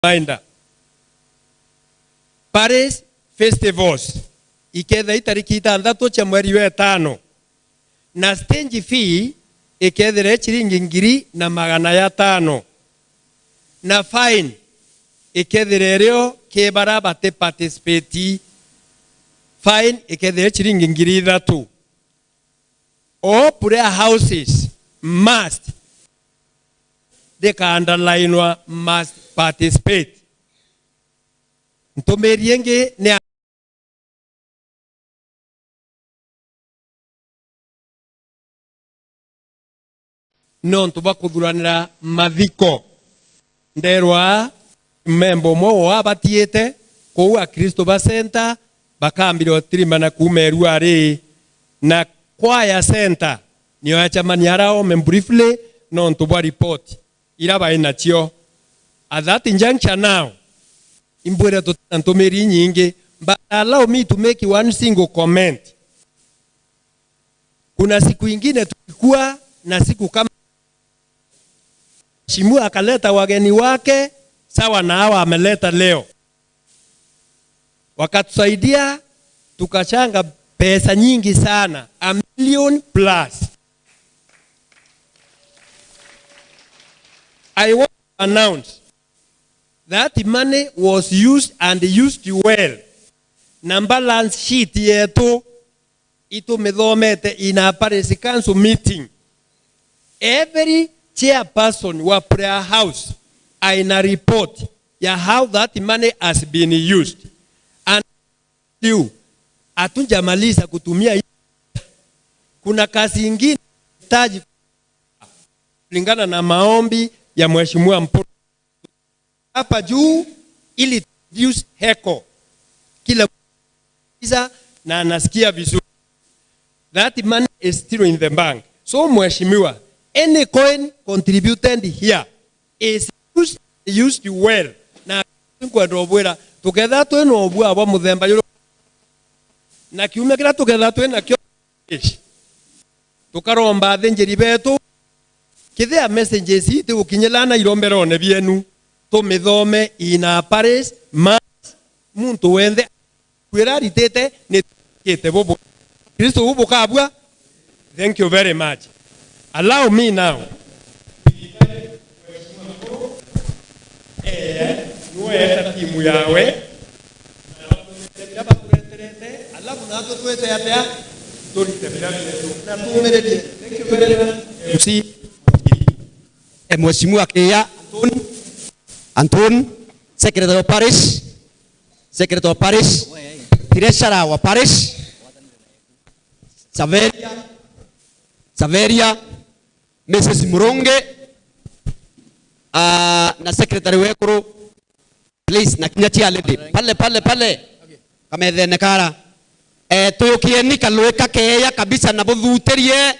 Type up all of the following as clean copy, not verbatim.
Reminder. Paris Festivals iketha itariki ithanthatu cia mweri wa 5 na stage fee ikethire chiringi 1,500 na fine ikethire rio kibara bate participate fine ikethire chiringi 3,000. All prayer houses must they can underline must participate. Ntumiri ingi ni no ntuba kuthuranira mathiko nderwa membo mwe wa batiete kuu akristo ba center bakambira tirimana kumerua ari na kwaya center niyo yachamani arao mem briefly no ntuba report ira bai nachio at that juncture now imbwira tutantumiri nyingi but allow me to make one single comment. Kuna siku ingine tulikuwa na siku kama Mheshimiwa akaleta wageni wake sawa na hawa ameleta leo, wakatusaidia tukachanga pesa nyingi sana, 1 million plus. I want to announce that money was used and used well. Na balance sheet yetu itumithomete in a parish council meeting. Every chairperson wa prayer house aina report ya how that money has been used. And you hatunjamaliza kutumia. Kuna kazi ingine taji kulingana na maombi ya Mheshimiwa Mpuru hapa juu ili reduce heko kila na anasikia vizuri. That money is still in the bank. So Mheshimiwa, any coin contributed here is used well. Na kwenda obwira tuketha twina obwa bwa muthemba yuru na kiumia kira tuketha twina kio tukaromba athinjiri betu kithia messages iti gukinyilana iromberone bienu tumithome ina Paris mass muntu wenthe kwiraritete ni kite bubu Kristo bubukabwa. Thank you very much. Allow me now. Nuwe timu yawe Thank you very much. Mheshimiwa Kia Anton, Secretary of Parish, Secretary of Parish, Treasurer wa Parish, Saveria, Mrs. Murunge, na Secretary wekuru, please, na kinyatia lady, pale pale pale, kamethene kara, tuyukieni kalweka keya kabisa na buthuterie,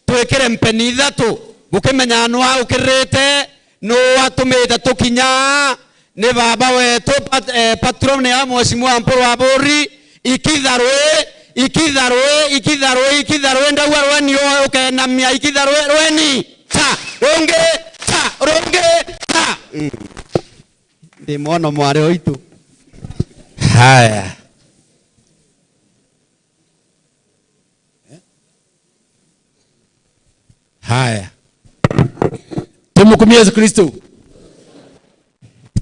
twikire mpeni ithatu, bukimenya no ukirite, no atumite tukinya, ni baba wetu patron ya Mheshimiwa Mpuru wa Buri, ikitharwe ikitharwe ikitharwe ikitharwe ndauga rweni ukenamia ikitharwe rweni ta runge ta runge ta ndi mwono mwari oitu. Haya, haya, tumukumie Yesu Kristo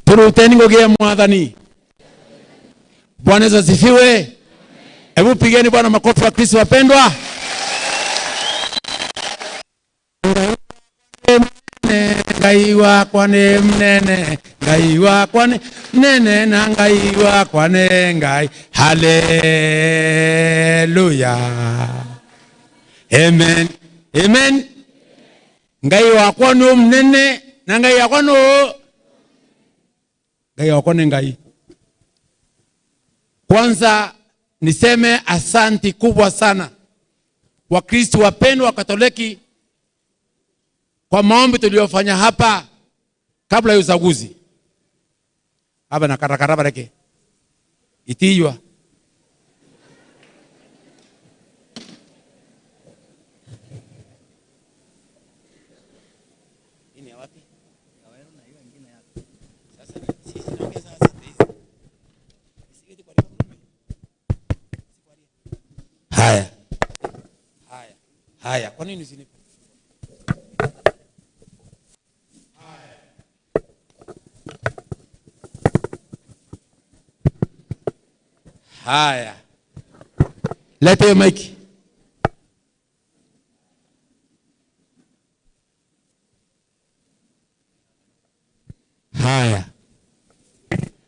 turuteni ngoge mwathani. Bwana Yesu asifiwe. Hebu pigeni Bwana makofi wa Kristo wapendwa. Ngai wakwa ni mnene, Ngai wakwa ni mnene na Ngai wakwa ni Ngai. Haleluya. Amen. Amen. Ngai wakwa ni mnene na Ngai wakwa ni Ngai wakwa ni Ngai. Kwanza niseme asanti kubwa sana Wakristo wapendwa wa Katoliki kwa maombi tuliyofanya hapa kabla ya uchaguzi. Hapa na karakara bareke. Itiywa. Ini wapi? Sasa sisi. nini usinipe? Haya. Leta hiyo mic. Haya.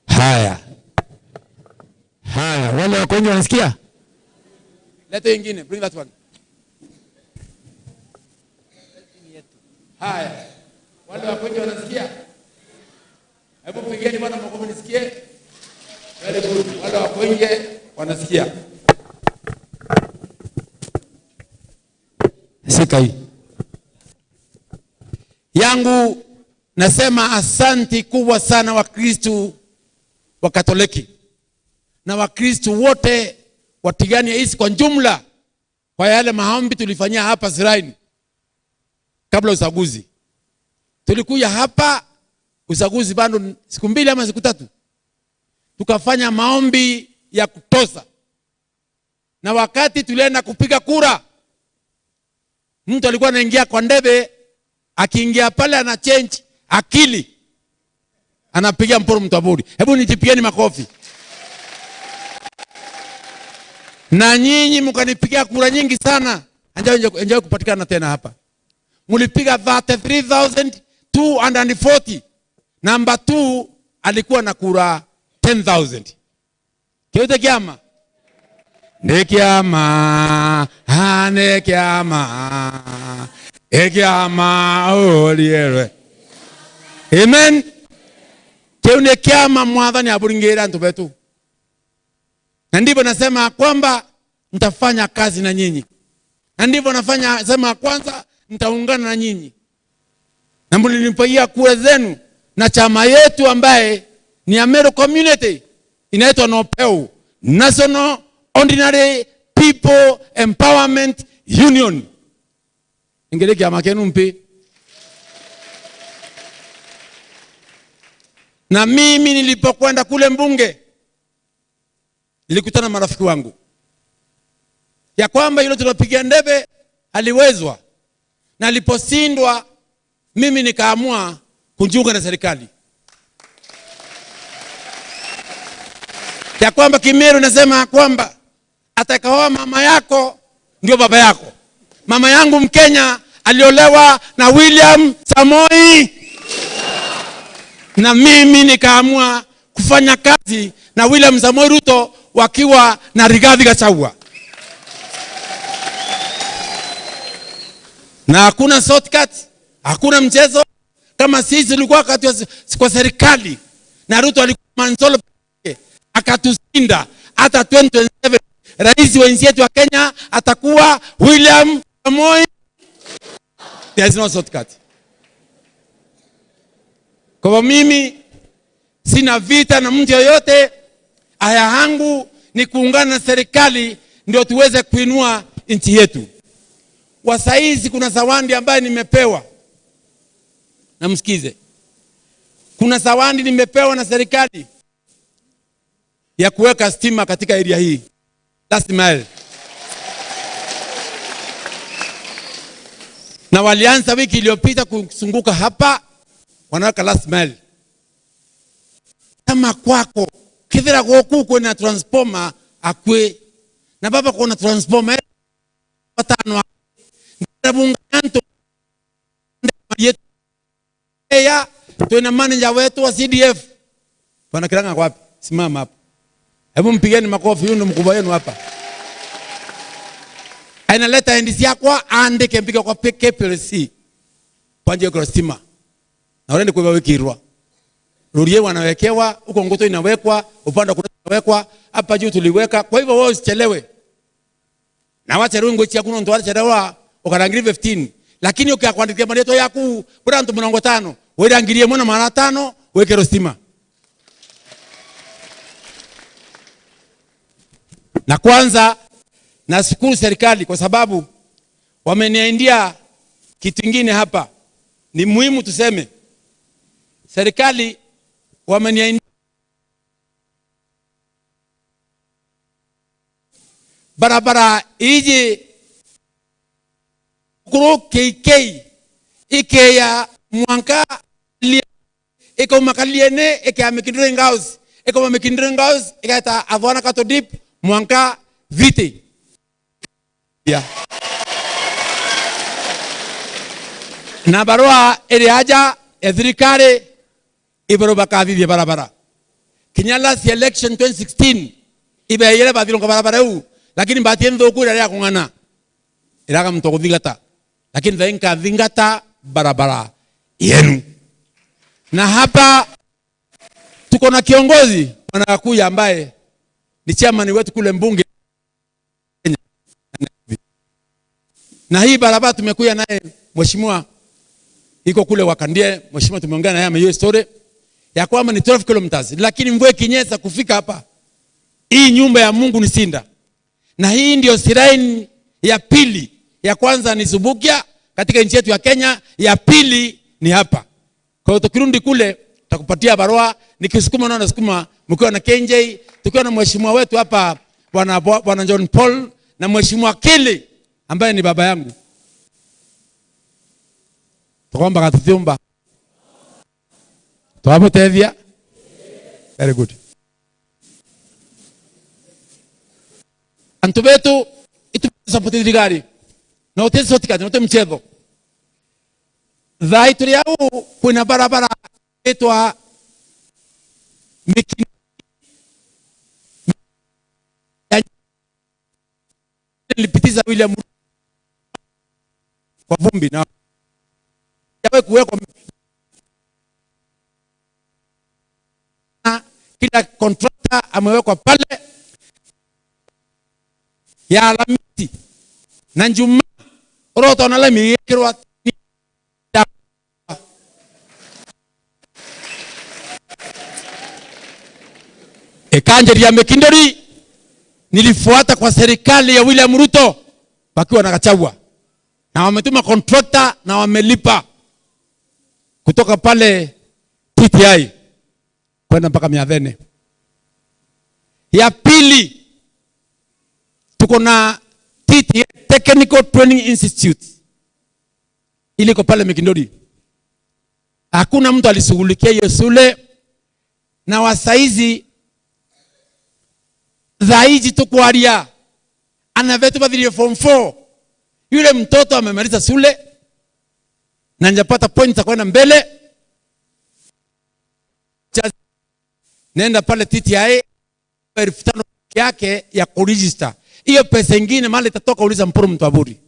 Haya. Haya, wale wako nje wanasikia? Leta ingine, bring that one. Haya. Wale wako nje wanasikia? Hebu pigeni bwana makofi nisikie. Very good. Wale wako nje wanasikia. Sika hii. Yangu nasema asanti kubwa sana Wakristo wa Katoliki na Wakristo wote wa Tigania East kwa jumla kwa yale maombi tulifanyia hapa Siraini kabla uchaguzi. Tulikuja hapa uchaguzi bado siku 2 ama siku 3. Tukafanya maombi ya kutosa. Na wakati tulienda kupiga kura, mtu alikuwa anaingia kwa ndebe, akiingia pale ana change akili. Anapiga mporo mtaburi. Hebu nijipieni makofi. Na nyinyi mkanipigia kura nyingi sana. Enjoy kupatikana tena hapa. Mlipiga 33,240. Number 2 alikuwa na kura 10,000. Kyote kiama? Ne kiama, ha ne kiama. E kiama oliere. Amen. Keune kiama mwathani aburingira ntu betu. Na ndivyo nasema kwamba nitafanya kazi na nyinyi. Na ndivyo nafanya sema kwanza nitaungana na nyinyi. Na mlinipaia kura zenu na chama yetu ambaye ni Ameru Community inaitwa NOPEU, National Ordinary People Empowerment Union. Ingeleki amakenu mpi. Na mimi nilipokwenda kule mbunge nilikutana marafiki wangu ya kwamba yule tunapigia ndebe aliwezwa, na aliposindwa mimi nikaamua kujiunga na serikali. Ya kwamba Kimeru nasema kwamba atakaoa mama yako ndio baba yako. Mama yangu Mkenya aliolewa na William Samoei, na mimi nikaamua kufanya kazi na William Samoei Ruto wakiwa na Rigathi Gachagua. Na hakuna shortcut, hakuna mchezo. Kama sisi tulikuwa kwa serikali na Ruto alikuwa mansolo akatushinda, hata 2027 rais wa nchi yetu wa Kenya atakuwa William Samoei. There is no shortcut. Kwa mimi sina vita na mtu yoyote. Aya yangu ni kuungana na serikali ndio tuweze kuinua nchi yetu. Wasaizi kuna zawadi ambayo nimepewa. Na msikize. Kuna zawadi nimepewa na serikali ya kuweka stima katika area hii. Last mile. Na walianza wiki iliyopita kuzunguka hapa, wanaweka last mile. Kama kwako kithira goku kwena transformer akwe na baba kuna transformer watano ndabunganto yetu ya tuna manager wetu wa CDF. Bwana Kiranga wapi? Simama hapa. Hebu mpigeni makofi, huyu ndo mkubwa wenu hapa. Analeta NDC yako andike mpika kwa KPLC. Panje kwa stima. Na wale kwa wikirwa. Rurie wanawekewa, huko Ngoto inawekwa, upande kuna inawekwa, hapa juu tuliweka. Kwa hivyo wewe usichelewe. Na wacha rungo chia kuno ndo wachelewa ukarangiria 15. Lakini ukiakuandikia maleto yaku bora ndo 50, wewe rangirie mwana mara 5 weke stima. Na kwanza nashukuru serikali kwa sababu wameniaindia kitu kingine hapa. Ni muhimu tuseme. Serikali wameniaindia barabara ije Kuro KK ike ya mwanka iko makaliene ike ya Mikindering House iko Mikindering House ikaita Avwana Kato Deep mwanka viti ya na barua iri aja ya thirikari ibero bakathithia barabara kinya last election 2016 ibeyere bathirunga barabara eu lakini mbatie nthuku ira ya kung'ana iraga mtu kuthingata lakini thainka thingata barabara yenu. Na hapa tuko na kiongozi Bwana ambaye ni chairman wetu kule mbunge, na hii barabara tumekuja naye mheshimiwa iko kule Wakandie, mheshimiwa tumeongea naye hiyo story ya kwamba ni 12 kilometers, lakini mvua ikinyesha kufika hapa hii nyumba ya Mungu ni Sinda. Na hii ndio shrine ya pili. Ya kwanza ni Subukia katika nchi yetu ya Kenya, ya pili ni hapa. Kwa hiyo tukirudi kule tutakupatia barua, nikisukuma na nasukuma mkiwa na KNJ, tukiwa na mheshimiwa wetu hapa bwana John Paul na mheshimiwa Kili ambaye ni baba yangu. Tukomba katuthumba. Twabutethia. Very good. Antu betu itu support thirikari. Na uteso tikati, na mchezo. Thai tuli au kuna barabara itwa Miki nilipitiza William kwa vumbi na yawe kuwekwa kila contractor amewekwa pale ya Alamisi na Njuma roto na lami kirwa ekanjeria Mikindori. Nilifuata kwa serikali ya William Ruto wakiwa na Gachagua, na wametuma contractor na wamelipa kutoka pale TTI kwenda mpaka Miathene. Ya pili tuko na TTI, Technical Training Institute, iliko pale Mikindori. Hakuna mtu alishughulikia hiyo shule, na wasaizi zaidi tukwaria anavetu badhirie form 4. Yule mtoto amemaliza shule na njapata points za kwenda mbele. Nenda pale TTI 5,000 yake ya kuregister. Hiyo pesa nyingine mali itatoka, uliza mpuru mtu aburi.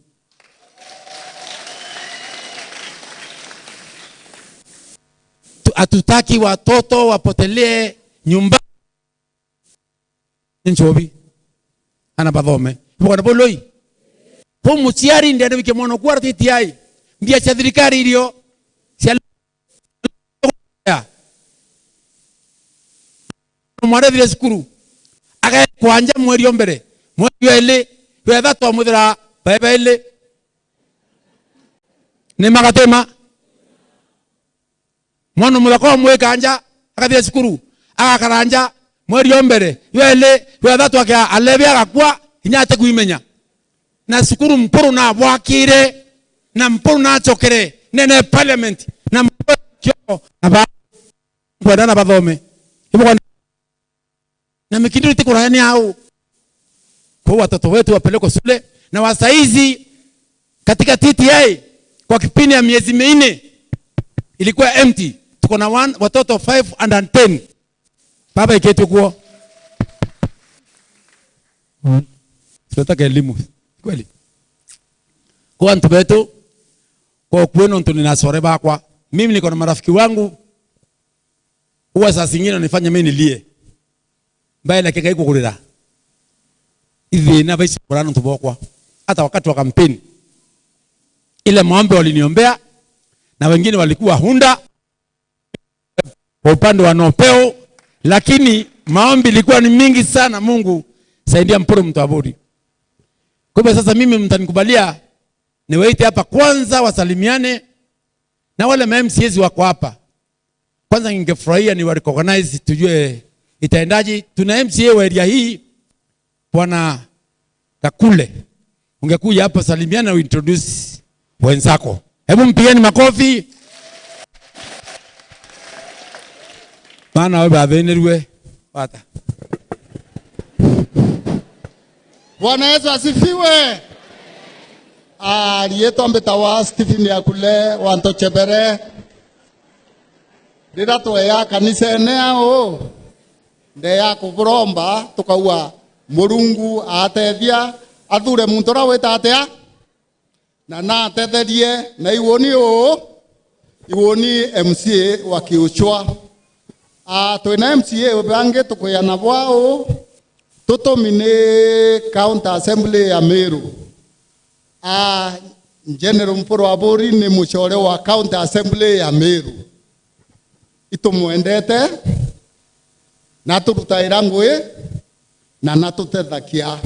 Hatutaki watoto wapotelee nyumba. Nchobi ana bathome bwana boloi po muciari ndi andu mwana kwa TTI mbia cha thirikari irio cia mwarethire cukuru aga kwanja mweri ombere mweri ili wetha twamuthira bebe ili ni magatema mwana muthako mwikanja akathire cukuru agakaranja mweri ombere wele wetha ake alebe agakwa inya ate kuimenya na cukuru mpuru na bwakire na mpuru na chokere nene parliament na kyo na ba kwenda na bathome ibo na Mikinduri tikurani au kwa watoto wetu wapelekwe shule. Na wasaizi katika TTI kwa kipindi ya miezi minne ilikuwa empty, tuko na watoto 510. Baba iketu kuo tunataka elimu kweli kwa ntu betu kwa kwenu ntu ninasore bakwa. Mimi niko na marafiki wangu huwa saa zingine wanifanya mimi nilie mbaya lakika iko kulira hivi na basi kurano tubokwa. Hata wakati wa kampeni ile maombi waliniombea na wengine walikuwa hunda kwa upande wa Nopeo, lakini maombi ilikuwa ni mingi sana. Mungu saidia mporo mtu abudi. Kwa hivyo sasa mimi mtanikubalia niwaite hapa kwanza wasalimiane na wale MCAs wako hapa. Kwanza ningefurahia ni wa recognize tujue itaendaje. Tuna MCA wa area hii Bwana Kakule. Ungekuja hapa salimiana na introduce wenzako. Hebu mpigeni makofi. Maana wewe bathenirwe wata. Bwana Yesu asifiwe. Aliyetwa mbetawa Stephen Yakule wantochebere. Rira tweya kanisa ene o ndeya kuburomba tukaua Murungu atethia athure muntu uria wita atia na na atetherie na iwoni o iwoni MCA wa Kiuchwa twina MCA bangi tukuyana bwao tutumine county assembly ya Meru. General Mpuru wa Buri ni muchore wa county assembly ya Meru. Itumwendete na turutaira ngui na natutethakia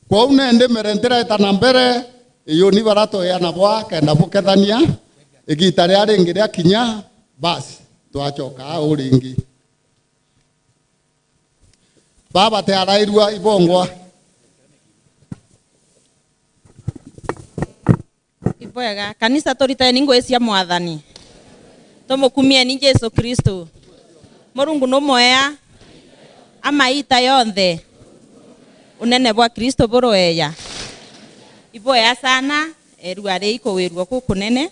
kwou nende merentera etana mbere iyo ni baratoeana bwa kenda bukethania igita ria ringi ria kinya basi twachoka au ringi baba te arairua ibongwa Ibwega kanisa toritae ni ngui cia mwathani tumukumie ni Jesu Kristo Murungu no moya amaita yonthe unene bwa Kristo buroeya iboya sana erua ri ikowirwa kukunene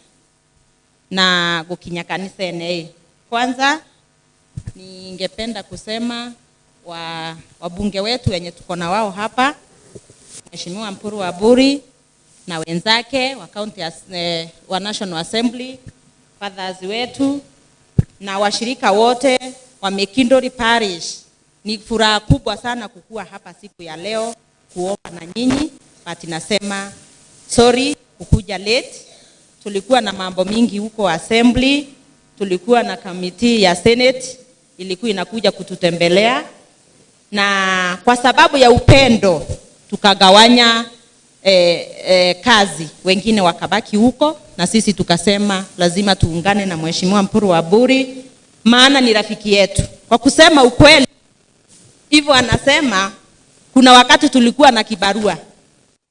na gukinya kanisa ene. Kwanza ningependa kusema wabunge wetu wenye tuko na wao hapa, Mheshimiwa Mpuru wa Buri na wenzake wa county wa National Assembly, fathers wetu na washirika wote wa Mekindori Parish. Ni furaha kubwa sana kukua hapa siku ya leo kuomba na nyinyi, but nasema sorry kukuja late. Tulikuwa na mambo mingi huko assembly, tulikuwa na committee ya Senate ilikuwa inakuja kututembelea, na kwa sababu ya upendo tukagawanya kazi, wengine wakabaki huko na sisi tukasema lazima tuungane na Mheshimiwa Mpuru wa Buri, maana ni rafiki yetu. Kwa kusema ukweli, hivyo anasema kuna wakati tulikuwa na kibarua,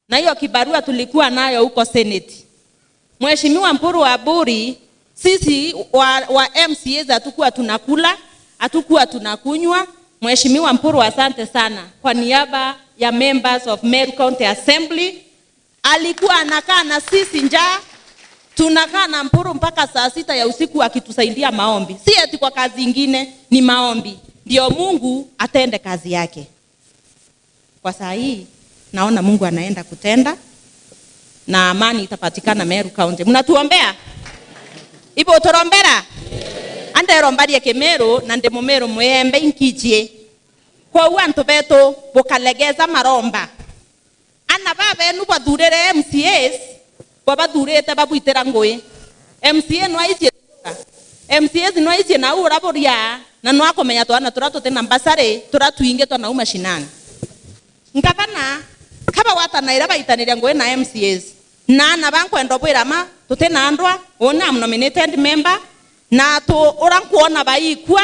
na hiyo kibarua tulikuwa nayo huko Senate. Mheshimiwa Mpuru wa Buri, sisi wa MCAs hatukuwa tunakula, hatukuwa tunakunywa. Mheshimiwa Mpuru, asante sana kwa niaba ya members of Meru County Assembly. Alikuwa anakaa na sisi njaa, tunakaa na Mpuru mpaka saa 6 ya usiku akitusaidia maombi. Si eti kwa kazi ingine, ni maombi. Ndio Mungu atende kazi yake. Kwa saa hii naona Mungu anaenda kutenda na amani itapatikana Meru County. Mnatuombea? Ibo torombera? Ande rombarie Kemeru na ndemo Meru mwembe inkijie. Kwa uantu beto bukalegeza maromba. Ana babe nu bathurire MCAs, babathurite babuitira ngui. MCA no aicie, MCAs no aicie na uraboria na no akomenya twana tura tutena mbasare tura tuinge twana uma shinani. Ngavana kaba watanaira baitaniria ngui na MCAs. Na na bankwenda bwira ma tutena andwa ona nominated member na tu urankuona baikwa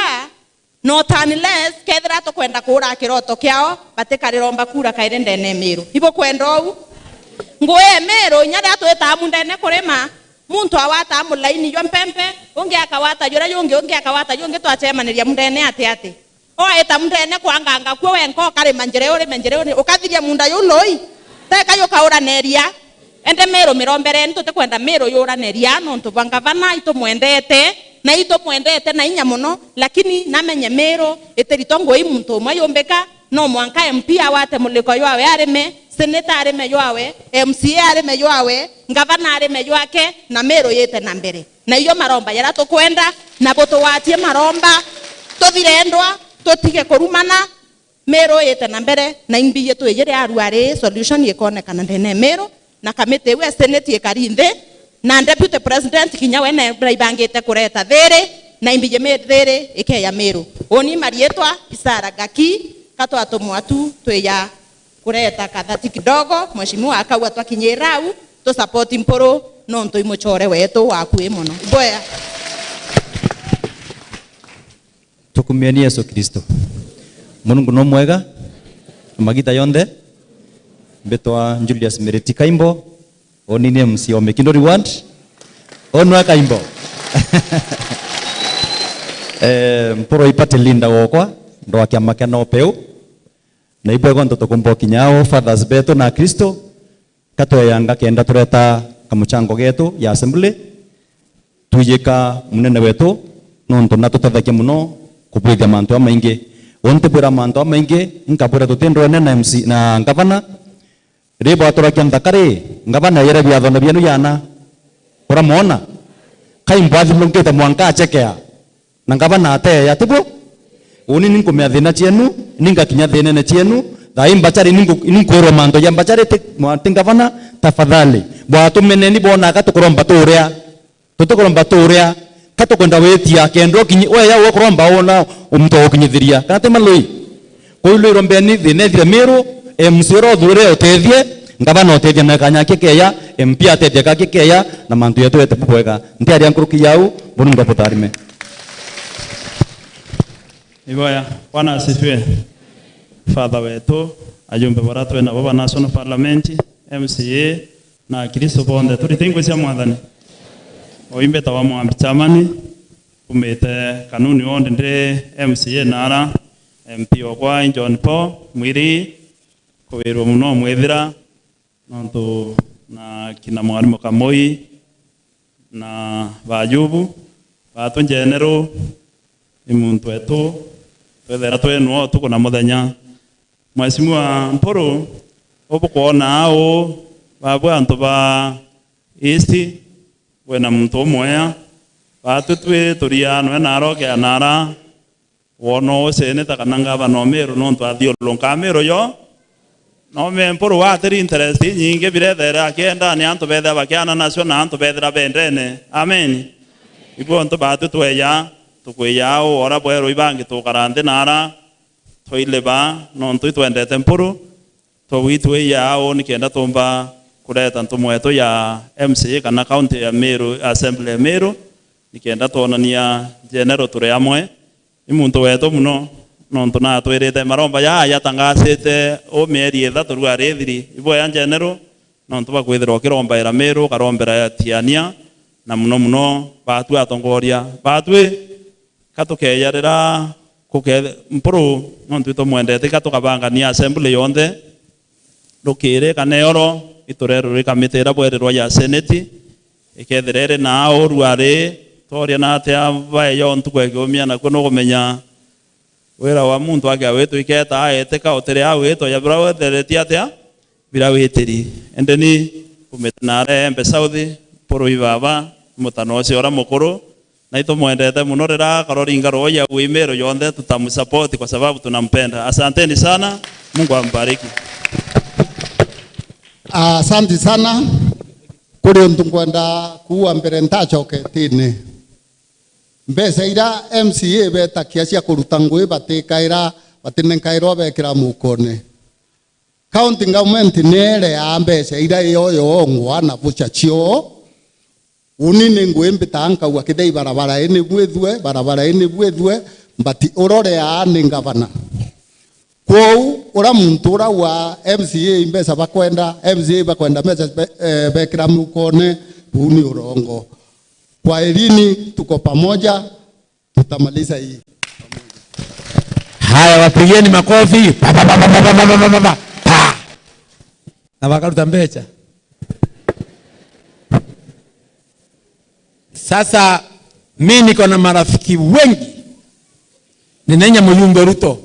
no tanless kethira tukwenda kura kiroto kiao batikariromba kura kaire ndene Meru. Ibo kwenda ou ngwe Meru nyada tweta mundene kurima muntu awata mulaini yo mpempe ungi akawata yura yungi ungi akawata yungi twachemaniria mundene ati ati oeta mundene kwanganga kuo wenko karima njere uri menjere uri ukathiria munda yuloi teka yukauraneria ende Meru mirombere ntute kwenda Meru yuraneria nontu bangavana itumwendete na itumwendete na inya muno, lakini namenye Meru iterito ngoi muntu umwe yumbika no mwanka MP awate muliko yawe arime senator arime yawe MCA arime yawe ngavana arime yake na Meru yete na mbere na iyo maromba yara tukwenda na butuwatie maromba tuthirendwa tutige kurumana Meru yete na mbere na imbiye tuyire aruare solution ikonekana ndene Meru na kamite we senate ikarinthe na deputy president kinya wene braibangite kureta there na imbije me there ikeya Meru oni marietwa Isara Gaki katwa tumwatu tweya kureta kathati kidogo mheshimiwa akaua twakinyirau tu support Mpuru no ntu imuchore wetu wakui muno boya. Tukumiani Yesu Kristo Mungu no mwega magita yonde mbetwa Julius Mereti Kaimbo Onini MC o Mikindori Ward. Onwa kaimbo. Mporo ipate linda wokwa ndo akiamake no peu. Na ibwe gondo tokumbo kinyao fathers beto na Kristo katoyanga kenda tureta kamuchango getu ya assembly tuyeka munene wetu nonto na tutathakia muno kubwithia mantu amaingi onte bwira mantu amaingi nkabwira tutindwene na MC na ngavana ribo aturakia nthakari ngavana yere biatho bienu yana uramona kaimbwathi mlungite mwanka achekea na ngavana ateya tibu uni ninkumea thina chienu ningakinya thinene chienu thai mbachari ninkwirwo manto ya mbachari ti ngavana tafadhali bwatumeneni bonaka tukuromba turia tutukuromba turia katukwenda witia kendo kinyi we ya ukuromba wona umuntu ukinyithiria kana ti malui kuilwirwo mbeni thina ethire miru MC ro thure utethie ngavana utethie na kanya kikeya MP atethie ka kikeya na mantu yetu ete bwega ntiaria nkuruki yau bunu ngaputarime. Iboya, Bwana asifiwe. Father wetu, ajumbe baratwe na baba National Parliament, MCA na Kristo bonde turitingwe cia mwathani. Oimbe tawa mwambi chamani umete kanuni onde ndi MCA nara MP okwa John Paul mwiri kuwirwo muno mwithira nontu na kina mwarimu Kamoi na bajubu batu njeneru imuntu etu twethera twenwo tuko na muthenya Mheshimiwa Mpuru ubukwona au babu antu ba East wena muntu umwe batu twi turia nwe naroke anara wono uceneta kana ngavana Meru nontu athiũrũrũka Meru yo no me Mpuru watiri interest nyingi birethera akienda ni antu betha bakiana nacio na antu bethera bendene amen ibu antu batu tweya tukwiya ora bweru ibangi tukara nthi nara twileba nontu twendete Mpuru twitwiya au nikenda tumba kureta ntumwetu ya MCA kana county ya Meru assembly ya Meru nikenda twonania general turi amwe ni muntu wetu muno nontu na twirite maromba ya yatangasite o mieri ithatu rua rithiri ibo ya general nontu bakwithirwa ukirombaira Meru karombera tiania na muno muno batu atongoria batwi katukeyarira kuke Mpuru nontu tumwendete katukabangania assembly yonthe rukire kana oro iturero rikamitira bwererwa ya senate iketherere na oruare toria na atia bae yo ntuku ekiumia nakuo nukumenya wira wa muntu ake awitu iketa aeteka utiri awitwo ya bira wetheretie atia bira witiri ende ni kumitanare Embe South Mpuru ibaba mutano ucio ura mukuru na itumwendete muno rira karoringa roya wi Meru yonthe tutamusupport kwa sababu tunampenda. Asanteni sana, Mungu ambariki. Asante sana kuri untu nkwenda kuwa mbere ntachoketini mbeca ira MCA betakia cia kuruta ngui batikaira batinenkairwo bekira mukone county government nerea mbeca ira yoyo ngwa na bucha cio unini ngui mbita nkaua kithei barabara ini bwithue barabara ini bwithue mbati urorea ni ngavana kwou ura muntu ura wa MCA mbeca bakwenda MCA bakwenda mbeca bekira mukone buni urongo. Kwa elini tuko pamoja, tutamaliza hii. Haya, wapigieni makofi. Pa pa pa pa pa pa pa pa pa. Pa. Na wakaruta mbeca. Sasa mimi niko na marafiki wengi. Ninenya Muyumbe Ruto.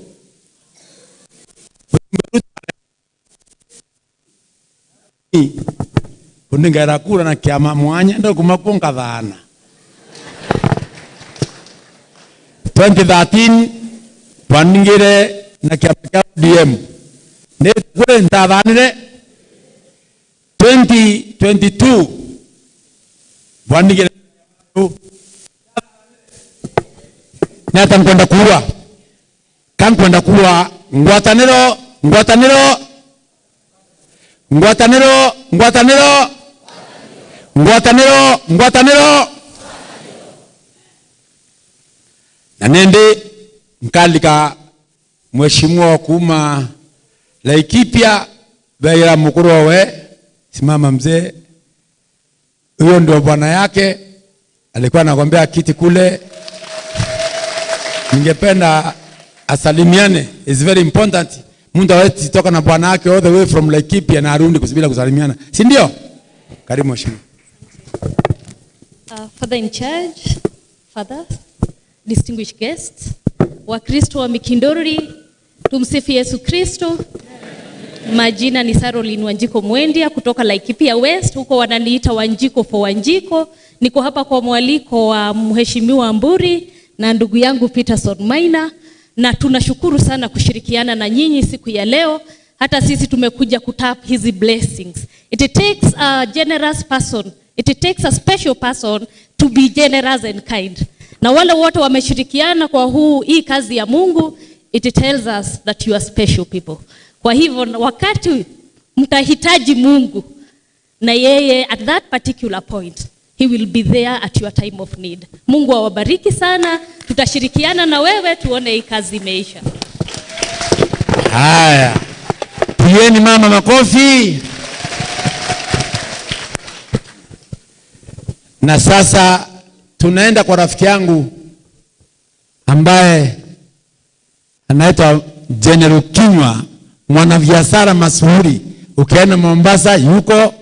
Uningaira kura na kiama mwanya ndo kumakunga thana. 2013 twaningire na kiama kia ODM. Ne kure ntathanire 2022 twaningire nata nkwenda kuwa kankwenda kuwa ngwataniro ngwataniro ngwataniro ngwataniro ngwataniro ngwataniro na nende nkalika mheshimiwa kuma Laikipia Beira mukuru we simama mzee Huyo ndio bwana yake, alikuwa anagombea kiti kule. Ningependa asalimiane, is very important. Mtu hawezi toka na bwana yake all the way from Laikipia na arudi bila kusalimiana, si ndio? Karibu mheshimiwa. Father in charge, Father, distinguished guests, Wakristo wa Mikindori, tumsifu Yesu Kristo. Majina ni Sarolin Wanjiko Mwendia kutoka Laikipia West, huko wananiita Wanjiko for Wanjiko. Niko hapa kwa mwaliko wa Mheshimiwa Mburi na ndugu yangu Peterson Maina, na tunashukuru sana kushirikiana na nyinyi siku ya leo. Hata sisi tumekuja kutap hizi blessings. It takes a generous person, it takes a special person to be generous and kind. Na wale wote wameshirikiana kwa hii kazi ya Mungu, it tells us that you are special people. Kwa hivyo wakati mtahitaji Mungu, na yeye at that particular point, he will be there at your time of need. Mungu awabariki sana. Tutashirikiana na wewe tuone hii kazi imeisha. Haya. Pigieni mama makofi. Na sasa tunaenda kwa rafiki yangu ambaye anaitwa General Kinyua, mwanabiashara mashuhuri. Ukienda Mombasa yuko,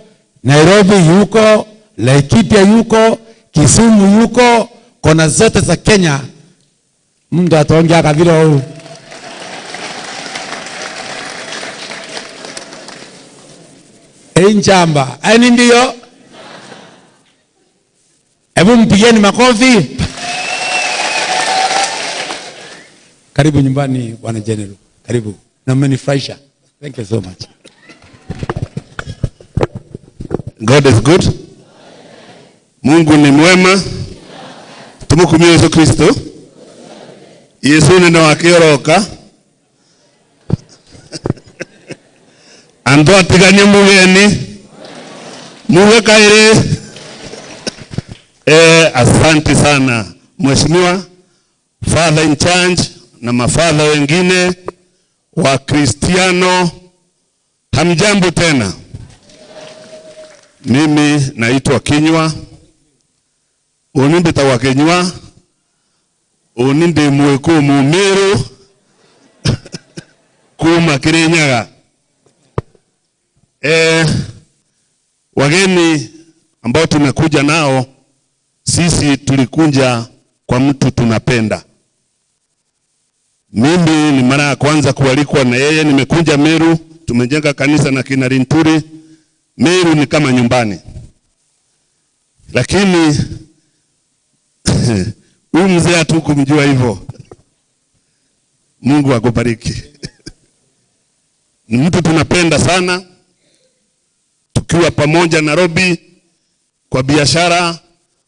Nairobi yuko, Laikipia yuko, Kisumu yuko, kona zote za Kenya. Mtu ataongea kabila huu. Injamba. Ani ndio? Hebu mpigieni makofi. Karibu nyumbani Bwana General. Karibu. Na mmenifurahisha. Thank you so much. God is good. Mungu ni mwema. Tumukumie Yesu Kristo. Yesu ni wakioroka. Andu atiganie mugeni. Muge kaire. Asante sana Mheshimiwa Father in charge na mafadha wengine wa Kristiano, hamjambo tena. Mimi naitwa Kinyua. Unimbe tawa Kinyua. Uninde mweku mumiru kuma Kirinyaga. Wageni ambao tumekuja nao, sisi tulikunja kwa mtu tunapenda. Mimi ni mara ya kwanza kualikwa na yeye. Nimekunja Meru, tumejenga kanisa na kina Rinturi. Meru ni kama nyumbani. Lakini huyu mzee hatukumjua hivyo. Mungu akubariki. Ni mtu tunapenda sana. Tukiwa pamoja Nairobi kwa biashara,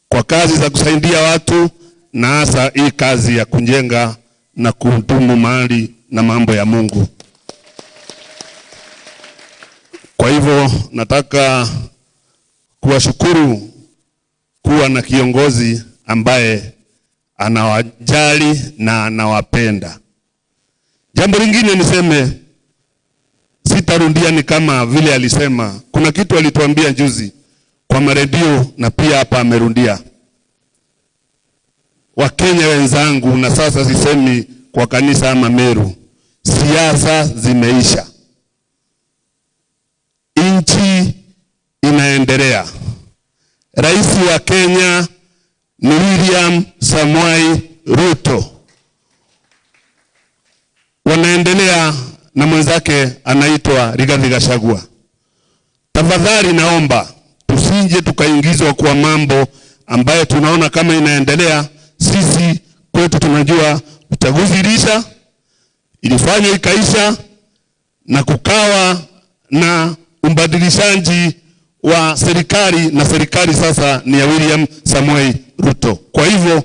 kwa kazi za kusaidia watu, na hasa hii kazi ya kujenga na kuhudumu mali na mambo ya Mungu. Kwa hivyo nataka kuwashukuru kuwa na kiongozi ambaye anawajali na anawapenda. Jambo lingine niseme, sitarudia, ni kama vile alisema. Kuna kitu alituambia juzi kwa maredio na pia hapa amerundia. Wakenya wenzangu, na sasa sisemi kwa kanisa ama Meru, siasa zimeisha. Nchi inaendelea. Rais wa Kenya ni William Samoei Ruto. Wanaendelea na mwenzake anaitwa Rigathi Gachagua. Tafadhali naomba tusinje tukaingizwa kwa mambo ambayo tunaona kama inaendelea. Sisi kwetu tunajua uchaguzi ilisha, ilifanywa ikaisha, na kukawa na umbadilishaji wa serikali, na serikali sasa ni ya William Samoei Ruto. Kwa hivyo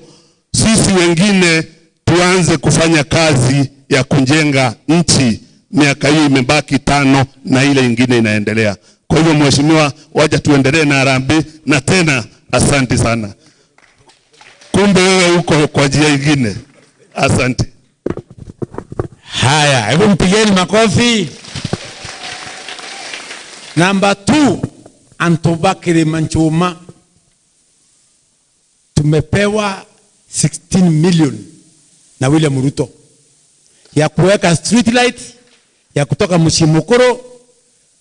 sisi wengine tuanze kufanya kazi ya kujenga nchi. Miaka hii imebaki 5 na ile ingine inaendelea. Kwa hivyo mheshimiwa, wacha tuendelee na harambee, na tena asante sana. Kumbe wewe uko kwa njia nyingine. Asante. Haya, hebu mpigeni makofi. Number 2, Antobakiri Manchuma. Tumepewa 16 million na William Ruto ya kuweka street light ya kutoka Mushimukuru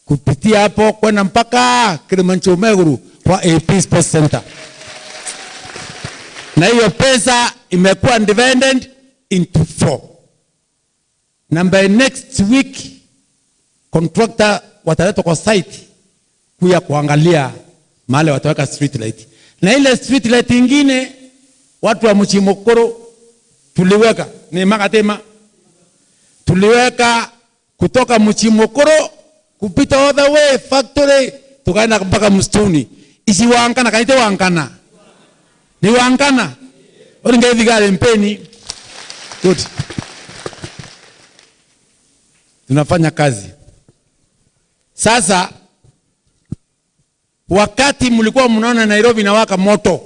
kupitia hapo kwenda mpaka Kilimanjaro Meguru kwa AP Sports Center. Na hiyo pesa imekuwa divided into 4. Na by next week contractor wataletwa kwa site kuya kuangalia mahali wataweka street light. Na ile street light ingine watu wa Mushimukuru tuliweka ni makatema, tuliweka kutoka Mushimukuru kupita all the way factory tukaenda mpaka msituni. Isi wankana kaite wankana. Ni wankana. Oringa hivi gari mpeni. Good. Tunafanya kazi. Sasa wakati mlikuwa mnaona Nairobi inawaka moto,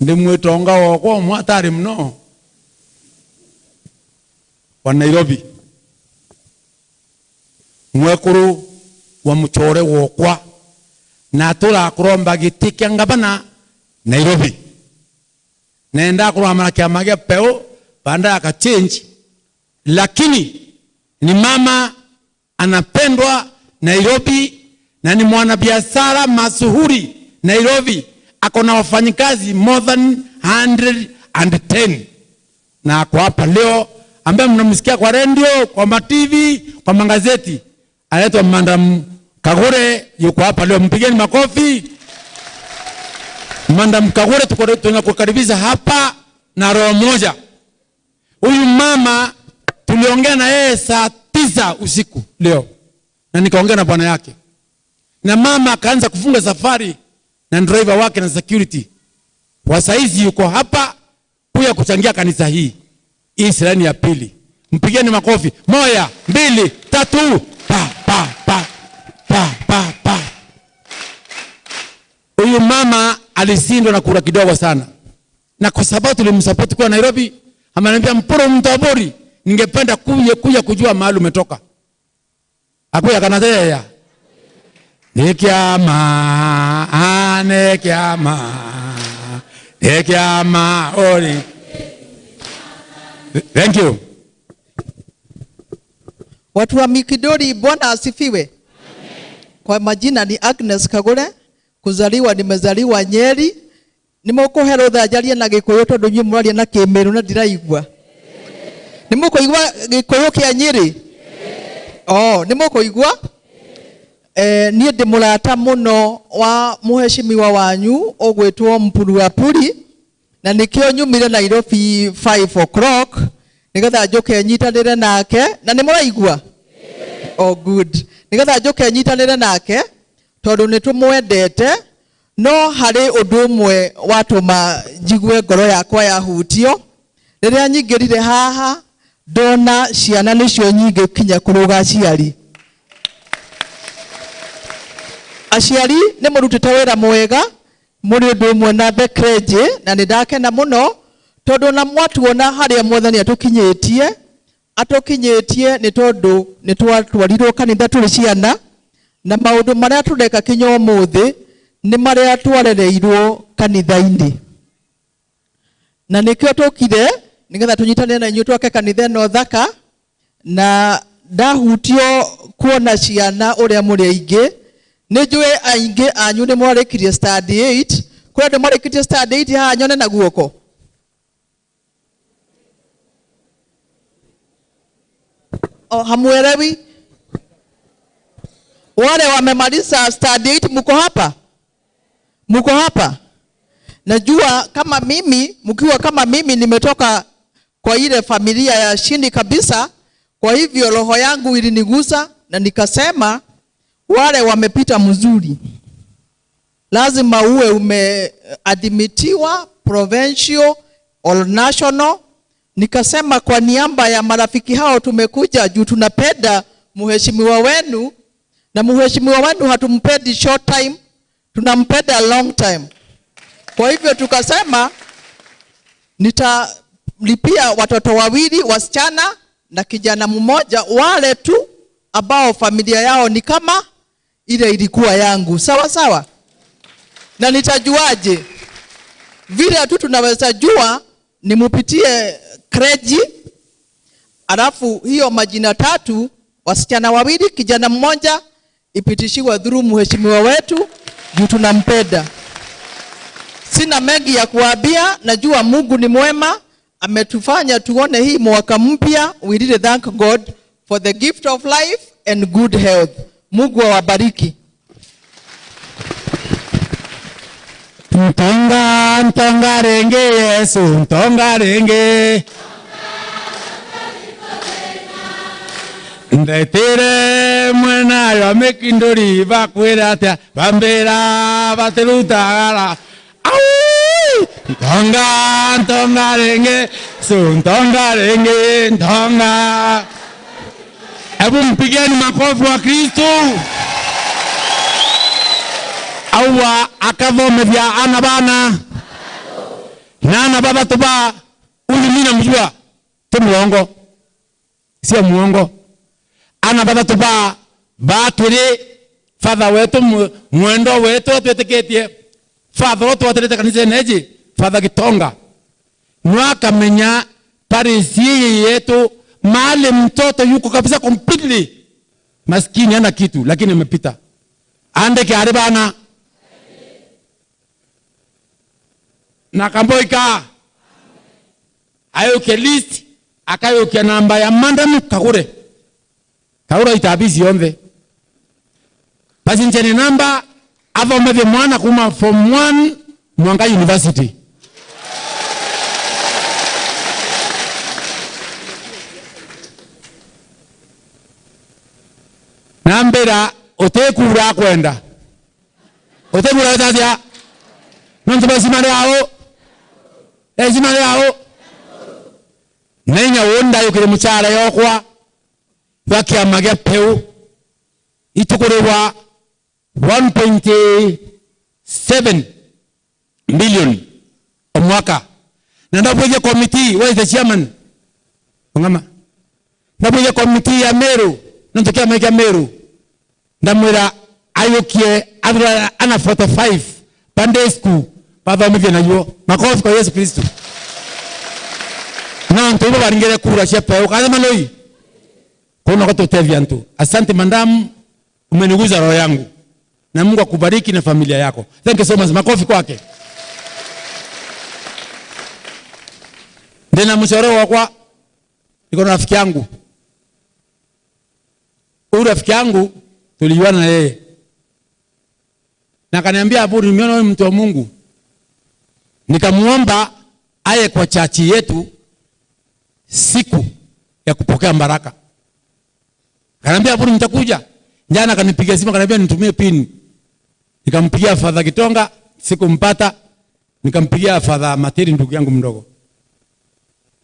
ndimwetonga wako mwatari mno wa Nairobi, mwekuru wa muchore wokwa na tura kuromba giti kia ngabana Nairobi, nenda kuromba kia magia peo baada aka change, lakini ni mama anapendwa Nairobi na ni mwanabiashara masuhuri Nairobi, ako na wafanyikazi more than 110 na ako hapa leo, ambaye mnamsikia kwa radio, kwa ma TV, kwa magazeti, anaitwa Madam Kagure, yuko hapa leo, mpigeni makofi. Madam Kagure, tunakukaribisha hapa na roho moja. Huyu mama tuliongea na yeye saa 9 usiku leo, na nikaongea na bwana yake, na mama akaanza kufunga safari na driver wake na security. Kwa saizi yuko hapa kuja kuchangia kanisa hii. Hii sirani ya pili. Mpigeni makofi. 1, 2, 3. Pa pa pa pa pa pa. Huyu mama alishindwa na kura kidogo sana. Na kwa sababu tulimsupport kwa Nairobi, ameniambia Mpuru Mtabori, ningependa kuja kujua mahali umetoka. Akuya kanatea. Nikiama, nikiama, nikiama ori. Thank you. Watu wa Mikidori, Bwana asifiwe. Kwa majina ni Agnes Kagure, kuzaliwa nimezaliwa Nyeri. Nimukuhe rutha njarie na Gikuyu tondu inyuĩ mũraria na Kĩmĩrũ na ndiraigua. Nimũkũigua Gikuyu kĩa Nyeri? Oh, nimũkũigua? Niĩ ndĩ mũrata mũno wa mũheshimiwa wanyu ũgwĩtwo Mpuru wa Puri, na nĩkĩo nyumire Nairobi 5 o'clock nĩgetha njũke nyitanĩre nake. Na nĩmũraigua? Oh, good. Nĩgetha njũke nyitanĩre nake tondũ nĩtũmwendete, no harĩ ũndũ ũmwe watũma njigue ngoro yakwa yahutio rĩrĩa nyingĩrire haha ndona ciana nĩcio nyingĩ kinya kũrũga aciari. Aciari nĩ mũrutĩte wĩra mwega, mũrĩ ũndũ ũmwe na the clergy, na nĩ ndakena mũno tondũ na mwatuona harĩa Mwathani atũkinyĩtie, atũkinyĩtie nĩ tondũ nĩ twatwarirwo kanitha tũrĩ ciana, na maũndũ marĩa tũreka kinya ũmũthĩ nĩ marĩa twarereirwo kanitha-inĩ. Na nĩkĩo tũkire nĩgetha tũnyitanĩre na inyuĩ twake kanitha ĩno thaka. Na ndahutio kuona ciana ũrĩa mũrĩ aingĩ. Nĩ njũĩ aingĩ anyu nĩ mwarĩkirie standard 8. Kũrĩ andũ marĩkĩtie standard 8 haha nyone na guoko. Oh, hamuelewi? Wale wamemaliza standard 8 mko hapa? Mko hapa? Najua kama mimi, mkiwa kama mimi nimetoka kwa ile familia ya chini kabisa, kwa hivyo roho yangu ilinigusa na nikasema wale wamepita mzuri. Lazima uwe umeadmitiwa provincial or national. Nikasema kwa niaba ya marafiki hao tumekuja juu tunapenda mheshimiwa wenu, na mheshimiwa wenu hatumpendi short time, tunampenda long time. Kwa hivyo tukasema nitalipia watoto wawili wasichana na kijana mmoja, wale tu ambao familia yao ni kama ile ilikuwa yangu. Sawa sawa. Na nitajuaje? Vile tu tunaweza jua ni mupitie kreji, alafu hiyo majina 3, wasichana 2, kijana 1, ipitishiwe through mheshimiwa wetu juu tunampenda. Sina mengi ya kuambia, najua Mungu ni mwema, ametufanya tuone hii mwaka mpya. We really thank God for the gift of life and good health. Mungu awabariki. Ntonga, ntonga renge Yesu, ntonga renge. Ndetire mwena yo Mikinduri bakwira atia bambira baterutagara. Au! Ntonga, ntonga renge, su ntonga renge, ntonga. Hebu mpigeni makofi wa Kristo. Awa akathomethia ana bana na ana baba tuba uyu mimi namjua ti muongo, sio muongo. Ana baba tuba batiri father wetu mwendo wetu twetikitie father wetu atirite kanisa neji Father Gitonga nwakamenya parisi yetu mahali mtoto yuko kabisa completely maskini, hana kitu lakini amepita andeke aribana na kamboika ayuke list akayuke namba ya mandamu kagure kagure itabisi yomve pasinchene namba athomethie mwana kuma form 1 Mwanga University. Nambera utekura kwenda utekura tatia nontu basimare ao esimare ao nenya wonda yukire muchara yokwa bakiama gya peu itukurewa 1.7 million omwaka. Na ndabwije committee, where is the chairman? Ongama. Ndabwije committee ya Meru, nontu kia Meru. Ndamwira ayukie adra ana 45 Sunday school bathomithie naguo. Makofi kwa Yesu Kristo. Nantu ibo baringere kura cia peu kaze maloi. Kuna kututevia ntu. Asante madam, umeniguza roho yangu. Na Mungu akubariki na familia yako. Thank you so much. Makofi kwake. Ndena mshoro wakwa niko na rafiki yangu. Huyu rafiki yangu tulijuana na yeye. Na akaniambia Abu, nimeona wewe mtu wa Mungu. Nikamuomba aye kwa chachi yetu siku ya kupokea baraka. Akaniambia Abu, nitakuja. Jana akanipigia simu akaniambia nitumie pin. Nikampigia Father Gitonga, sikumpata. Nikampigia Father Materi ndugu yangu mdogo.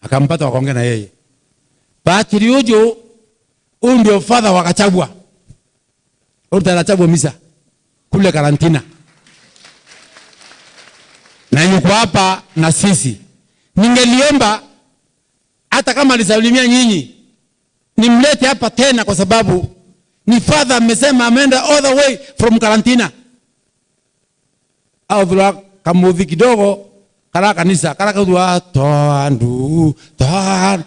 Akampata wakaongea na yeye. Patri ujo huyu ndio Father wakachagua. Huyu anachagua misa kule karantina. Na yuko hapa na sisi. Ningeliomba hata kama alisalimia nyinyi nimlete hapa tena kwa sababu ni Father amesema ameenda all the way from karantina. Au dhula kamuthi kidogo kala kanisa kala kadua toandu toan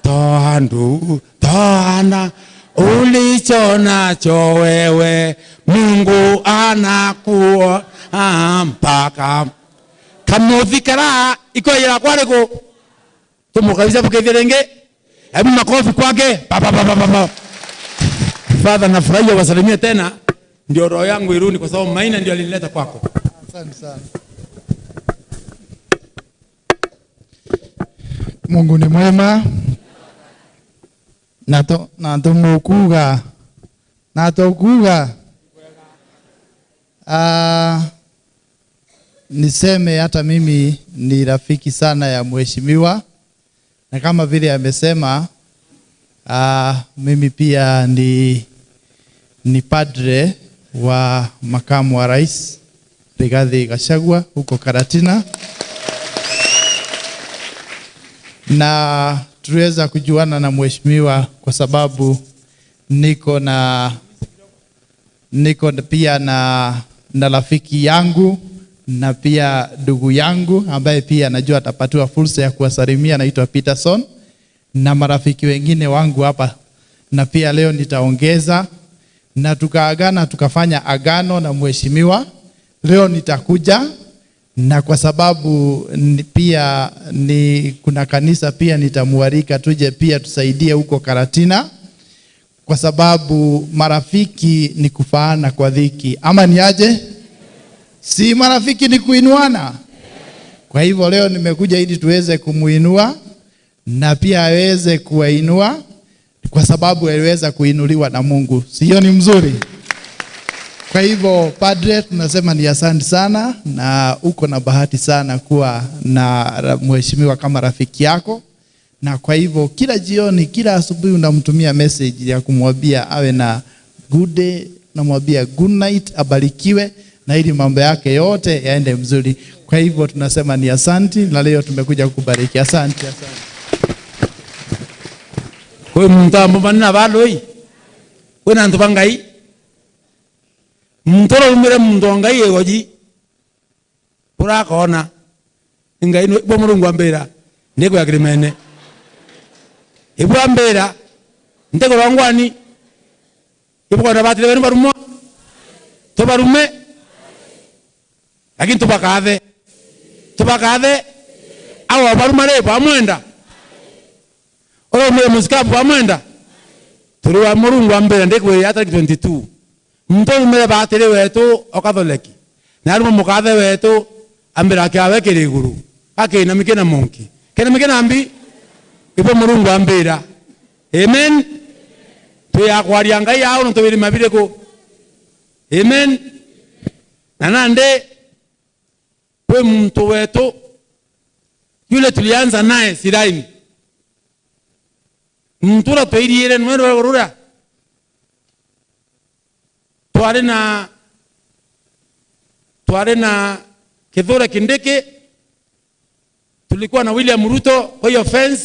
toandu toana ulicho nacho wewe Mungu anakuona mpaka kamuthi kala iko ira kwareko tumukabisa bukethirenge. Hebu makofi kwake. Pa pa pa pa pa. Father, nafurahia wasalimie tena, ndio roho yangu iruni kwa sababu Maina ndio alinileta kwako. Asante sana. Mungu ni mwema. Na tumukuga. Na tokuga. Niseme hata mimi ni rafiki sana ya mheshimiwa. Na kama vile amesema, mimi pia ni padre wa makamu wa rais Rigathi Gachagua huko Karatina. Na tuliweza kujuana na mheshimiwa kwa sababu niko pia na rafiki yangu na pia ndugu yangu ambaye pia najua atapatiwa fursa ya kuwasalimia, anaitwa Peterson, na marafiki wengine wangu hapa, na pia leo nitaongeza, na tukaagana tukafanya agano na mheshimiwa, leo nitakuja, na kwa sababu pia ni kuna kanisa pia nitamualika tuje pia tusaidie huko Karatina, kwa sababu marafiki ni kufaana kwa dhiki, ama ni aje? Si marafiki ni kuinuana? Kwa hivyo leo nimekuja ili tuweze kumuinua na pia aweze kuwainua, kwa sababu aliweza kuinuliwa na Mungu. Sio ni mzuri? Kwa hivyo padre, tunasema ni asante sana, na uko na bahati sana kuwa na mheshimiwa kama rafiki yako. Na kwa hivyo kila jioni, kila asubuhi unamtumia message ya kumwambia awe na good day, namwambia good night, abarikiwe na ili mambo yake yote yaende mzuri. Kwa hivyo tunasema ni asante, na leo tumekuja kukubariki. Asante, asante. Kwa mtambo manna baloi. Kwena antu bangai. Mtoro umire mtu ngai egoji. Urakona. Ngai no bo Mulungu ambera. Ndiko yakirimene. Ibu ambera. Ndiko rangwani. Ibu kona batire benu barumo. Tobarume. Lakini tubakathe. Tubakathe. Awa barumare bamwenda. Oro mwe musikapu bamwenda. Turi wa Mulungu ambera ndiko ya 22. Mtu mwe batire wetu okatholeki. Na arumo mukathe wetu ambera kyawe kiri iguru. Ake na mikena monki. Kena mikena ambi. Ipo Mulungu ambera. Amen. Tuyakwaria ngai yao no tubiri mabireko. Amen. Na nande we mtu wetu yule tulianza naye Siraini. Mtura twiriire nwero rura. Tware na Kithure Kindiki, tulikuwa na William Ruto kwa hiyo fence,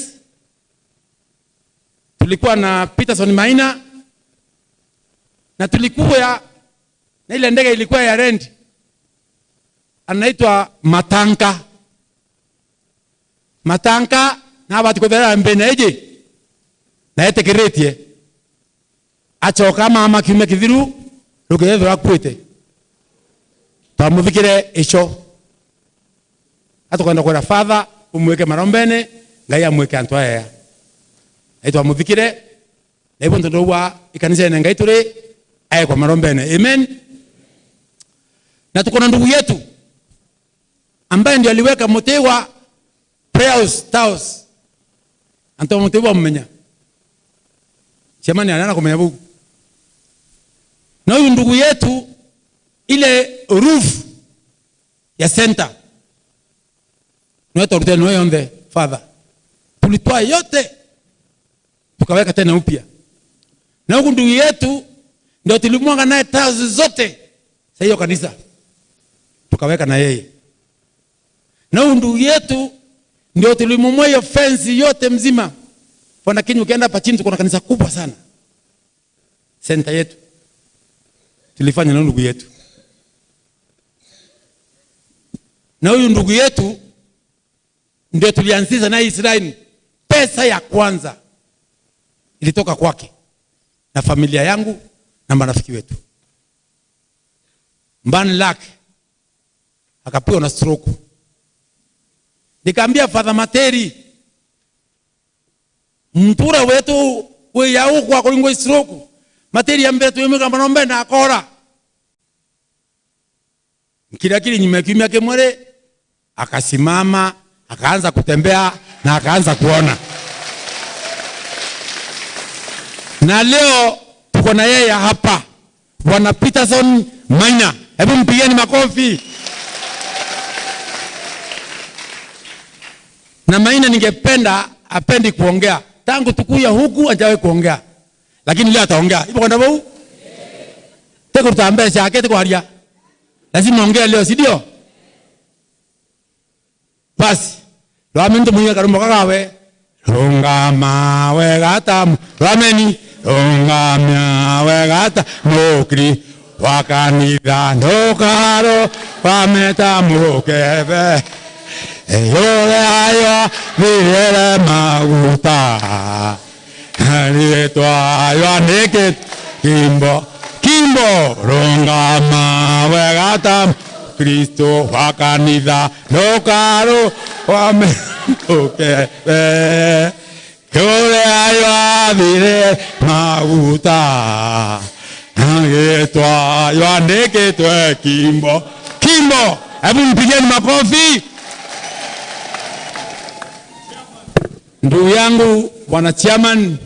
tulikuwa na Peterson Maina, na tulikuwa na ile ndege ilikuwa ya rent anaitwa Matanka. Matanka na watu kwa mbeneje na etekeretie achoka mama kiume kithiru rukethura kwite twamuthikire ico atukwenda kwira father umwike marombene ngai amwike antu aya na twamuthikire na ibo ndondo wa ikanisa ene ngai turi aye kwa marombene. Amen. Na tuko na ndugu yetu ambaye ndiye aliweka Mutewa Prayers House. Anto Mutewa mmenya chemani anana kumenya buku. Na huyu ndugu yetu ile roof ya center nweto ruteno yonde father tulitoa yote tukaweka tena upya. Na huyu ndugu yetu ndio tulimwaga naye tiles zote sasa hiyo kanisa tukaweka na yeye. Na huyu ndugu yetu ndio tulimwaga hiyo fence yote mzima. Bwana Kenya ukienda hapa chini tuko na kanisa kubwa sana. Center yetu tulifanya na ndugu yetu. Na huyu ndugu yetu ndio tulianzisha na Israeli. Pesa ya kwanza ilitoka kwake na familia yangu na marafiki wetu. Mbani lake akapigwa na stroke. Nikamwambia Father Materi, mtura wetu we yau kwa kulingo stroke. Materi ambe tu yemeka manombe na akora. Kila kile nyuma kimya kemwele akasimama, akaanza kutembea na akaanza kuona. Na leo tuko na yeye hapa, Bwana Peterson Maina. Hebu mpigieni makofi. Na Maina ningependa apendi kuongea. Tangu tukuya huku hajawahi kuongea. Lakini leo ataongea. Ipo kwenda bau? Teko tutaambia chake teko haria. Lazima ongea leo, si ndio? Basi, lwameni tumuye karumbo kakawe. Rungama wegata, lwameni rungamya wegata mokri. wa kanitha ndukaro wameta mukebe yore ayo thirere maguta rĩtwa yoandĩkĩtwo kimbo kimbo rũngama wega ta Kristo wa kanitha ndũkarũ wamĩtũkebe yore ayo athire maguta rĩtwa yoandĩkĩtwo kimbo kimbo. Hebu mpigeni makofi. Ndugu yangu bwana chairman,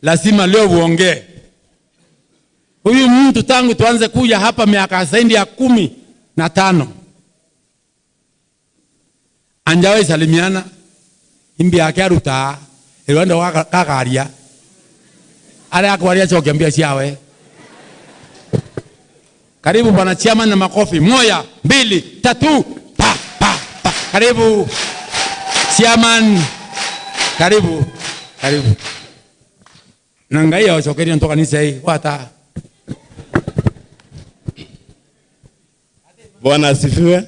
lazima leo uongee. Huyu mtu tangu tuanze kuja hapa miaka zaidi ya 15 anjawe salimiana imbi yake aruta elwanda kakaria ale akwaria chokiambia ciawe. Karibu bwana chairman na makofi. 1 2 3 pa pa pa. Karibu chairman, karibu karibu. Na ngai acokeria ntoka kanisa hii wata. Bwana asifiwe.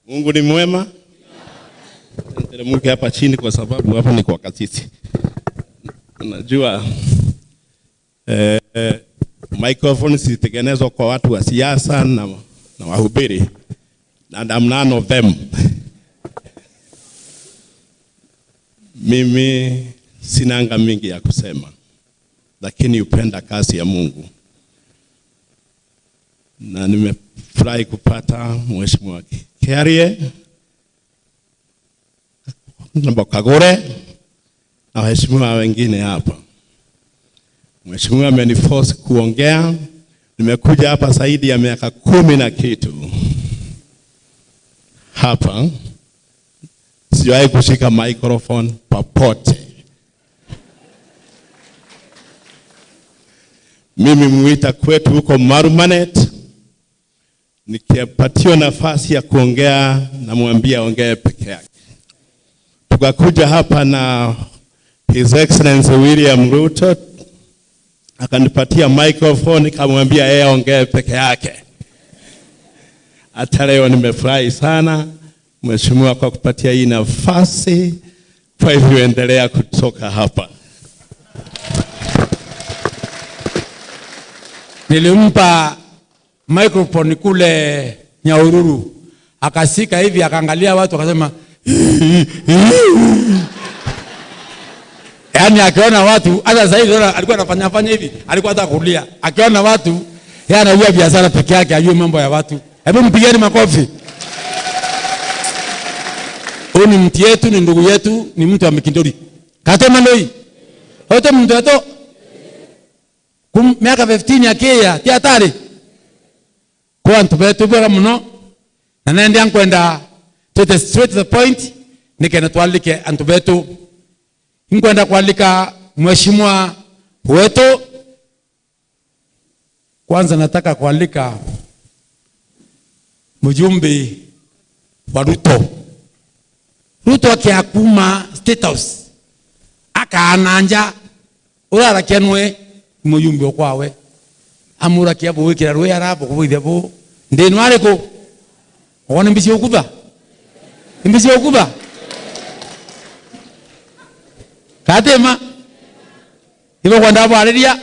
Mungu ni mwema. Niteremke hapa chini kwa sababu hapa ni kwa kasisi. Unajua microphone zilitengenezwa kwa watu wa siasa na wahubiri, and I'm none of them. Mimi sinanga mingi ya kusema, lakini upenda kazi ya Mungu. Na nimefurahi kupata Mheshimiwa Kiarie na Kagure na waheshimiwa wengine hapa. Mheshimiwa ameniforce kuongea. Nimekuja hapa zaidi ya miaka 10 na kitu hapa. Sijawahi kushika microphone popote. Mimi muita kwetu huko Marumanet, nikipatiwa nafasi ya kuongea namwambia ongee peke yake. Tukakuja hapa na His Excellency William Ruto, akanipatia microphone, nikamwambia yeye ongee peke yake. Hata leo nimefurahi sana Mheshimiwa kwa kupatia hii nafasi. Kwa hivyo endelea kutoka hapa. Nilimpa microphone kule Nyahururu, akasika hivi akaangalia watu akasema yaani akiona watu, hata sasa hivi alikuwa anafanya fanya hivi, alikuwa hata kulia. Akiona watu, yeye anajua biashara peke yake, ajue mambo ya watu. Hebu mpigeni makofi. Huyu ni mtu yetu, ni ndugu yetu, ni mtu wa Mikindori. Katema ndoi. Hote mtu yetu. Miaka 15 ya Kenya, ti hatari. Kwa ntu betu bora muno. Na nende ankwenda to the straight to the point, nikena tualike antu betu. Nkwenda kualika mheshimiwa wetu. Kwanza nataka kualika mjumbe wa Ruto. Ruto akiakuma State House akaananja urara kenwe mujumbe okwawe amura kiabu wikira rwe arabo kubuithia bu ndinu ariku wona mbisi okutha mbisi okutha katema ibo kwenda bwariria.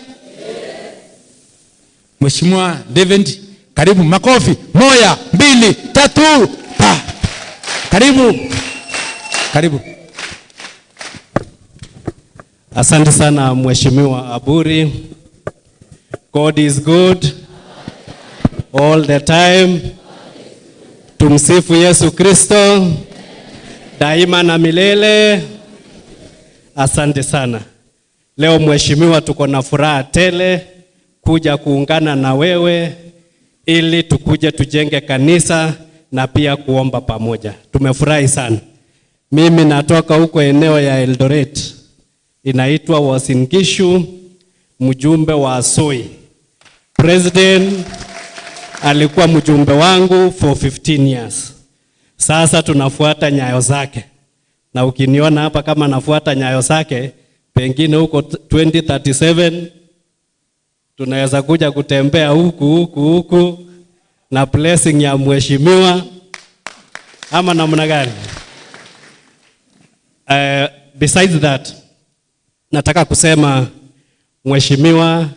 Mheshimiwa David, karibu. Makofi. 1 2 3 pa. Karibu. Karibu. Asante sana Mheshimiwa Aburi. God is good all the time. Tumsifu Yesu Kristo daima na milele. Asante sana. Leo Mheshimiwa, tuko na furaha tele kuja kuungana na wewe ili tukuje tujenge kanisa na pia kuomba pamoja. Tumefurahi sana. Mimi natoka huko eneo ya Eldoret, inaitwa Uasin Gishu, mjumbe wa Asoi. President alikuwa mjumbe wangu for 15 years. Sasa tunafuata nyayo zake. Na ukiniona hapa kama nafuata nyayo zake, pengine huko 2037 Tunaweza kuja kutembea huku huku huku na blessing ya mheshimiwa ama namna gani? Besides that, nataka kusema mheshimiwa,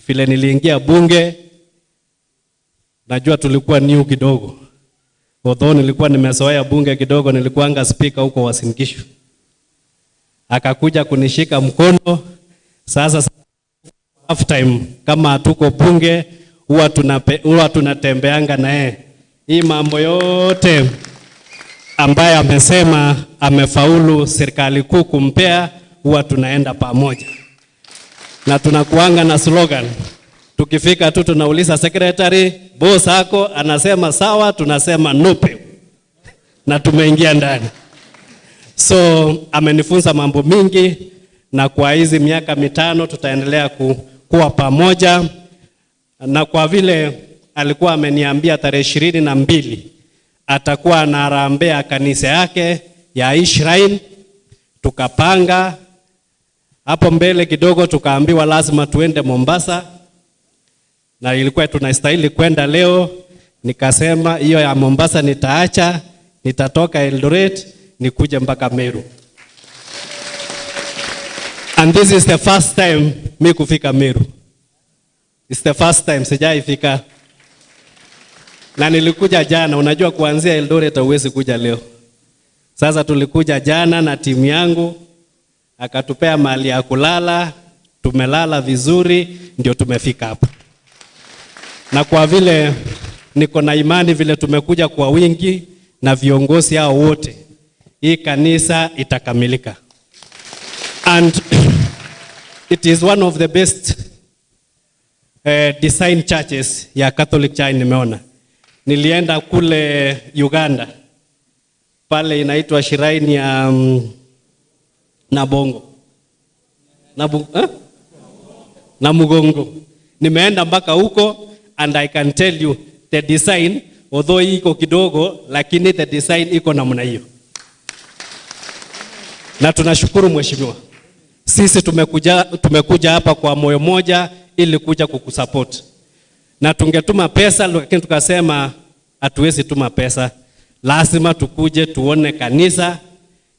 vile niliingia bunge, najua tulikuwa new kidogo. Although nilikuwa nimezoea bunge kidogo, nilikuanga speaker huko Uasin Gishu. Akakuja kunishika mkono. Sasa half time kama hatuko bunge huwa tunatembeanga na yeye. Hii mambo yote ambaye amesema amefaulu serikali kuu kumpea, huwa tunaenda pamoja. Na tunakuanga na slogan. Tukifika tu tunauliza secretary, boss ako anasema sawa, tunasema nope. Na tumeingia ndani. So amenifunza mambo mingi, na kwa hizi miaka 5 tutaendelea kuwa pamoja. Na kwa vile alikuwa ameniambia tarehe 22 atakuwa anarambea kanisa yake ya Shrine, tukapanga hapo mbele kidogo, tukaambiwa lazima tuende Mombasa, na ilikuwa tunastahili kwenda leo. Nikasema hiyo ya Mombasa nitaacha, nitatoka Eldoret nikuje mpaka Meru. And this is the first time mi kufika Meru. It's the first time, sijaifika. Na nilikuja jana, unajua kuanzia Eldoret huwezi kuja leo. Sasa tulikuja jana na timu yangu, akatupea mahali ya kulala, tumelala vizuri, ndio tumefika hapa. Na kwa vile niko na imani vile tumekuja kwa wingi na viongozi hao wote, hii kanisa itakamilika. And it is one of the best design churches ya Catholic Church nimeona. Nilienda kule Uganda, pale inaitwa shrine ya Nabongo. Namugongo. Nimeenda mpaka huko, and I can tell you the design, although iko kidogo, lakini the design iko namna hiyo. Na tunashukuru mheshimiwa. Sisi tumekuja hapa kwa moyo moja ili kuja kukusupport. Na tungetuma pesa, lakini tukasema hatuwezi tuma pesa. Lazima tukuje tuone kanisa,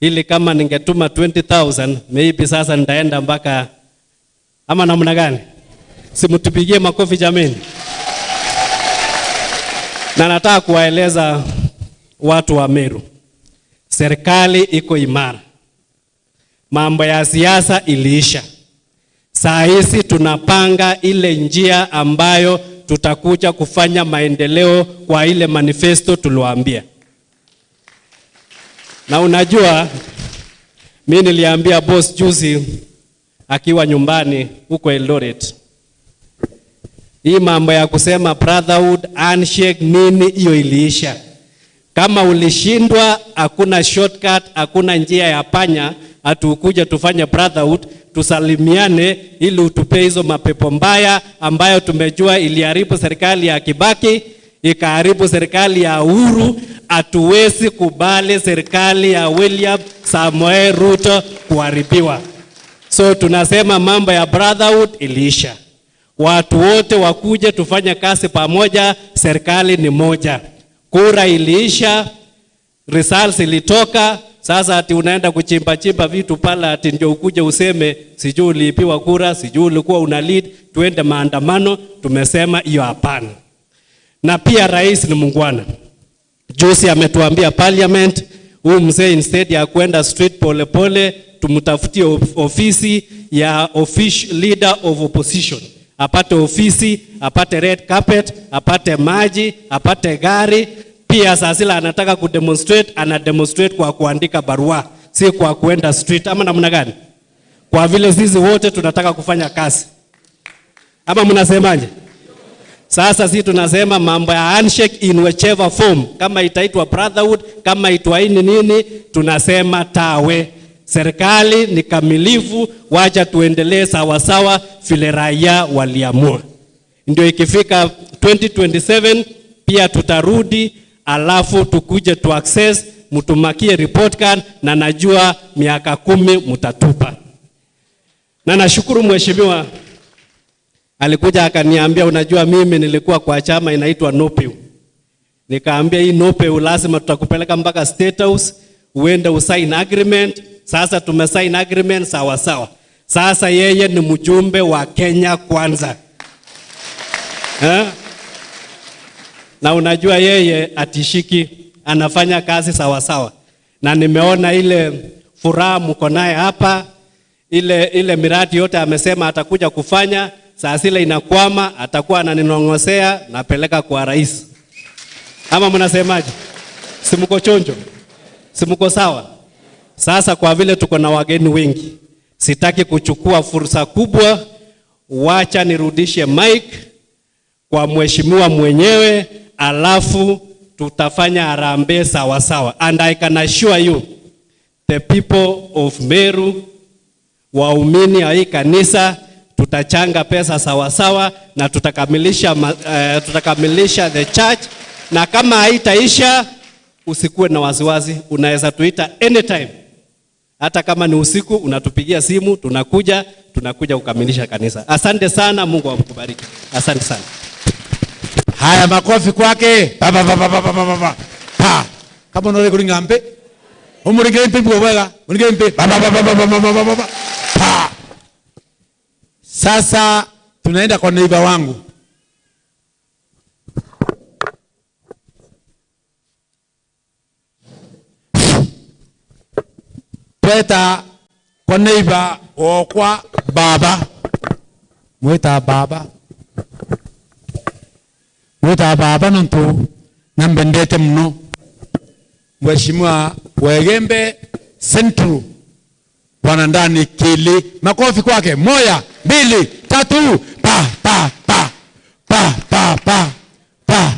ili kama ningetuma 20,000 maybe sasa nitaenda mpaka ama namna gani? Simtupigie makofi jameni. Na nataka kuwaeleza watu wa Meru, serikali iko imara. Mambo ya siasa iliisha. Saa hizi tunapanga ile njia ambayo tutakuja kufanya maendeleo kwa ile manifesto tuliwaambia. Na unajua, mimi niliambia boss juzi akiwa nyumbani huko Eldoret, hii mambo ya kusema brotherhood, handshake nini, hiyo iliisha. Kama ulishindwa, hakuna shortcut, hakuna njia ya panya, atukuja tufanye brotherhood, tusalimiane ili utupe hizo mapepo mbaya ambayo tumejua iliharibu serikali ya Kibaki, ikaharibu serikali ya Uhuru. Hatuwezi kubali serikali ya William Samoei Ruto kuharibiwa. So tunasema mambo ya brotherhood iliisha. Watu wote wakuje tufanye kazi pamoja, serikali ni moja. Kura iliisha, results ilitoka. Sasa ati unaenda kuchimba chimba vitu pala ati ndio ukuje useme sijui uliibiwa kura, sijui ulikuwa una lead, tuende maandamano. Tumesema hiyo hapana. Na pia rais ni mungwana. Juzi ametuambia parliament, huyu mzee instead ya kwenda street pole pole, tumtafutie ofisi ya official leader of opposition. Apate ofisi, apate red carpet, apate maji, apate gari. Pia sasa anataka kudemonstrate, ana demonstrate kwa kuandika barua, si kwa kuenda street ama namna gani? Kwa vile sisi wote tunataka kufanya kazi. Ama mnasemaje? Sasa sisi tunasema mambo ya handshake in whichever form, kama itaitwa brotherhood, kama itwaini nini, tunasema tawe. Serikali ni kamilifu, wacha tuendelee sawa sawa vile raia waliamua. Ndio ikifika 2027 pia tutarudi, alafu tukuje tu access, mtumakie report card, na najua miaka 10 mtatupa. Na nashukuru mheshimiwa Alikuja akaniambia, unajua mimi nilikuwa kwa chama inaitwa Nopeu. Nikaambia hii Nopeu lazima tutakupeleka mpaka State House uende usign agreement. Sasa tumesign agreement sawa sawa. Sasa yeye ni mjumbe wa Kenya Kwanza. Na unajua yeye atishiki, anafanya kazi sawa sawa. Na nimeona ile furaha mko naye hapa, ile miradi yote amesema atakuja kufanya, saa zile inakwama atakuwa ananinongosea napeleka kwa rais. Ama mnasemaje? Si mko chonjo? Si mko sawa? Sasa kwa vile tuko na wageni wengi, sitaki kuchukua fursa kubwa, wacha nirudishe mic kwa mheshimiwa mwenyewe, alafu tutafanya harambee sawa sawa. And I can assure you, the people of Meru, waumini wa hii kanisa, tutachanga pesa sawa sawa na tutakamilisha the church. Na kama haitaisha, usikuwe na wasiwasi, unaweza tuita anytime. Hata kama ni usiku unatupigia simu, tunakuja kukamilisha kanisa. Asante sana, Mungu akubariki. Asante sana. Haya, makofi kwake. Pa pa pa pa pa pa pa. Pa. Kama unaona kuringa mpe. Umuringe mpe bwega, muringe mpe. Pa pa pa pa pa pa pa pa. Pa. Sasa tunaenda kwa neighbor wangu. Tweta kwa neighbor okwa baba. Mweta baba. Mweta baba nontu nambendete mno. Mheshimiwa Wegembe Central Bwana Ndani Kili. Makofi kwake. 1 2 3 pa pa pa pa pa pa pa.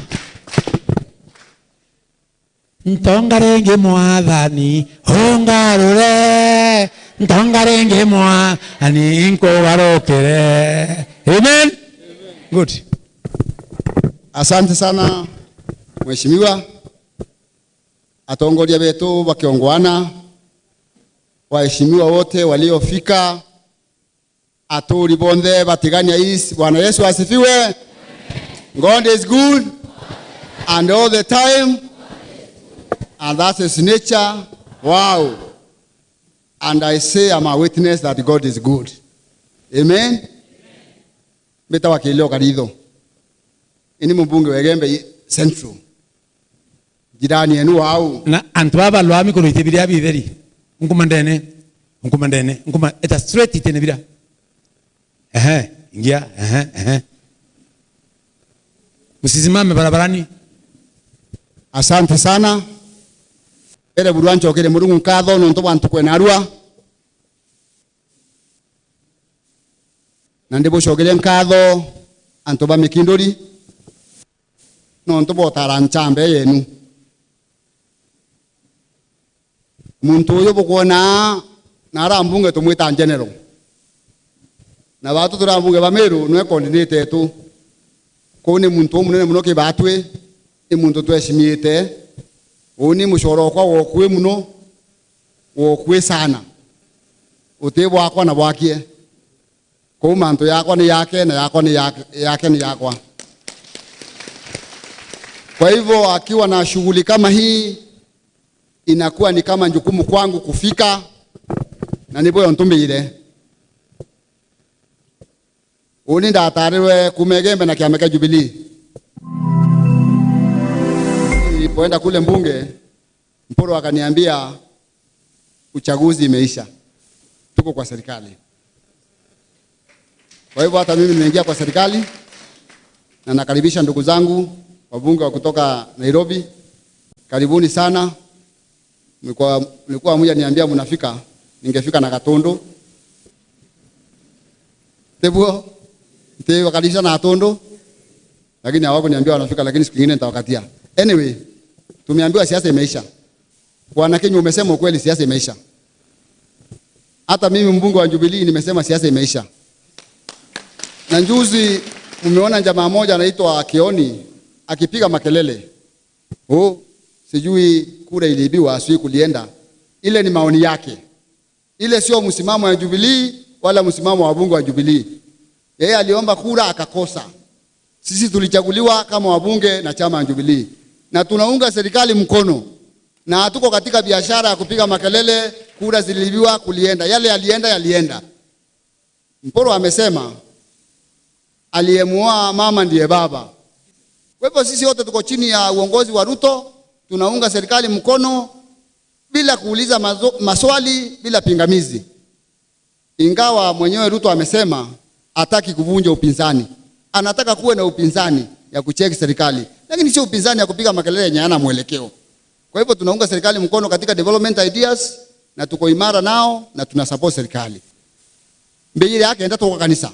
Ntongarenge mwathani ungarure, ntongarenge mwathani nkugarukire. Amen. Good. Asante sana mheshimiwa. Atongoria betu wakiongwana, waheshimiwa wote waliofika, aturi bonde batigania is. Bwana Yesu asifiwe. God is good and all the time, and that's his nature. Wow. And I say I'm a witness that God is good. Amen. Meta wakilio karido. Ini mbunge Wegembe Central. Jirani yenu wao. Na antu aba lwami kono itebiria biberi. Nkumandene, nkumandene, nkuma eta straight itenebira. Ehe, ingia, ehe, ehe. Msisimame barabarani. Asante sana. Ere buruancho kere murungu nkatho nontu bantu kwenarua. Na ndibucokere nkatho antu ba Mikinduri nontu botara nchambe yenu. Muntu uyu bukwona nara mbunge tumwita general. Na batu turambunge ba Meru nwe coordinate tu. Ko ni muntu munene muno kibatwe, ni muntu tweshimiete. Oni mushoro kwa wokwe muno, wokwe sana. Ute bwakwa na bwakie. Ko manto yakwa ni yake na yakwa ni yake, yake ni yakwa. Kwa hivyo akiwa na shughuli kama hii inakuwa ni kama jukumu kwangu kufika na niboyo ntumbire. Uni ndatarwe kumegembe na kiameka Jubilee. Nilipoenda kule mbunge, Mporo akaniambia uchaguzi imeisha, tuko kwa serikali. Kwa hivyo hata mimi nimeingia kwa serikali na nakaribisha ndugu zangu wabunge wa kutoka Nairobi. Karibuni sana. Mlikuwa mmoja niambia mnafika, ningefika na Katondo. Tebuo nte wakalisha na Katondo, lakini hawakuniambia wanafika, lakini siku nyingine nitawakatia. Anyway, tumeambiwa siasa imeisha. Bwana Kenya, umesema ukweli, siasa imeisha. Hata mimi mbunge wa Jubilee nimesema siasa imeisha. Na juzi mmeona jamaa moja anaitwa Kioni akipiga makelele. Oh, sijui kura iliibiwa, sijui kulienda. Ile ni maoni yake. Ile sio msimamo wa Jubilee wala msimamo wa wabunge wa Jubilee. Yeye aliomba kura akakosa. Sisi tulichaguliwa kama wabunge na chama Jubilee, na tunaunga serikali mkono, na hatuko katika biashara ya kupiga makelele kura ziliibiwa, kulienda yale yalienda yalienda. Mporo amesema aliyemuoa mama ndiye baba. Kwa hivyo sisi wote tuko chini ya uongozi wa Ruto, tunaunga serikali mkono bila kuuliza maswali, bila pingamizi. Ingawa mwenyewe Ruto amesema hataki kuvunja upinzani, anataka kuwe na upinzani ya kucheki serikali, lakini sio upinzani ya kupiga makelele yenye hayana mwelekeo. Kwa hivyo tunaunga serikali mkono katika development ideas, na tuko imara nao na tuna support serikali. Mbele yake enda toka kanisa.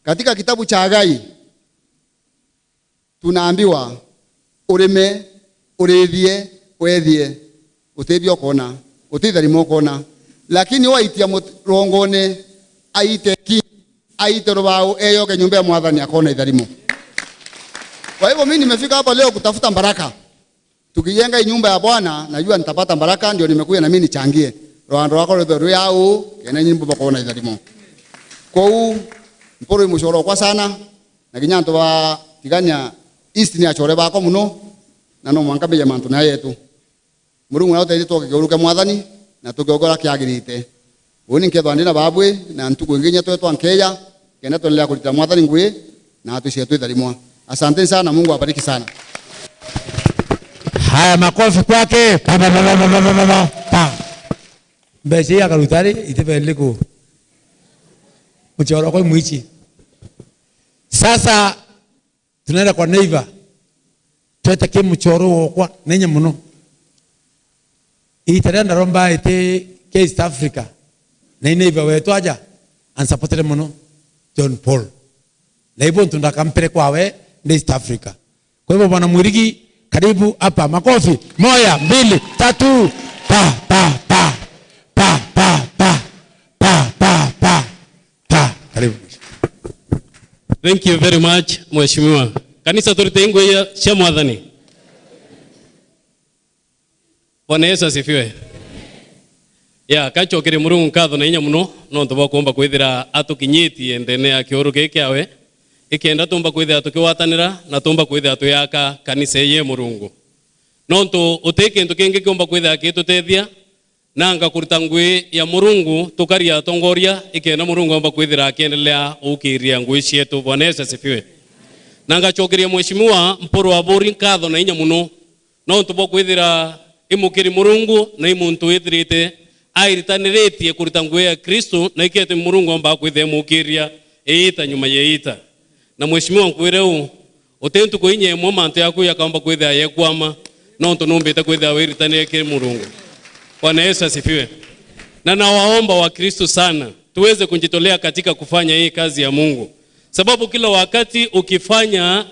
Katika kitabu cha Hagai tunaambiwa urime, urithie, wethie, utithie ukona, utitharimo ukona, lakini waitia rongone aite ki aite rubao eyoke nyumba ya mwathani akona itharimo. Kwa hivyo mimi nimefika hapa leo kutafuta baraka. Tukijenga hii nyumba ya Bwana najua nitapata baraka, ndio nimekuja na mimi nichangie. Rwando wako rutho yao kene nyimbo bakona itharimo. Kou mporo imushoro kwa sana na kinyanto ba tiganya East ni achore bako muno na no mwanka beja mantu na yetu. Murungu na uteithie tũkĩũrũke mwathani na tũkĩogora kĩagĩrĩte. Ũyũ nkethwa ndĩ na babwe na ntuku ĩngĩ twetwa nkeya kenda twendelea kũrita mwathani ngui na tucie twitharimwa. Asante sana, Mungu awabariki sana. Haya, makofi kwake. Pa pa pa pa pa pa pa. Mbeca ya karutari itebeliku. Mchoro kwa mwichi. Sasa tunaenda kwa neighbor. Twete ke mchoro kwa nenya muno. Itarenda romba ite ke East Africa. Na neighbor wetu aja ansupported muno John Paul. Na hivyo tunataka kwawe ni East Africa. Kwa hivyo bwana Mwirigi, karibu hapa. Makofi. 1 2 3 pa pa pa pa pa pa pa pa pa pa. Karibu. Thank you very much mheshimiwa. Kanisa tulitengo ya cha mwathani. Bwana Yesu asifiwe. Ya kachokere murungu nkatho na inya muno no ntoba kuomba kwithira atukinyitie ndene ya kiuru giki awe ikienda tumba kwithira tukiwatanira na tumba kwithira tuyaka kanisa ye murungu. Nonto uteke ntu kingi kiomba kwithira kitutethia nanga kuruta ngui ya murungu tukaria tongoria ikienda murungu omba kwithira akiendelea ukiria ngui cietu. Bwana Yesu asifiwe. Nanga chokeria mheshimiwa Mporo wa Bori nkatho na inya muno nonto bo kwithira imukiri murungu na imuntu withirite airitaniritie kuruta ngui ya Kristo na ikete murungu omba kwithira mukiria eita nyuma yeita. Na mheshimiwa nkwireu utentu kuinye mwa mantu yaku yakamba kwithira yekwama nonto numbite kwithira wiritaniritie murungu. Bwana Yesu asifiwe. Na nawaomba wa Kristo sana tuweze kujitolea katika kufanya hii kazi ya Mungu. Sababu kila wakati ukifanya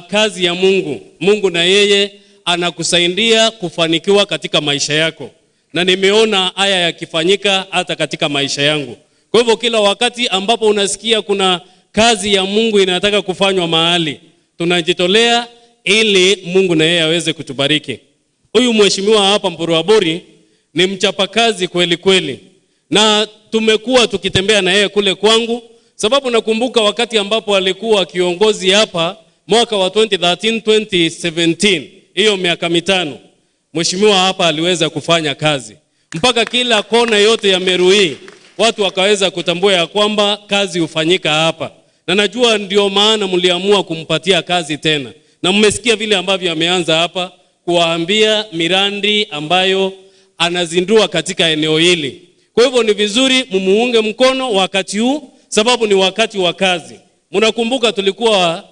kazi ya Mungu, Mungu na yeye anakusaidia kufanikiwa katika maisha yako. Na nimeona haya yakifanyika hata katika maisha yangu. Kwa hivyo kila wakati ambapo unasikia kuna kazi ya Mungu inataka kufanywa mahali, tunajitolea ili Mungu na yeye aweze kutubariki. Huyu mheshimiwa hapa Mporo wa Bori ni mchapakazi kweli kweli. Na tumekuwa tukitembea na yeye kule kwangu, sababu nakumbuka wakati ambapo alikuwa kiongozi hapa mwaka wa 2013 2017, hiyo miaka 5, mheshimiwa hapa aliweza kufanya kazi mpaka kila kona yote ya Meru hii watu wakaweza kutambua ya kwamba kazi hufanyika hapa. Na najua ndio maana mliamua kumpatia kazi tena. Na mmesikia vile ambavyo ameanza hapa kuwaambia miradi ambayo anazindua katika eneo hili. Kwa hivyo ni vizuri mumuunge mkono wakati huu, sababu ni wakati wa kazi. Mnakumbuka tulikuwa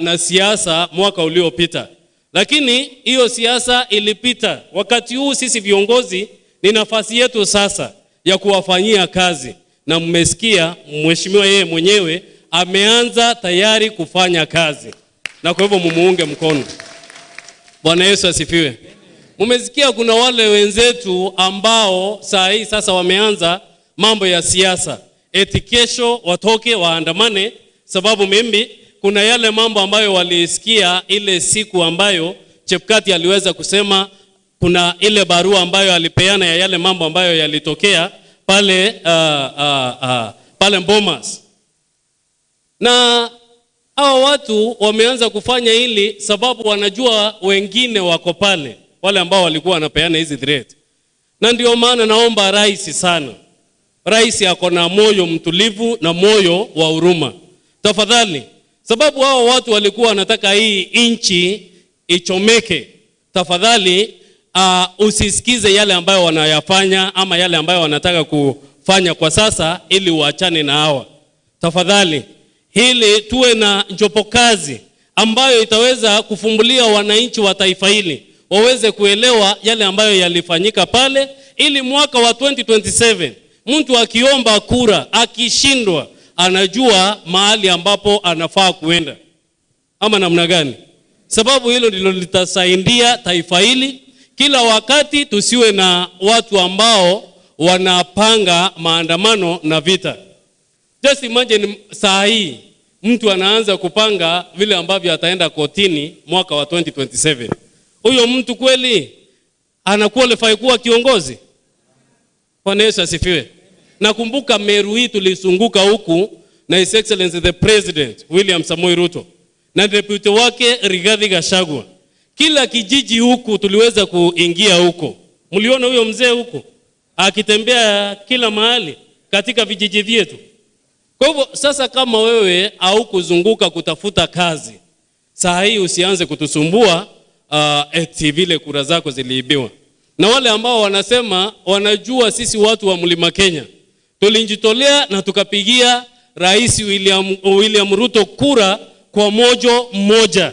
na siasa mwaka uliopita, lakini hiyo siasa ilipita. Wakati huu sisi viongozi ni nafasi yetu sasa ya kuwafanyia kazi. Na mmesikia mheshimiwa yeye mwenyewe ameanza tayari kufanya kazi. Na kwa hivyo mumuunge mkono. Bwana Yesu asifiwe. Mmesikia kuna wale wenzetu ambao saa hii sasa wameanza mambo ya siasa. Eti kesho watoke waandamane, sababu mimi kuna yale mambo ambayo walisikia ile siku ambayo Chepkati aliweza kusema, kuna ile barua ambayo alipeana ya yale mambo ambayo yalitokea pale pale Bomas. Na hawa watu wameanza kufanya hili sababu wanajua wengine wako pale, wale ambao walikuwa wanapeana hizi threat. Na ndio maana naomba rais sana. Rais ako na moyo mtulivu na moyo wa huruma. Tafadhali, sababu hao watu walikuwa wanataka hii nchi ichomeke. Tafadhali usisikize yale ambayo wanayafanya ama yale ambayo wanataka kufanya kwa sasa ili uachane na hawa. Tafadhali, hili tuwe na jopo kazi ambayo itaweza kufumbulia wananchi wa taifa hili waweze kuelewa yale ambayo yalifanyika pale, ili mwaka wa 2027 mtu akiomba kura akishindwa anajua mahali ambapo anafaa kuenda ama namna gani. Sababu hilo ndilo litasaidia taifa hili. Kila wakati tusiwe na watu ambao wanapanga maandamano na vita. Just imagine saa hii mtu anaanza kupanga vile ambavyo ataenda kotini mwaka wa 2027. Huyo mtu kweli ana qualify kuwa kiongozi? Bwana Yesu asifiwe. Nakumbuka Meru hii tulisunguka huku na His Excellency the President William Samoei Ruto na deputy wake Rigathi Gachagua. Kila kijiji huku tuliweza kuingia huko. Mliona huyo mzee huko akitembea kila mahali katika vijiji vyetu. Kwa hivyo sasa, kama wewe haukuzunguka kutafuta kazi, saa hii usianze kutusumbua eti vile kura zako ziliibiwa. Na wale ambao wanasema wanajua sisi watu wa Mlima Kenya tulijitolea na tukapigia Rais William Ruto kura kwa mojo mmoja.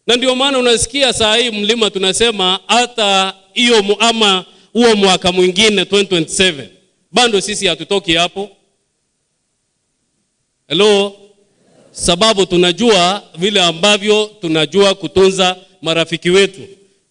Na ndio maana unasikia saa hii mlima tunasema hata hiyo ama huo mwaka mwingine 2027 bado sisi hatutoki hapo. Hello, sababu tunajua vile ambavyo tunajua kutunza marafiki wetu.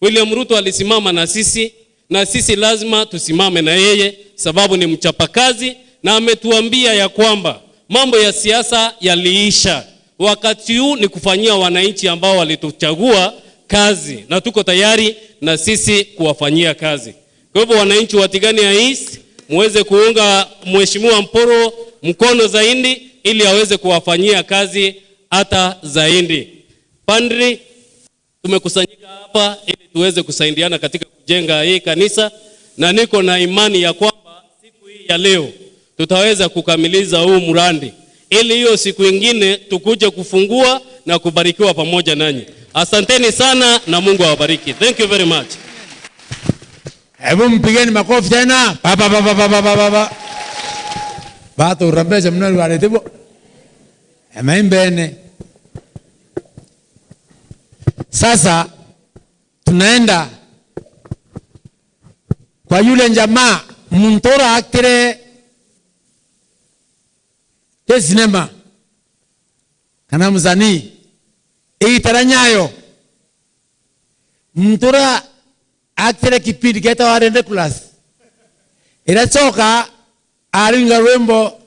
William Ruto alisimama na sisi, na sisi lazima tusimame na yeye, sababu ni mchapakazi na ametuambia ya kwamba mambo ya siasa yaliisha. Wakati huu ni kufanyia wananchi ambao walituchagua kazi, na tuko tayari na sisi kuwafanyia kazi. Kwa hivyo wananchi wa Tigania East muweze kuunga Mheshimiwa Mporo mkono zaidi ili aweze kuwafanyia kazi hata zaidi. Pandri, tumekusanyika hapa ili tuweze kusaidiana katika kujenga hii kanisa, na niko na imani ya kwamba siku hii ya leo tutaweza kukamiliza huu mradi ili hiyo siku ingine tukuje kufungua na kubarikiwa pamoja nanyi. Asanteni sana na Mungu awabariki. Thank you very much. Hebu mpigeni makofi tena. Pa pa pa pa pa pa pa. Bato rambeza mnalo wale emaimbene. Sasa tunaenda kwa yule jamaa muntora akire te sinema kana mzani itaranyayo muntora akire kipindi keta warende class irachoka aringa rwembo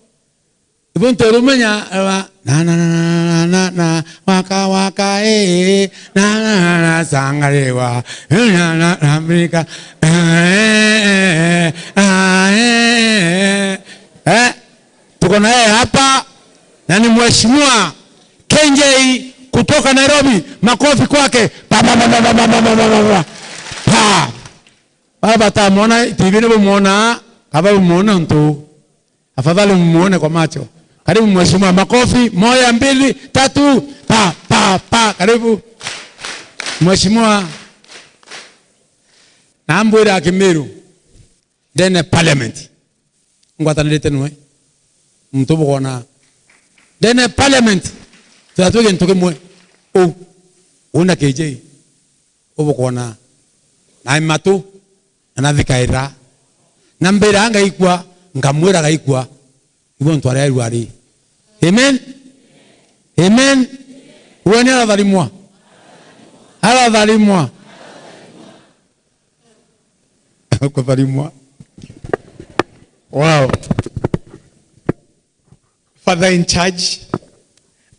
ibunto rumenya na na na na na waka waka eh na na na sangarewa na na na Amerika eh eh eh. Tuko na yeye hapa na ni Mheshimiwa KJ kutoka Nairobi. Makofi kwake. Pa pa pa pa pa pa pa pa. Pa. Baba tamuona TV ni muona kama muona mtu. Afadhali muone kwa macho. Karibu mheshimiwa, makofi 1 2 3 pa pa pa. Karibu mheshimiwa. Nambwira Kimiru then parliament ngwatanirite nwe mtu bukona then parliament tuatwege ntukimwe o una KJ ubukona na matu na thikaira na mbira ngaikwa ngamwira gaikwa ibo ntwara rwari. Amen. Amen. Wene aratharimwa aratharimwa kutharimwa. Wow. Father in charge,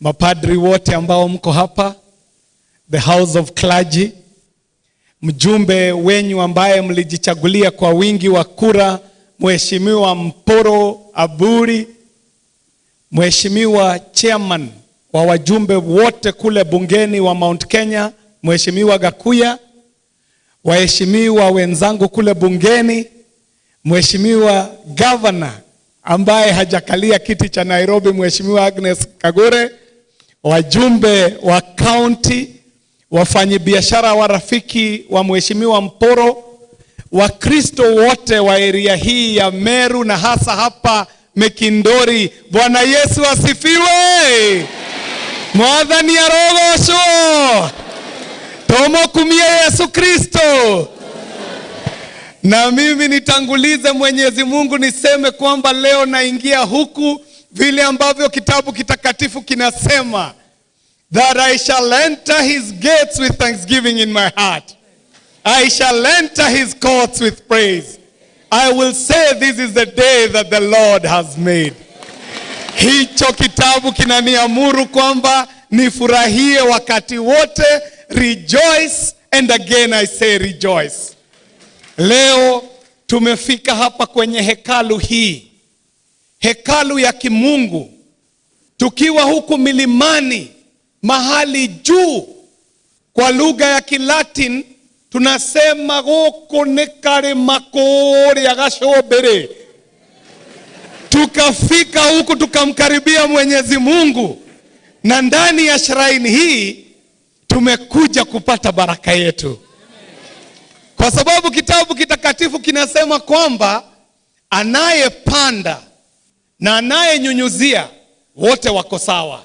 mapadri wote ambao mko hapa, the house of clergy, mjumbe wenyu ambaye mlijichagulia kwa wingi wa kura, Mheshimiwa Mporo Aburi, Mheshimiwa Chairman wa wajumbe wote kule bungeni wa Mount Kenya, Mheshimiwa Gakuya, waheshimiwa wenzangu kule bungeni, Mheshimiwa Governor ambaye hajakalia kiti cha Nairobi, Mheshimiwa Agnes Kagure, wajumbe wa county, wafanyibiashara wa rafiki wa Mheshimiwa Mporo, Wakristo wote wa area hii ya Meru na hasa hapa Mekindori, Bwana Yesu asifiwe. Mwathani arogocwo. Tumukumie Yesu Kristo. Na mimi nitangulize Mwenyezi Mungu niseme kwamba leo naingia huku vile ambavyo kitabu kitakatifu kinasema, that I shall enter his gates with thanksgiving in my heart. I shall enter his courts with praise. I will say this is the day that the Lord has made. Hicho kitabu kinaniamuru kwamba nifurahie wakati wote, rejoice and again I say rejoice. Leo tumefika hapa kwenye hekalu hii, hekalu ya kimungu, tukiwa huku milimani mahali juu. Kwa lugha ya Kilatin tunasema guku ni karima kuria gacumbiri. Tukafika huku tukamkaribia Mwenyezi Mungu, na ndani ya shrine hii tumekuja kupata baraka yetu, kwa sababu kitabu kitakatifu kinasema kwamba anayepanda na anayenyunyuzia wote wako sawa,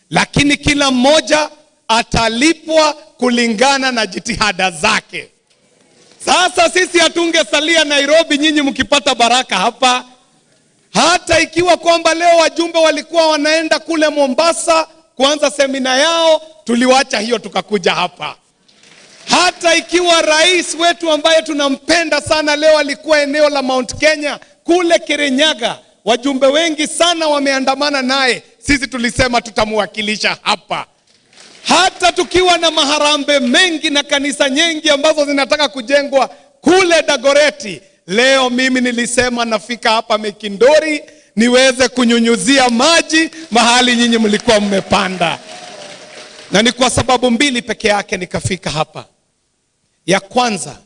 lakini kila mmoja atalipwa kulingana na jitihada zake. Sasa sisi hatungesalia Nairobi nyinyi mkipata baraka hapa, hata ikiwa kwamba leo wajumbe walikuwa wanaenda kule Mombasa kuanza semina yao, tuliwacha hiyo tukakuja hapa. Hata ikiwa rais wetu ambaye tunampenda sana leo alikuwa eneo la Mount Kenya kule Kirinyaga, wajumbe wengi sana wameandamana naye, sisi tulisema tutamwakilisha hapa. Hata tukiwa na maharambe mengi na kanisa nyingi ambazo zinataka kujengwa kule Dagoreti, leo mimi nilisema nafika hapa Mekindori niweze kunyunyuzia maji mahali nyinyi mlikuwa mmepanda. Na ni kwa sababu mbili peke yake nikafika hapa. Ya kwanza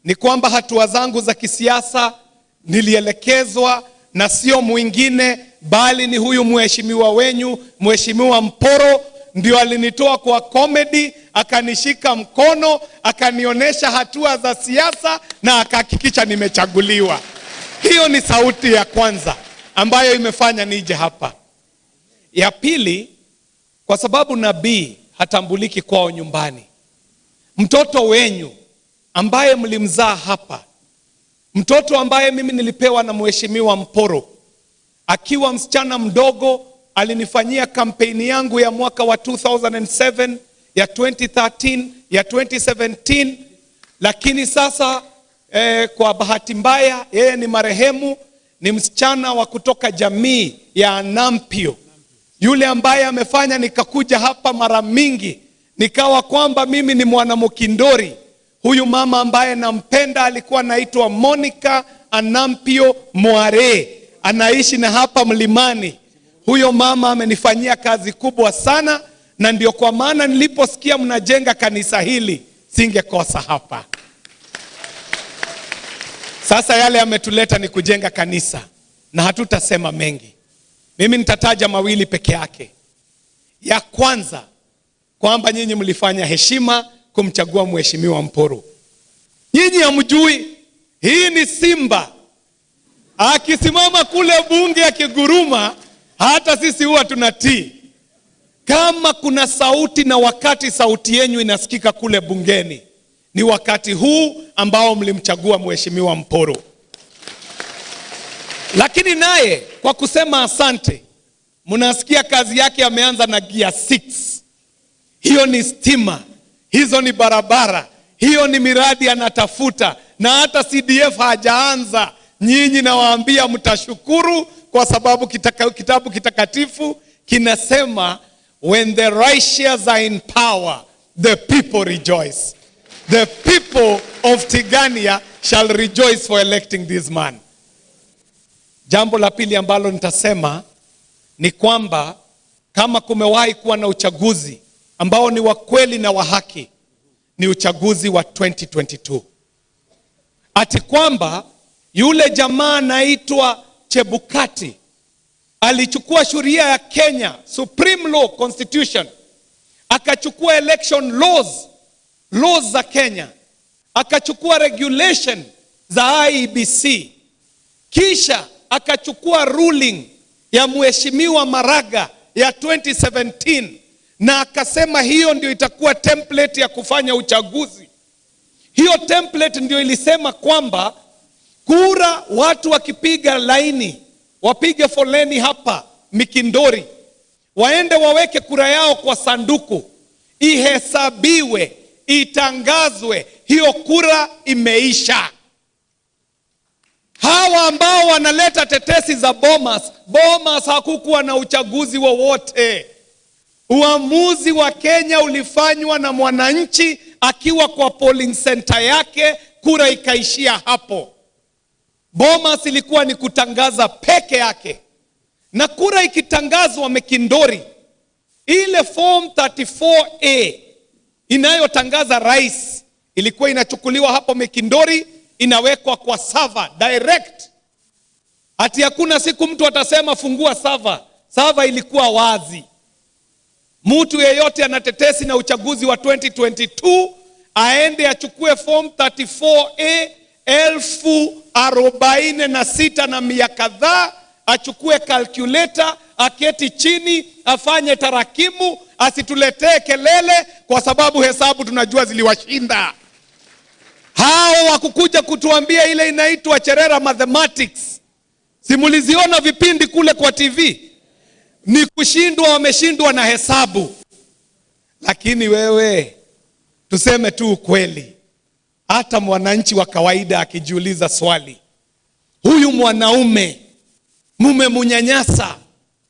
ni kwamba hatua zangu za kisiasa nilielekezwa na sio mwingine bali ni huyu mheshimiwa wenyu, Mheshimiwa Mporo, ndio alinitoa kwa comedy, akanishika mkono, akanionyesha hatua za siasa na akahakikisha nimechaguliwa. Hiyo ni sauti ya kwanza ambayo imefanya nije hapa. Ya pili, kwa sababu nabii hatambuliki kwao nyumbani. Mtoto wenyu ambaye mlimzaa hapa, mtoto ambaye mimi nilipewa na Mheshimiwa Mporo akiwa msichana mdogo, alinifanyia kampeni yangu ya mwaka wa 2007, ya 2013, ya 2017, lakini sasa kwa bahati mbaya yeye ni marehemu, ni msichana wa kutoka jamii ya Anampio, yule ambaye amefanya nikakuja hapa mara mingi, nikawa kwamba mimi ni mwanamukindori. Huyu mama ambaye nampenda alikuwa anaitwa Monica Anampio Mware, anaishi na hapa mlimani. Huyo mama amenifanyia kazi kubwa sana, na ndio kwa maana niliposikia mnajenga kanisa hili singekosa hapa. Sasa yale yametuleta ni kujenga kanisa, na hatutasema mengi. Mimi nitataja mawili peke yake. Ya kwanza, kwamba nyinyi mlifanya heshima kumchagua Mheshimiwa Mporo. Nyinyi hamjui, hii ni simba. Akisimama kule bunge akiguruma, hata sisi huwa tunatii. Kama kuna sauti na wakati sauti yenu inasikika kule bungeni, ni wakati huu ambao mlimchagua Mheshimiwa Mporo. Lakini naye kwa kusema asante, mnasikia kazi yake ameanza na gear 6. Hiyo ni stima, hizo ni barabara, hiyo ni miradi anatafuta, na hata CDF hajaanza. Nyinyi nawaambia mtashukuru, kwa sababu kitabu kitakatifu kinasema when the righteous are in power, the people rejoice. The people of Tigania shall rejoice for electing this man. Jambo la pili ambalo nitasema ni kwamba kama kumewahi kuwa na uchaguzi ambao ni wa kweli na wa haki, ni uchaguzi wa 2022. Ati kwamba yule jamaa anaitwa Chebukati alichukua sheria ya Kenya, Supreme Law Constitution, akachukua election laws za Kenya, akachukua regulation za IEBC, kisha akachukua ruling ya Mheshimiwa Maraga ya 2017 na akasema hiyo ndio itakuwa template ya kufanya uchaguzi. Hiyo template ndio ilisema kwamba kura watu wakipiga laini, wapige foleni hapa Mikindori, waende waweke kura yao kwa sanduku, ihesabiwe, itangazwe, hiyo kura imeisha. Hawa ambao wanaleta tetesi za Bomas, Bomas hakukuwa na uchaguzi wowote. Uamuzi wa Kenya ulifanywa na mwananchi akiwa kwa polling center yake, kura ikaishia hapo. Bomas ilikuwa ni kutangaza peke yake. Na kura ikitangazwa Mikindori, ile form 34A inayotangaza rais ilikuwa inachukuliwa hapo Mikindori, inawekwa kwa server direct. Ati hakuna siku mtu atasema fungua server. Server ilikuwa wazi. Mtu yeyote anatetesi na uchaguzi wa 2022 aende achukue form 34A 46,000 na mia kadhaa, achukue calculator, aketi chini, afanye tarakimu, asituletee kelele kwa sababu hesabu tunajua ziliwashinda. Hao wakukuja kutuambia ile inaitwa Cherera Mathematics. Simuliziona vipindi kule kwa TV. Ni kushindwa, wameshindwa na hesabu. Lakini wewe, tuseme tu ukweli. Hata mwananchi wa kawaida akijiuliza swali, huyu mwanaume mumemunyanyasa,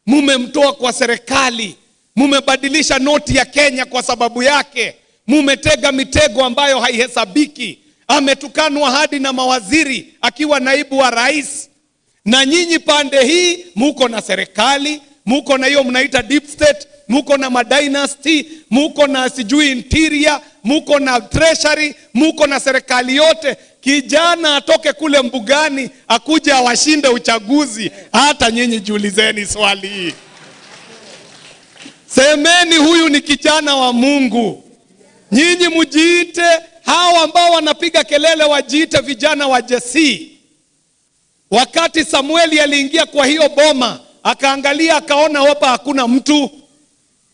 mumemtoa kwa serikali, mumebadilisha noti ya Kenya kwa sababu yake, mumetega mitego ambayo haihesabiki, ametukanwa hadi na mawaziri akiwa naibu wa rais. Na nyinyi pande hii muko na serikali, muko na hiyo mnaita deep state, muko na madynasty, muko na sijui interior, muko na treasury, muko na serikali yote. Kijana atoke kule mbugani akuje awashinde uchaguzi. Hata nyinyi jiulizeni swali hii. Semeni huyu ni kijana wa Mungu. Nyinyi mjiite, hao ambao wanapiga kelele wajiite vijana wa Jesse. Wakati Samueli aliingia kwa hiyo boma, akaangalia akaona hapa hakuna mtu,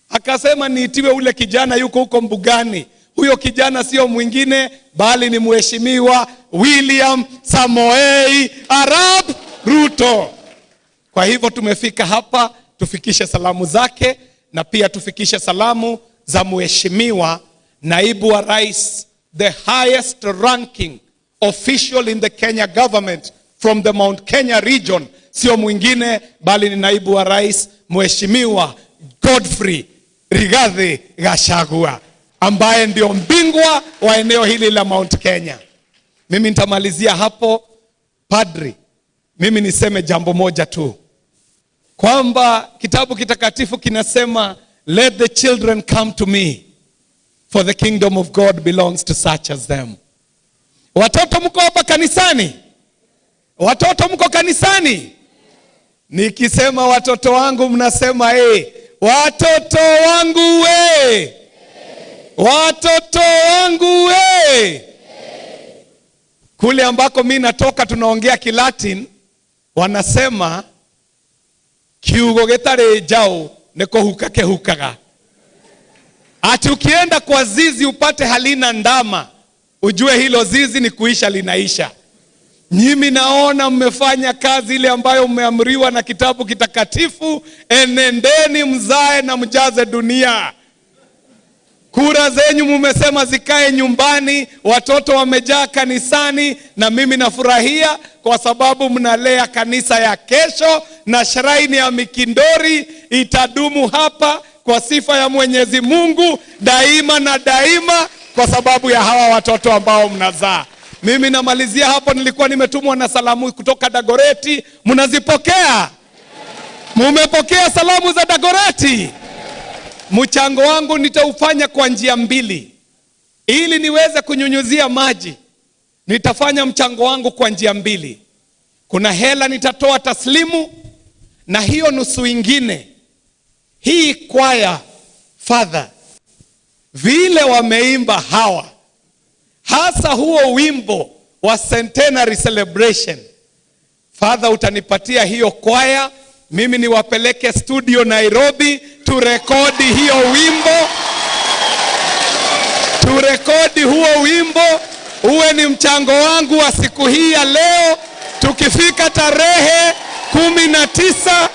akasema niitiwe ule kijana yuko huko mbugani. Huyo kijana sio mwingine bali ni Mheshimiwa William Samoei Arap Ruto. Kwa hivyo tumefika hapa tufikishe salamu zake na pia tufikishe salamu za Mheshimiwa Naibu wa Rais, the highest ranking official in the Kenya government from the Mount Kenya region, sio mwingine bali ni Naibu wa Rais Mheshimiwa Godfrey Rigathi Gachagua, ambaye ndio mbingwa wa eneo hili la Mount Kenya. Mimi nitamalizia hapo, padri. Mimi niseme jambo moja tu, kwamba kitabu kitakatifu kinasema let the children come to me, for the kingdom of God belongs to such as them. Watoto mko hapa kanisani? Watoto mko kanisani? Nikisema watoto wangu mnasema eh. Watoto wangu we. Watoto wangu we. Kule ambako mimi natoka tunaongea Kilatin, wanasema kiugo gitari njau ni kuhuka kehukaga. Ati ukienda kwa zizi upate halina ndama, ujue hilo zizi ni kuisha linaisha. Nyinyi naona mmefanya kazi ile ambayo mmeamriwa na kitabu kitakatifu, enendeni mzae na mjaze dunia. Kura zenyu mumesema zikae nyumbani, watoto wamejaa kanisani, na mimi nafurahia kwa sababu mnalea kanisa ya kesho, na shrine ya Mikindori itadumu hapa kwa sifa ya Mwenyezi Mungu daima na daima, kwa sababu ya hawa watoto ambao mnazaa. Mimi namalizia hapo. Nilikuwa nimetumwa na salamu kutoka Dagoreti. Mnazipokea? Mumepokea salamu za Dagoretti? Mchango wangu nitaufanya kwa njia mbili. Ili niweze kunyunyuzia maji, nitafanya mchango wangu kwa njia mbili. Kuna hela nitatoa taslimu, na hiyo nusu ingine. Hii kwaya, Father, vile wameimba hawa, hasa huo wimbo wa centenary celebration, Father utanipatia hiyo kwaya, mimi niwapeleke studio Nairobi turekodi hiyo wimbo. Turekodi huo wimbo, uwe ni mchango wangu wa siku hii ya leo. Tukifika tarehe 19,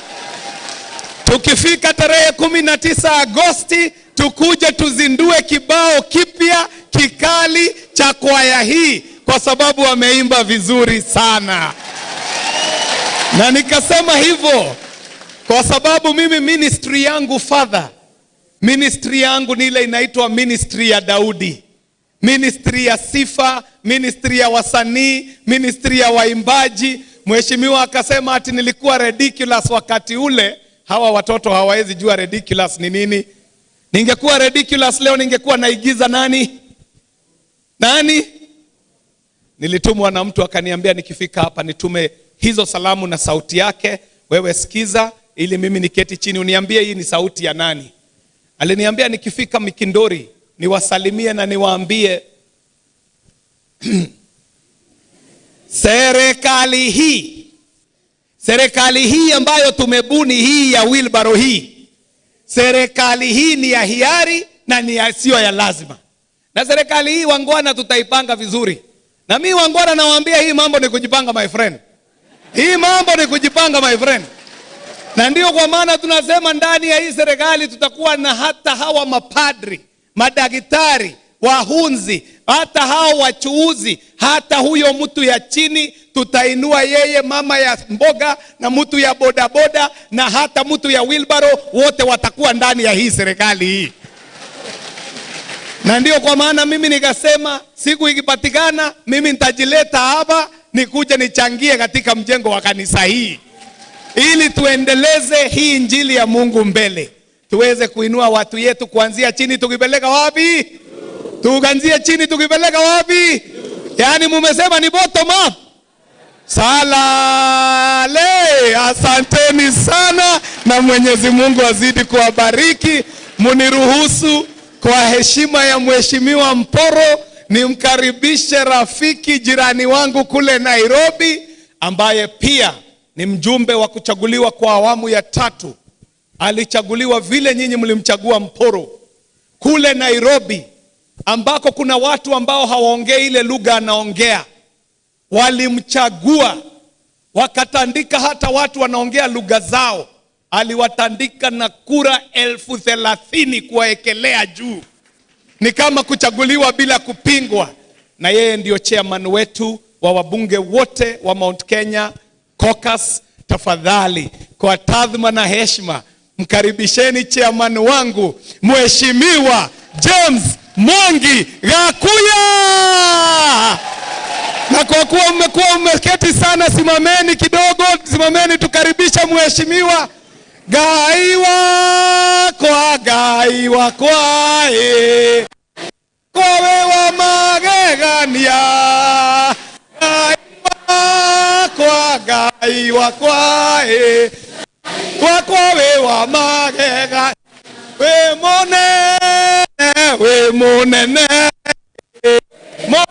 tukifika tarehe 19 Agosti, tukuje tuzindue kibao kipya kikali cha kwaya hii, kwa sababu wameimba vizuri sana. Na nikasema hivyo kwa sababu mimi ministry yangu, Father, ministry yangu ni ile inaitwa ministry ya Daudi. Ministry ya sifa, ministry ya wasanii, ministry ya waimbaji. Mheshimiwa akasema ati nilikuwa ridiculous wakati ule. Hawa watoto hawawezi jua ridiculous ni nini. Ningekuwa ridiculous leo ningekuwa naigiza nani? Nani? Nilitumwa na mtu akaniambia nikifika hapa nitume hizo salamu na sauti yake. Wewe sikiza ili mimi niketi chini uniambie hii ni sauti ya nani. Aliniambia nikifika Mikindori niwasalimie na niwaambie serikali hii ambayo tumebuni hii ya wheelbarrow hii, serikali hii ni ya hiari na ni sio ya lazima. Na serikali hii wangwana tutaipanga vizuri. Na mimi wangwana nawaambia hii mambo ni kujipanga, my friend. Hii mambo ni kujipanga, my friend. Na ndio kwa maana tunasema ndani ya hii serikali tutakuwa na hata hawa mapadri, madaktari, wahunzi, hata hao wachuuzi, hata huyo mtu ya chini tutainua yeye, mama ya mboga na mtu ya bodaboda na hata mtu ya wheelbarrow, wote watakuwa ndani ya hii serikali hii. Na ndio kwa maana mimi nikasema siku ikipatikana mimi nitajileta hapa nikuje nichangie katika mjengo wa kanisa hii, ili tuendeleze hii injili ya Mungu mbele, tuweze kuinua watu yetu kuanzia chini tukipeleka wapi? Tuanzie chini tukipeleka wapi? Yaani mumesema ni bottom up. Salale, asanteni sana na Mwenyezi Mungu azidi kuwabariki. Muniruhusu kwa heshima ya Mheshimiwa Mporo nimkaribishe rafiki jirani wangu kule Nairobi, ambaye pia ni mjumbe wa kuchaguliwa kwa awamu ya 3. Alichaguliwa vile nyinyi mlimchagua Mporo kule Nairobi, ambako kuna watu ambao hawaongei ile lugha anaongea. Walimchagua, wakatandika hata watu wanaongea lugha zao. Aliwatandika na kura 30,000 kuwaekelea juu. Ni kama kuchaguliwa bila kupingwa. Na yeye ndio chairman wetu wa wabunge wote wa Mount Kenya Caucus. Tafadhali, kwa taadhima na heshima, mkaribisheni chairman wangu Mheshimiwa James Mwangi Gakuya. Na kwa kuwa mmekuwa mmeketi sana, simameni kidogo, simameni tukaribisha mheshimiwa. Gaiwa kwa gaiwa kwa e, kwa wa magegania. Gaiwa kwa gaiwa kwa e, kwa wa magegania. We monene, we monene, mo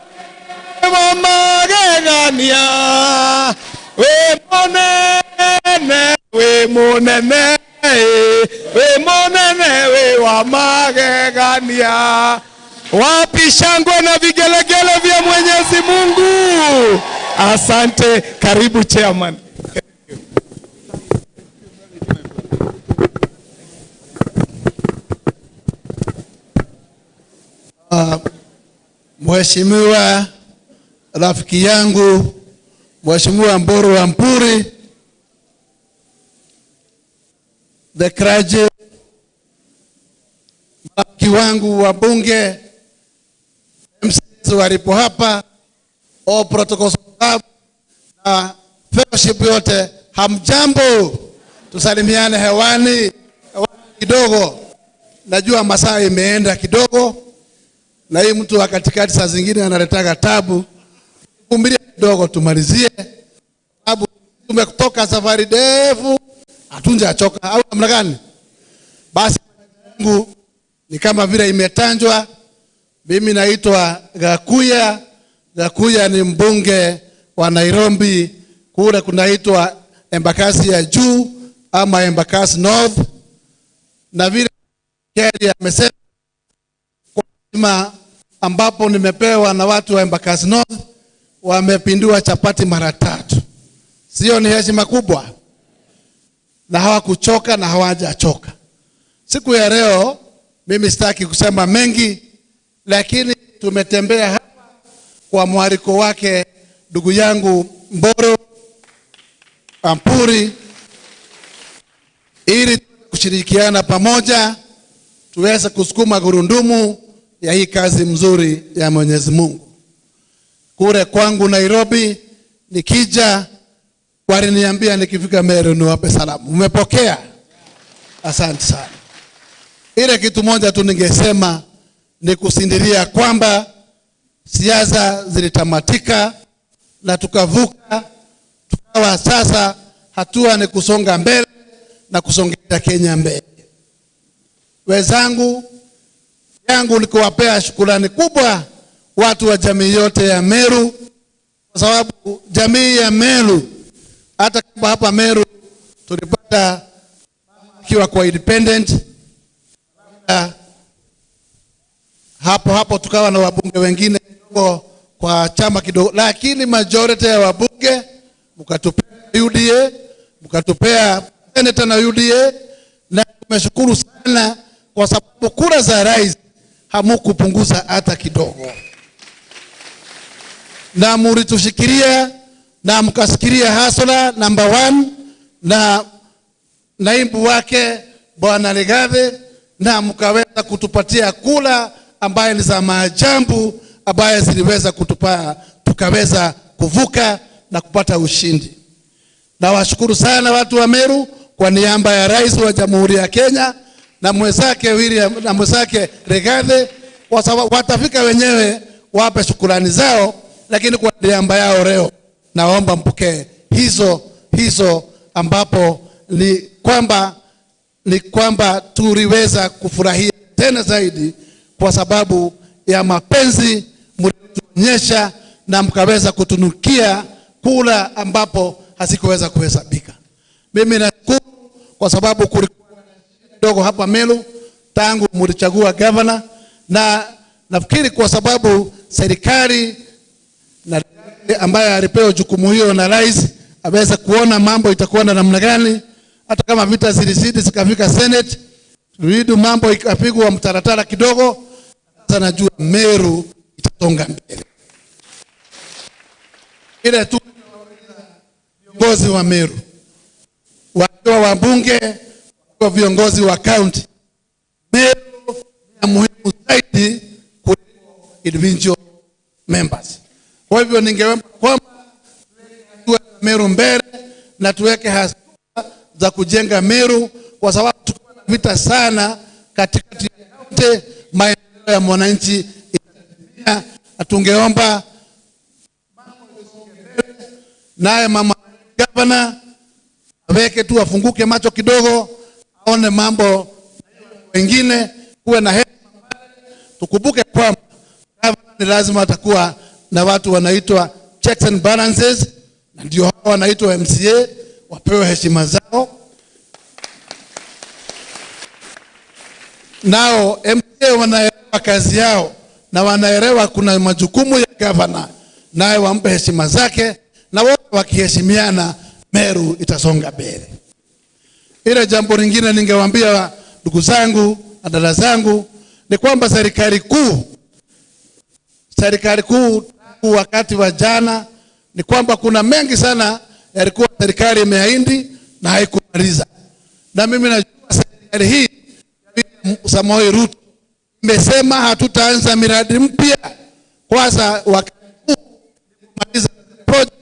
magegania. We monene, we monene, we monene, we wa magegania. Wapi shangwe na vigelegele vya Mwenyezi Mungu? Asante, karibu chairman. Mheshimiwa rafiki yangu Mheshimiwa Mburu wa Mpuri, the clergy, marafiki wangu wa bunge, MCs walipo hapa, all protocols na fellowship yote, hamjambo. Tusalimiane hewani, hewani kidogo. Najua masaa imeenda kidogo, na hii mtu wa katikati saa zingine analetaga tabu. Vumilia kidogo tumalizie, sababu tumetoka safari ndefu, hatunjachoka au namna gani? Basi yangu ni kama vile imetanjwa. Mimi naitwa Gakuya. Gakuya ni mbunge wa Nairobi, kule kunaitwa Embakasi ya juu ama Embakasi North, na vile Kerry amesema kwa ambapo nimepewa na watu wa Embakasi North, wamepindua chapati mara 3. Sio ni heshima kubwa? Na hawakuchoka na hawajachoka. Siku ya leo mimi sitaki kusema mengi, lakini tumetembea hapa kwa mwaliko wake ndugu yangu Mboro Ampuri, ili kushirikiana pamoja tuweze kusukuma gurudumu ya hii kazi mzuri ya Mwenyezi Mungu. Kule kwangu Nairobi nikija, waliniambia nikifika Meru niwape salamu. Umepokea? Asante sana. Ile kitu moja tu ningesema ni kusindiria kwamba siasa zilitamatika na tukavuka, tukawa sasa hatua ni kusonga mbele na kusongesha Kenya mbele. Wenzangu yangu ni kuwapea shukrani kubwa watu wa jamii yote ya Meru, kwa sababu jamii ya Meru, hata kama hapa Meru tulipata kiwa kwa independent, hapo hapo tukawa na wabunge wengine kidogo kwa chama kidogo, lakini majority ya wabunge mkatupea UDA, mkatupea senator na UDA, na tumeshukuru sana kwa sababu kura za rais hamukupunguza hata kidogo, na mlitushikilia na mkasikilia Hasla number 1 na naibu wake Bwana Rigathi, na mkaweza kutupatia kula ambaye ni za maajabu, ambaye ziliweza kutupa tukaweza kuvuka na kupata ushindi. Na washukuru sana watu wa Meru kwa niaba ya rais wa Jamhuri ya Kenya na mwenzake William na mwenzake Rigathi, kwa sababu watafika wenyewe wape shukrani zao, lakini kwa niaba yao leo naomba mpokee hizo ambapo ni kwamba tuliweza kufurahia tena zaidi kwa sababu ya mapenzi mlituonyesha na mkaweza kutunukia kula ambapo hazikuweza kuhesabika. Mimi nashukuru kwa sababu kulikuwa kidogo hapa Meru tangu mlichagua governor, na nafikiri kwa sababu serikali na ambaye alipewa jukumu hiyo na rais aweza kuona mambo itakuwa na namna gani. Hata kama vita zilizidi zikafika Senate, tulidu mambo ikapigwa mtaratara kidogo. Sasa najua Meru itasonga mbele. Ile tu viongozi wa Meru, wakiwa wabunge, wakiwa viongozi wa county, Meru ni muhimu zaidi kuliko individual members. Kwa hivyo ningeomba kwamba tuweke Meru mbele na tuweke hatua za kujenga Meru, kwa sababu tuko na vita sana katikati ya county, maendeleo ya mwananchi itatimia. Tungeomba naye mama governor aweke tu, afunguke macho kidogo, aone mambo wengine, kuwe na heshima. Tukumbuke kwamba governor ni lazima atakuwa na watu wanaitwa checks and balances, na ndio hao wanaitwa MCA, wapewe heshima zao. Nao MCA wanaelewa kazi yao na wanaelewa kuna majukumu ya governor, naye wampe heshima zake, na wote wakiheshimiana Meru itasonga mbele. Ile jambo lingine ningewaambia ndugu zangu na dada zangu ni kwamba serikali kuu wakati wa jana ni kwamba kuna mengi sana yalikuwa serikali imeahidi na haikumaliza. Na mimi najua serikali hii Samoei Ruto imesema hatutaanza miradi mpya kwanza wakati kumaliza project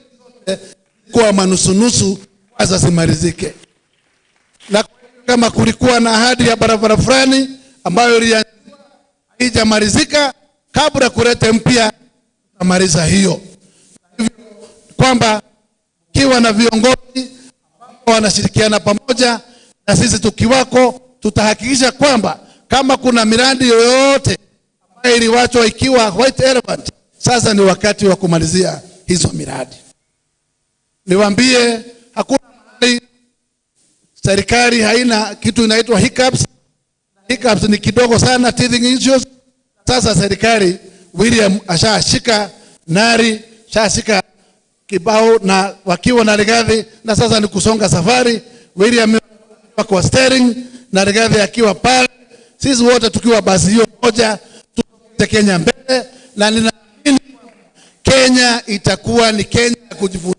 zote kwa manusunusu kwanza zimalizike. Kama kulikuwa na ahadi ya barabara fulani ambayo haijamalizika, kabla kulete mpya tamaliza hiyo. Kwamba kiwa na viongozi ambao wanashirikiana pamoja na sisi tukiwako, tutahakikisha kwamba kama kuna miradi yoyote ambayo iliwachwa ikiwa white elephant, sasa ni wakati wa kumalizia hizo miradi. Niwaambie, hakuna mahali serikali haina kitu inaitwa hiccups. Hiccups ni kidogo sana, teething issues. Sasa serikali William ashashika nari, ashashika kibao na wakiwa na Rigathi, na sasa ni kusonga safari. William kwa steering na Rigathi akiwa pale, sisi wote tukiwa basi hiyo moja, tutoke Kenya mbele, na ninaamini Kenya itakuwa ni Kenya ya kujivunia.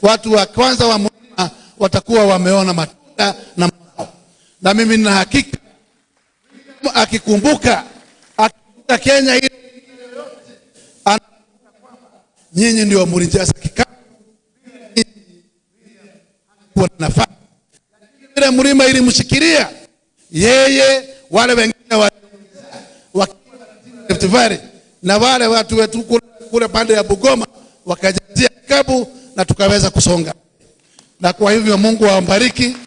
Watu wa kwanza wa mlima watakuwa wameona matunda na mazao. Na mimi nina hakika akikumbuka Kenya ile, nyinyi ndio mlijaza kikapu kwa nafasi. Ile mlima ilimshikilia yeye, wale wengine wa Rift Valley na wale watu wetu kule pande ya Bugoma wakajazia kikapu na tukaweza kusonga. Na kwa hivyo Mungu awabariki.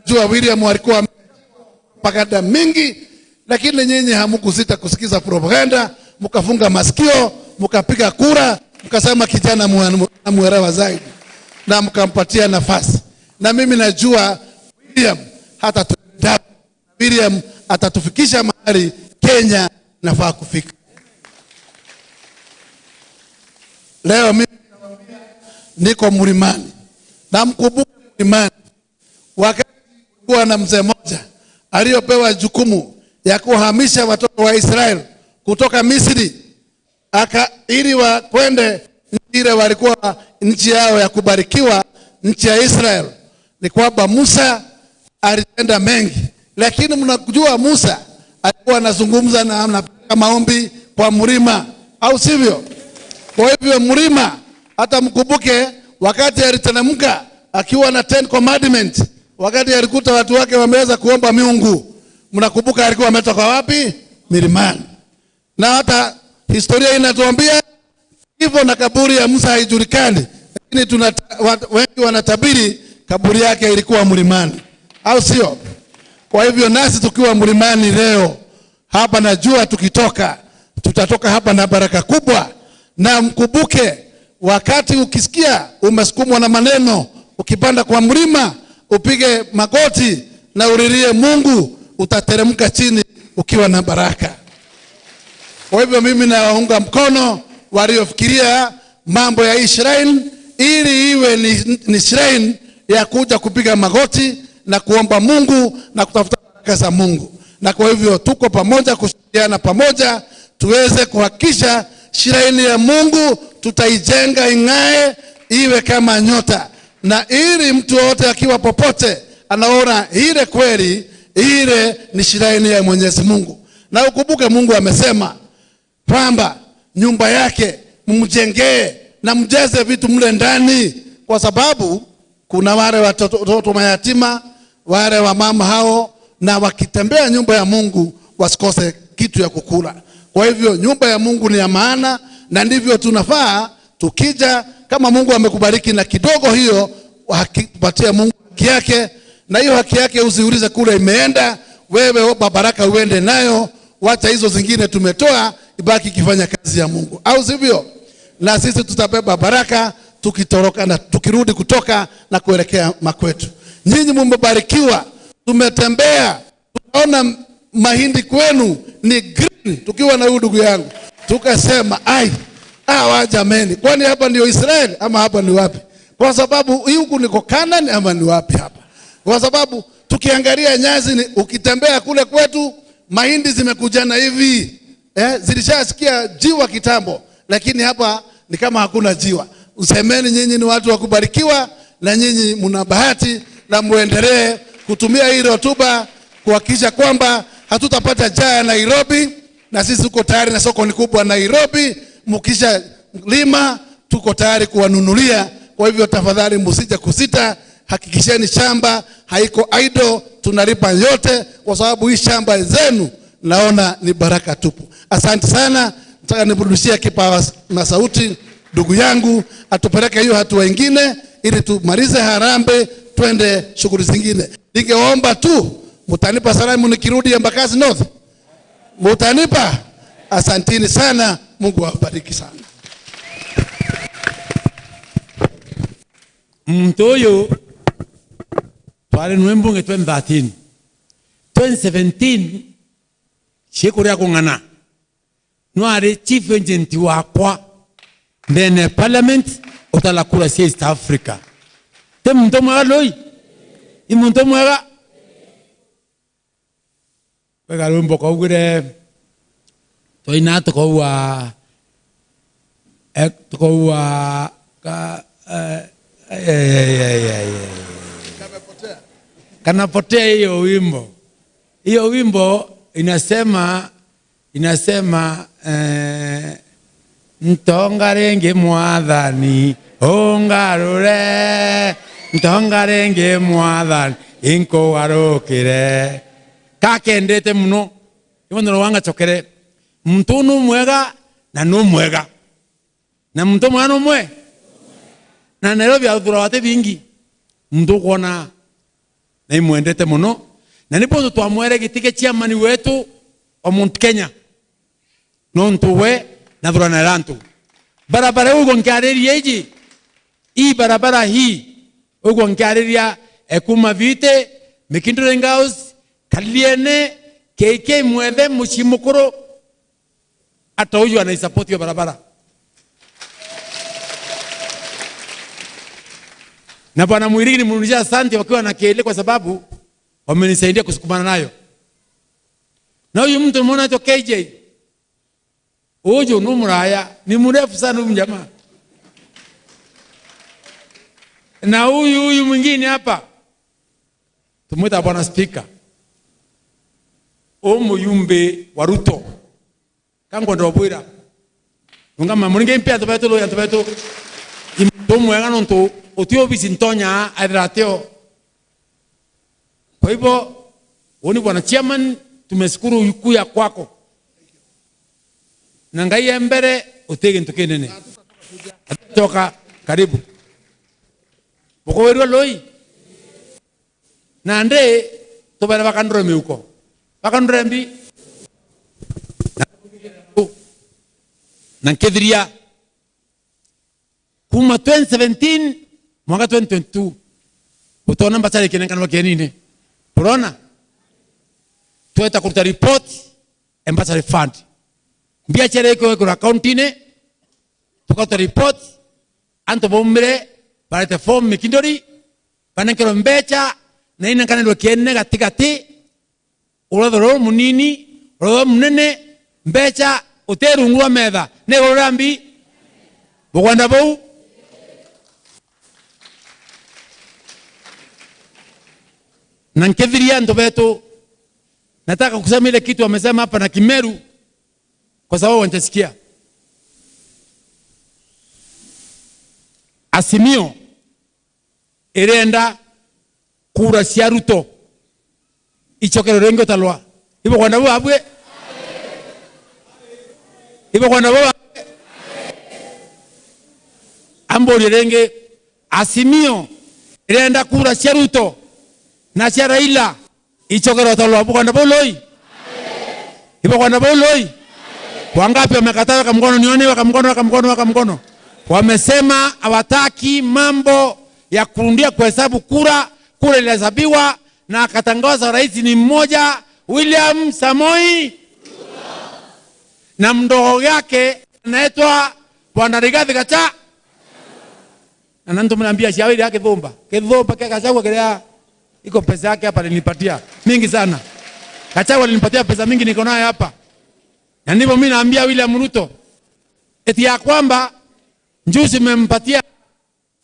Jua William alikuwa propaganda mingi, lakini nyinyi hamkusita kusikiza propaganda, mkafunga masikio, mkapiga kura, mkasema kijana muelewa zaidi, na mkampatia nafasi. Na mimi najua William hata William atatufikisha mahali Kenya nafaa kufika. Leo mimi niko mlimani, na mkumbuke mlimani wakati kuwa na mzee mmoja aliyopewa jukumu ya kuhamisha watoto wa Israel kutoka Misri ili wakwende ile walikuwa nchi yao ya kubarikiwa, nchi ya Israel. Ni kwamba Musa alitenda mengi, lakini mnajua Musa alikuwa anazungumza na anapeleka maombi kwa mlima, au sivyo? Kwa hivyo mlima, hata mkumbuke wakati aliteremka akiwa na 10 commandments, wakati alikuta watu wake wameweza kuomba miungu, mnakumbuka alikuwa ametoka wapi? Milimani. Na hata historia inatuambia hivyo, na kaburi ya Musa haijulikani, lakini wengi wanatabiri kaburi yake ilikuwa mlimani, au sio? Kwa hivyo nasi tukiwa mlimani leo hapa, najua tukitoka tutatoka hapa na baraka kubwa. Na mkumbuke wakati ukisikia umesukumwa na maneno, ukipanda kwa mlima upige magoti na ulilie Mungu, utateremka chini ukiwa na baraka. Kwa hivyo mimi nawaunga mkono waliofikiria mambo ya hii shrine, ili iwe ni shrine ya kuja kupiga magoti na kuomba Mungu na kutafuta baraka za Mungu. Na kwa hivyo tuko pamoja, kushirikiana pamoja, tuweze kuhakikisha shrine ya Mungu tutaijenga ing'ae, iwe kama nyota, na ili mtu wote akiwa popote anaona ile kweli ile ni shrine ya Mwenyezi Mungu. Na ukumbuke Mungu amesema kwamba nyumba yake mumjengee na mjaze vitu mle ndani, kwa sababu kuna wale watoto mayatima, wale wa mama hao, na wakitembea nyumba ya Mungu wasikose kitu ya kukula. Kwa hivyo nyumba ya Mungu ni ya maana, na ndivyo tunafaa tukija. Kama Mungu amekubariki na kidogo hiyo, patia Mungu haki yake, na hiyo haki yake usiulize kule imeenda. Wewe omba baraka uende nayo, wacha hizo zingine tumetoa ibaki ikifanya kazi ya Mungu, au sivyo? Na sisi tutabeba baraka tukitoroka na tukirudi kutoka na kuelekea makwetu. Nyinyi mmebarikiwa, tumetembea tunaona mahindi kwenu ni green, tukiwa na huyu ndugu yangu tukasema ai, hawa jameni, kwani hapa ndio Israeli ama hapa ni wapi? Kwa sababu huku niko Canaan ama ni wapi hapa? Kwa sababu tukiangalia nyasi ni, ukitembea kule kwetu mahindi zimekujana hivi, zilishasikia jiwa kitambo, lakini hapa ni kama hakuna jiwa. Usemeni nyinyi ni watu wa kubarikiwa, na nyinyi mna bahati, na muendelee kutumia hii rotuba kuhakikisha kwamba hatutapata jaa Nairobi, na sisi tuko tayari na soko ni kubwa Nairobi. lima, tuko tayari kuwanunulia. Kwa hivyo tafadhali msije kusita, hakikisheni shamba haiko idle, tunalipa yote kwa sababu hii shamba zenu naona ni baraka tupu. Asante sana. Nataka nimrudishie kipawa na sauti ndugu yangu atupeleke hiyo hatua ingine ili tumalize harambee twende shughuli zingine. Ningeomba tu mtanipa salamu nikirudi Embakasi North. Mutanipa? Asantini sana, Mungu awabariki sana. Muntu uyu twari nwe mbunge 2013 2017 chikuria kung'ana nwari chief agent wakwa ndene parliament utala kura cia East Africa. Te muntu mwega loi i muntu mwega wega rwimbo kaugire twaina tukaua tukaua ka kanapotea hiyo wimbo. Hiyo wimbo inasema ntongarenge mwathani ongarure ntongarenge mwathani inkugarukire kakendete muno ibono wanga chokere muntu nu mwega na nu mwega na muntu mwana mwe na Nairobi athura wate bingi muntu kuona na imwendete muno na nipo twamwere gitike chairman wetu wa Mount Kenya no ntuwe na thura na rantu barabara ugo nkiarĩria iji hii barabara hii ugo nkiarĩria ekuma vite Mikinduri House Kaliene KK mwethe mucimukuru hata huyu anaisupport hiyo barabara. Na bwana Mwirigi nimrudishia asante wakiwa na kele kwa sababu wamenisaidia kusukumana nayo. Na huyu mtu umeona anaitwa KJ. Huyu ni mraya, ni mrefu sana huyu jamaa. Na huyu mwingine hapa tumuita bwana speaker. Omuyumbe wa Ruto. Kango ndo bwira. Ngama muringe mpia tubeto lo ya tubeto. Imtomwega nonto utio bisintonya adrateo. Kwa hivyo woni bwana chairman tumeshukuru kuya kwako. Na ngai embere utege ntukenene. Toka karibu. Bukowerwa loi. Na nde tobera bakandro miuko. Bakandro mbi. Na nkethiria kuma 2017 mwaka 2022 utona mbachari kinenkanwa kienine. Urona tweta kuruta report embassy fund mbiachere iko iko account ine tukata report anto bomre barete form Mikindori banenkero mbecha na ina kanendo kiene gatigati urothoro munini urothoro munene mbecha uterungwa metha ne urambi bugwanda bou na nkethiria ndobeto. Nataka kusema ile kitu amesema hapa na Kimeru kwa sababu wanachasikia. Azimio irenda kura cia Ruto ichokero rengo talwa ibo kwanda bo abwe ibo kwanda bo ambori renge Azimio irenda kura cia Ruto na cia Raila ichokero talwa kwanda bo loi ibo kwanda bo loi. Wangapi wamekataa? Weka mkono nione, weka mkono, weka mkono, weka mkono. Wamesema hawataki mambo ya kurundia kuhesabu kura. Kura ilihesabiwa na akatangaza rais ni mmoja, William Samoei, na mdogo yake anaitwa Bwana Rigathi Gachagua. Na ndio mnaambia shauri yake dhomba. Kidhomba kaka Gachagua kile iko pesa yake hapa alinipatia mingi sana. Gachagua alinipatia pesa mingi niko nayo hapa. Na ndivyo mimi naambia William Ruto eti ya kwamba njuzi mempatia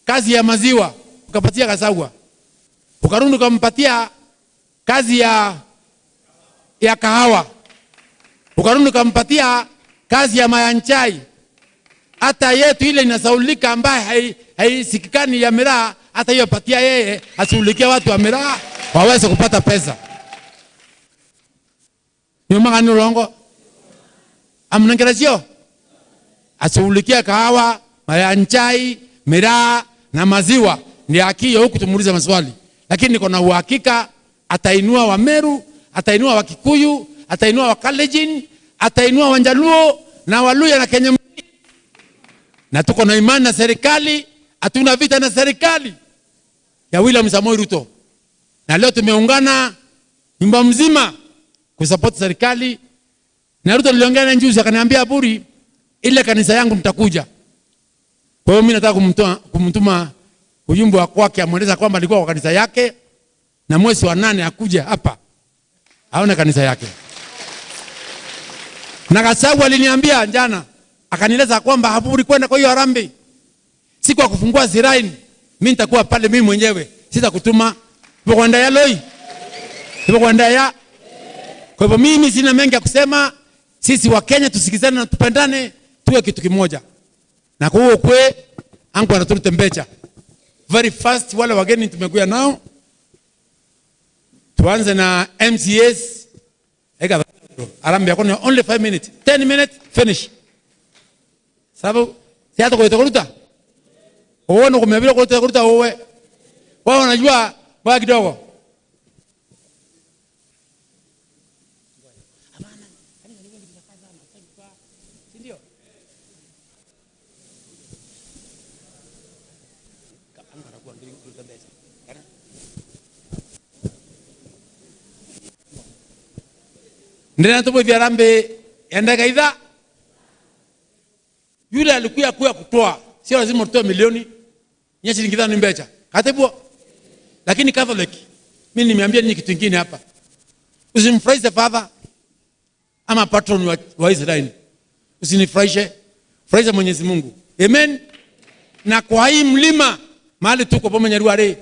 kazi ya maziwa ukapatia Gachagua, ukarudi ukampatia kazi ya kahawa, ukarudi ukampatia kazi ya mayanchai, Hata yetu ile inasaulika ambaye haisikikani ya miraa, hata hiyo patia yeye asaulikie watu wa miraa waweze kupata pesa. Nyuma gani ulongo? Amnangerezio? Asaulikie kahawa, majani chai, miraa na maziwa. Ni akio huku tumuulize maswali. Lakini niko na uhakika atainua wa Meru, atainua wa Kikuyu, atainua wa Kalenjin, atainua wa Njaluo na Waluya na Kenya. Na tuko na imani na serikali, hatuna vita na serikali ya William Samoei Ruto. Na leo tumeungana nyumba mzima kusupport serikali. Na Ruto niliongea naye juzi akaniambia Aburi, ile kanisa yangu mtakuja. Kwa hiyo mimi nataka kumtuma ujumbe wa kwake amueleza kwamba alikuwa kwa kanisa yake na mwezi wa 8 akuja hapa aone kanisa yake. Na Gachagua aliniambia jana akanieleza kwamba Aburi kwenda kwa hiyo harambee siku ya kufungua shrine mimi nitakuwa pale mimi mwenyewe, sitakutuma. Ipo kwenda ya loi. Ipo kwenda ya. Kwa hivyo mimi sina mengi ya kusema. Sisi wa Kenya tusikizane na tupendane, tuwe kitu kimoja. Na kwa hiyo kwe angu anatutembecha very fast wale wageni tumekuja nao. Tuanze na MCS. Eka harambee yako ni only 5 minutes, 10 minutes finish. Sababu si hata kuita. Uone kumebira kuita wewe. Wao wanajua kwa kidogo. Ndena tupo vya harambee enda kaidha. Yule alikuya kuya kutoa, sio lazima utoe milioni. Nye shilingi 5 ni mbecha. Katibu. Lakini Catholic, mimi nimeambia ninyi kitu kingine hapa. Usimfurahishe father ama patron wa Israeli. Usinifurahishe. Furahisha Mwenyezi Mungu. Amen. Na kwa hii mlima mahali tuko pamoja ruare.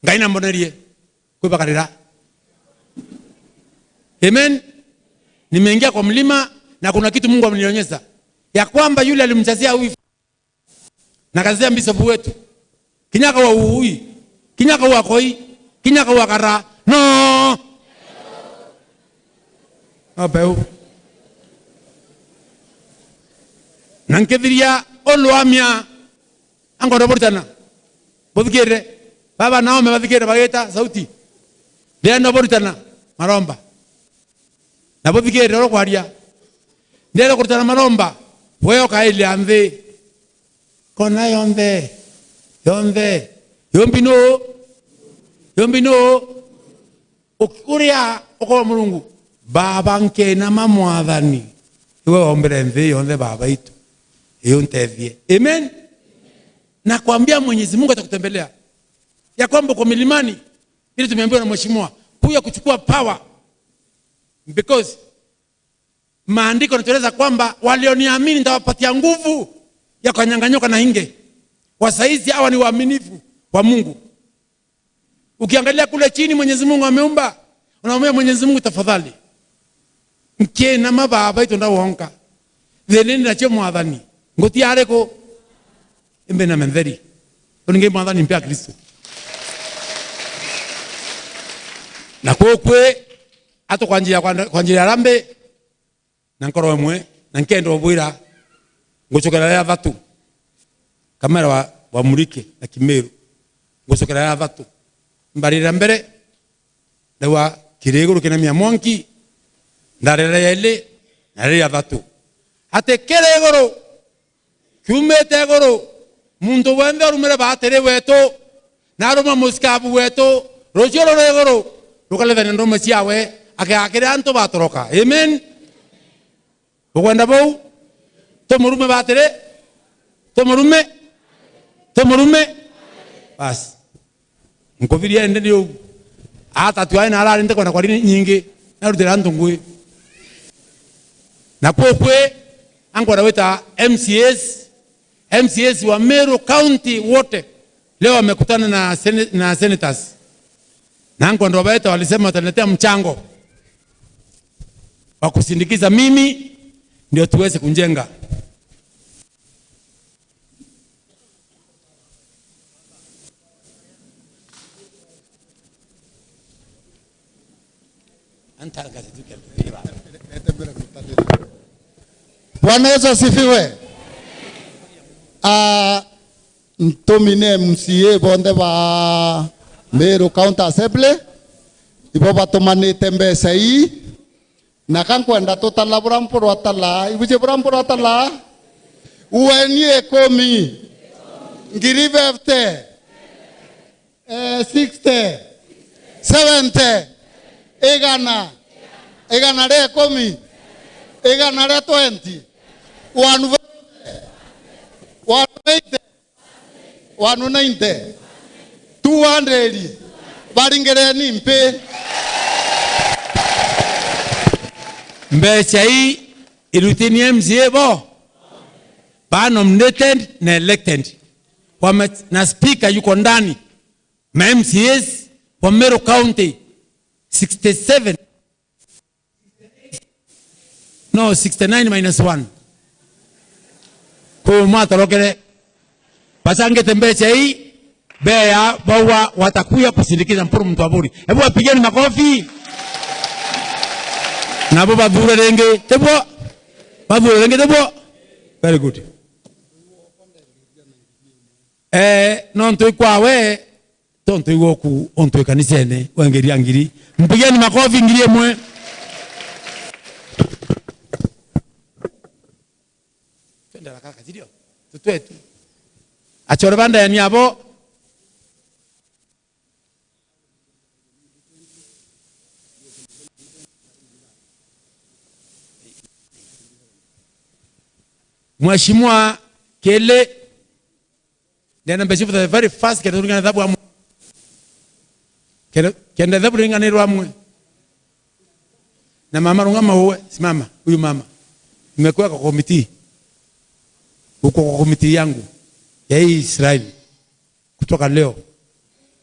Ngai na mbonerie. Kuibakarira. Amen. Nimeingia kwa mlima na kuna kitu Mungu amenionyesha. Ya kwamba yule alimchazia huyu na kazia bishop wetu. Kinyaka wa uui, kinyaka wa koi, kinyaka wa kara. No. Abeu. Nankethiria olwamia angoro bortana. Bothikire. Baba nao mebathikire bageta sauti. Ndeno bortana maromba. Na bothikire ro kwaria. Ndero kurtana maromba. Wewe kaili anthi. Kona yonde. Yonde. Yombino. Yombino. Ukuria uko Mulungu. Baba nke na mamwathani. Iwe ombere nthi yonde baba itu. Iyo ntethie. Amen. Na kuambia Mwenyezi Mungu atakutembelea. Ya kwamba kwa milimani ili tumeambiwa na mheshimiwa kuja kuchukua power. Because maandiko yanatueleza kwamba walioniamini nitawapatia nguvu ya kunyang'anyoka na inge. Wasaizi hawa ni waaminifu wa Mungu. Ukiangalia kule chini Mwenyezi Mungu ameumba, unaomba Mwenyezi Mungu tafadhali. Mke na mababa itu ndawonka. Theneni na cho mwathani. Ngoti areko imbe na mentheri. Uninge mwathani mpya Kristo. Na kokwe ato kwa njia rambe na nkoro emwe na nkendo obwira ngucokera ya thatu kamera wa Murike na Kimeru ngucokera ya thatu mbarira mbere dawa kireguru kina mia mwanki ndarera ya ile na ya thatu ate kireguru kiumete guru mundu wende rumere batere wetu na ruma muskabu wetu rucio rureguru rukalethania ndume ciawe akeakire antu batoroka. Amen. Ukwenda bau tomurume batere tomurume tomurume basi nkoviria ende ndio ata tuaye na alale ndeko na kwa nini nyingi narutira antu ngui na kokwe angu anaweta MCS wa Meru County wote leo wamekutana na senators na angu ndo wabaita walisema wataniletea mchango wa kusindikiza mimi ndio tuweze kunjenga. Bwana Yesu asifiwe. Ntumine MCA bonde ba Meru County Assembly ibo batumanite mbeca ii na kankwenda tutala burampuru atala ibuje burampuru atala uenie 10 ngiri 50 60 70 igana igana ria 10 igana ria 20 1 180 190 200 baringereni mpe mbeca hii irutini MCA bo ba nominated na elected na speaker yuko ndani ma MCAs wa Meru County 67 no 69 minus 1 kwa mwatorokere pasangete mbeca hii bea bawa watakuya kusindikiza mpuru mtu aburi. Hebu wapigeni makofi. Nabo bathure renge tebo bathure renge tebo. Very good. No ntoi kwawe tonto igoku onto kanisene wengeria ngiri. Mpigeni makofi ngiri emwe. Twende la kaka zidio. Tutwetu. Achore banda ya niabo. Mheshimiwa Kele ndiye mbesi for the very first kende ringana dhabu amwe. Kende dhabu ringana rwa amwe. Na mama rungama uwe simama huyu mama. Nimekuwa kwa committee. Uko kwa committee yangu ya hii Israeli. Kutoka leo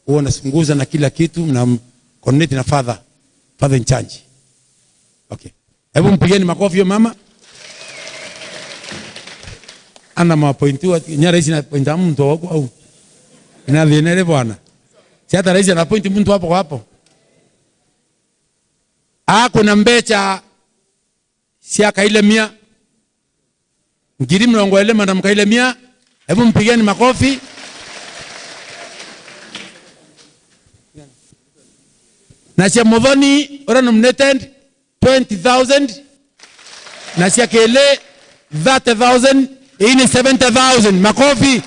huwa nasunguza na kila kitu na connect na father in charge. Okay. Hebu mpigeni makofi hiyo mama. Ana mapointiwa nya rais na pointa mtu wako au ina vienere bwana. Si hata rais ana point mtu hapo kwa hapo. Kuna mbecha siaka ile 100 ngiri 40 na mkaile 100. Hebu mpigeni makofi. Na sia Muthoni ora nominated 20,000 na sia Kele 30,000. Hii ni 70,000 makofi.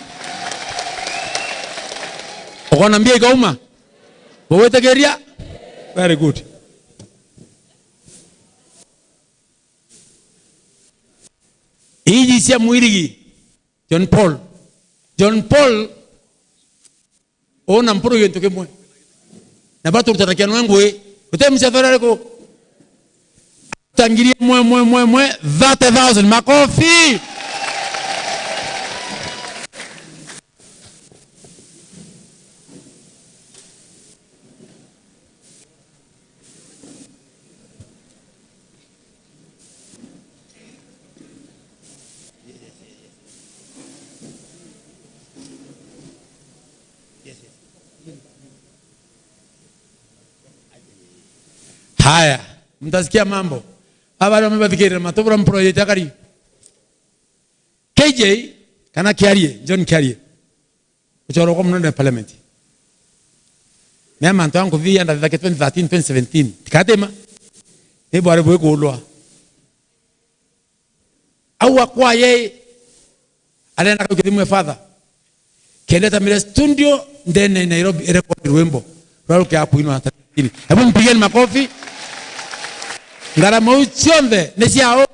Ukonambia ikauma. Wewe geria. Very good. Hii sia Mwirigi John Paul. John Paul ona mpuru yento kemwe. Na batu rutarakia nwengwe. Utemsha thorareko. Tangirie mwe mwe mwe mwe 30,000 makofi. Haya, mtasikia mambo. Habari wamebathikirira matobora mproject akari. KJ kana Kiarie, John Kiarie. Uchoro kwa mnondo ya parliament. Mema manto wangu vi anda thake 2013 2017. Tikatema. Nebo aribu ikulwa. Au akwa yeye alienda kwa kidhimu father. Keleta mire studio ndene Nairobi record rwimbo. Rwaruke hapo ino hata. Hebu mpigeni makofi. Ngarama ucionthe ni ciao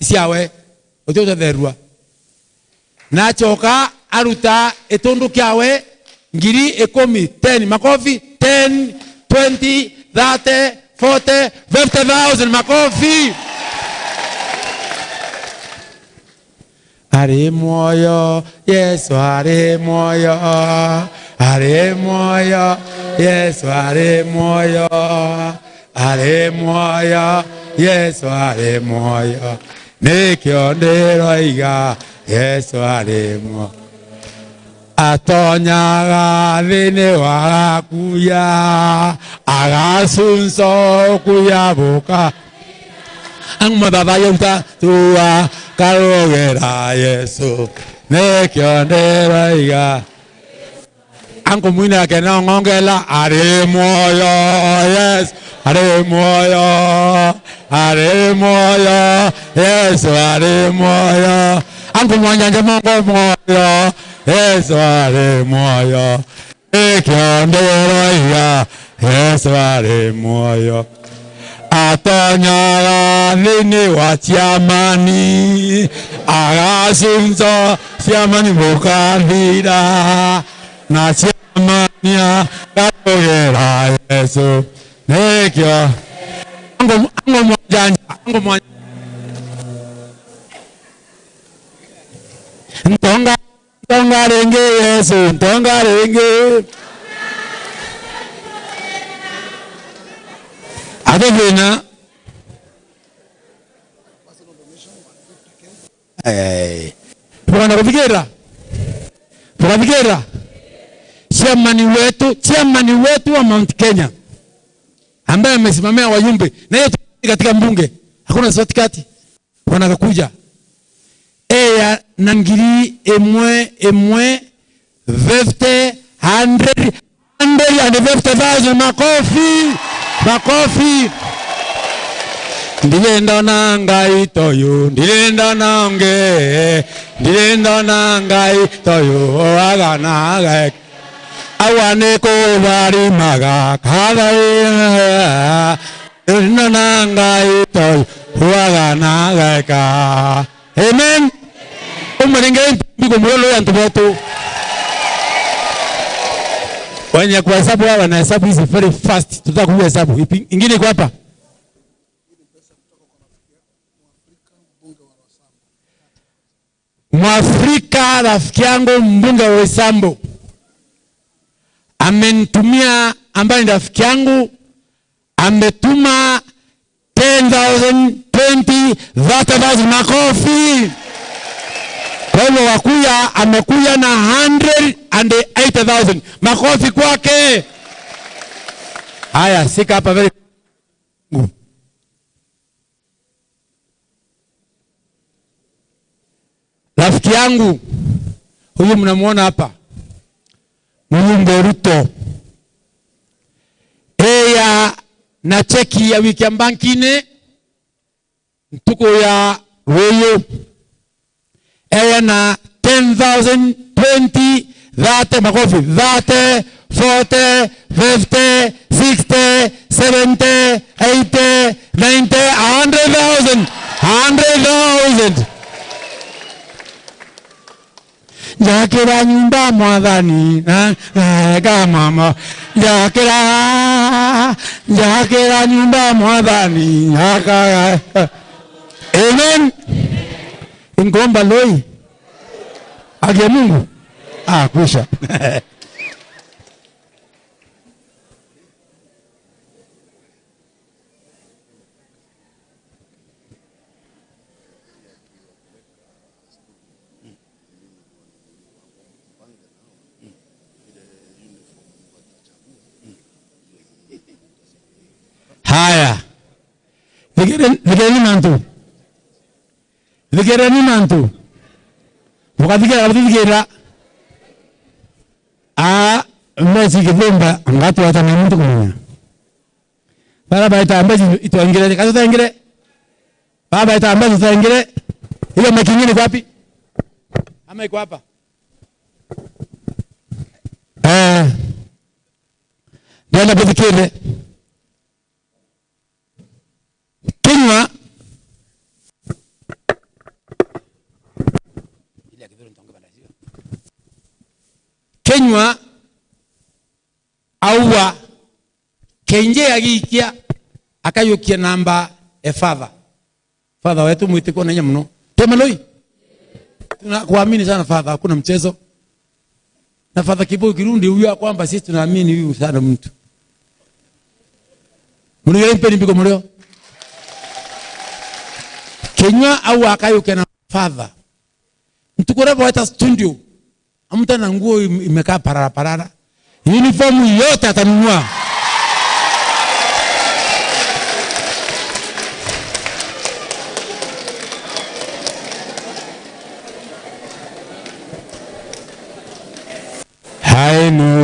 ciawe ututherua na choka aruta itundu kiawe ngiri 10 10 makofi 10 20 30 40 50,000 makofi. Ari moyo Yesu ari moyo ari moyo Yesu ari moyo ari moyo Yesu ari moyo nikio ndiroiga Yesu ari moyo. Atonyaga thĩinĩ wa kuya agasunso kuyabuka ang'ma baba yauta tua karogera Yesu nekĩo ndĩroiga anko mwine ake no ng'ongela arĩ muoyo Yesu arĩ muoyo arĩ muoyo Yesu arĩ muoyo anko mwanyanja mongo muoyo Yesu arĩ muoyo nekĩo ndĩroiga Yesu arĩ muoyo atonyaga thĩinĩ wa ciamani agasunzo ciamani mũkathira na ciamania gatũgĩra Yesu nĩkĩo ango mwanjanja ango mwanjanja ntonga ntonga rĩngĩ Yesu ntonga rĩngĩ Adivina. Eh. Tunakufikira. Tunakufikira. Chairman wetu wa Mount Kenya ambaye amesimamia wajumbe na hiyo katika mbunge hakuna sauti kati wanakakuja eya na ngiri emwe emwe 50 100 150,000 makofi makofi ndilenda na ngai toyo ndilenda na nge ndilenda na ngai toyo agana aga awane ko bari maga kada ndilenda na ngai toyo agana aga. Amen. Umerenge ndiko mulolo ya ntuboto wenye kuhesabu hawa na hesabu hizi very fast. Tutaka kuhesabu ingine iko hapa. Mwafrika rafiki yangu mbunge wa Roysambu amenitumia, ambaye ni rafiki yangu, ametuma 10,000, 20, 30,000 makofi. Kwa hivyo wakuya amekuya na 180,000 makofi kwake. Haya, sika hapa very. Rafiki yangu huyu mnamuona hapa, Mjumbe Ruto, eya na cheki ya wiki ya bankine ntuko ya weyo eya na 10,000, 20, 30 makofi 30, 40, 50, 60, 70, 80, 90, 100,000, 100,000. Njakira nyumba mwathani na mama njakira njakira nyumba mwathani naka. Amen. Ingomba loi age Mungu ah kwisha. Haya. Thigereni mantu. Thigereni mantu. Mukathigera muthigera. A mezi kithumba ngatu hata na mtu kumenya. Baba ita mezi ituangire kazo taingire. Baba ita mezi taingire. Ile makingine kwa wapi? Ama iko hapa? Eh. Ndio kuthikire. Kinywa Kenywa auwa kenje agikia akayukia namba e father. Father wetu mwitiko na nyamuno. Temaloi. Tunakuamini sana father, hakuna mchezo. Na father Kibo Kirundi huyu kwamba sisi tunaamini huyu sana mtu. Mlio mpeni mbiko mlio. Kenywa au akayukia na father. Mtukore waita studio. Amta na nguo imekaa parara parara. Uniform yote atanunua.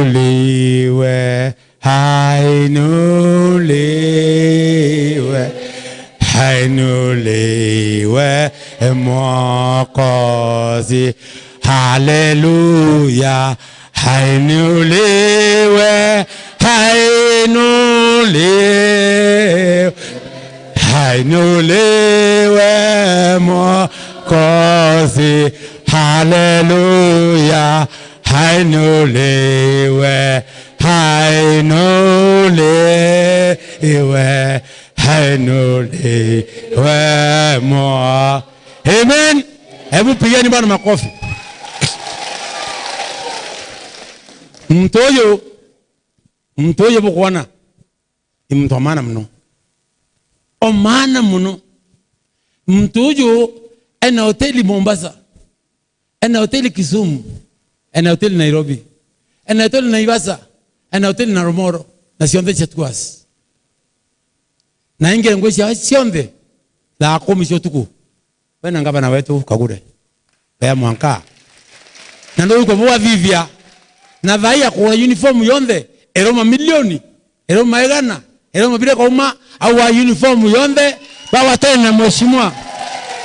Hainuliwe, hainuliwe, hainuliwe Mwokozi. Haleluya, hainuliwe, hainuliwe, hainuliwe Mwokozi. Haleluya, hainuliwe, hainuliwe, hainuliwe Mwokozi. Amen. Hebu pigeni Bwana makofi. Mtoyo bukwana ni mtu maana mno, o maana mno. Mtoyo ena hoteli Mombasa, ena hoteli Kisumu, ena hoteli Nairobi, ena hoteli Naivasha, ena hoteli Naromoro, na cionthe ciatuas na ingi ngwe cia cionthe thaa 10 cia utuku wena ngavana wetu Kagure bea mwanka na ndo uko bwa na thaia kwa uniform yonthe eroma milioni eroma igana eroma bile kauma au wa uniform yonthe bawa tena mheshimiwa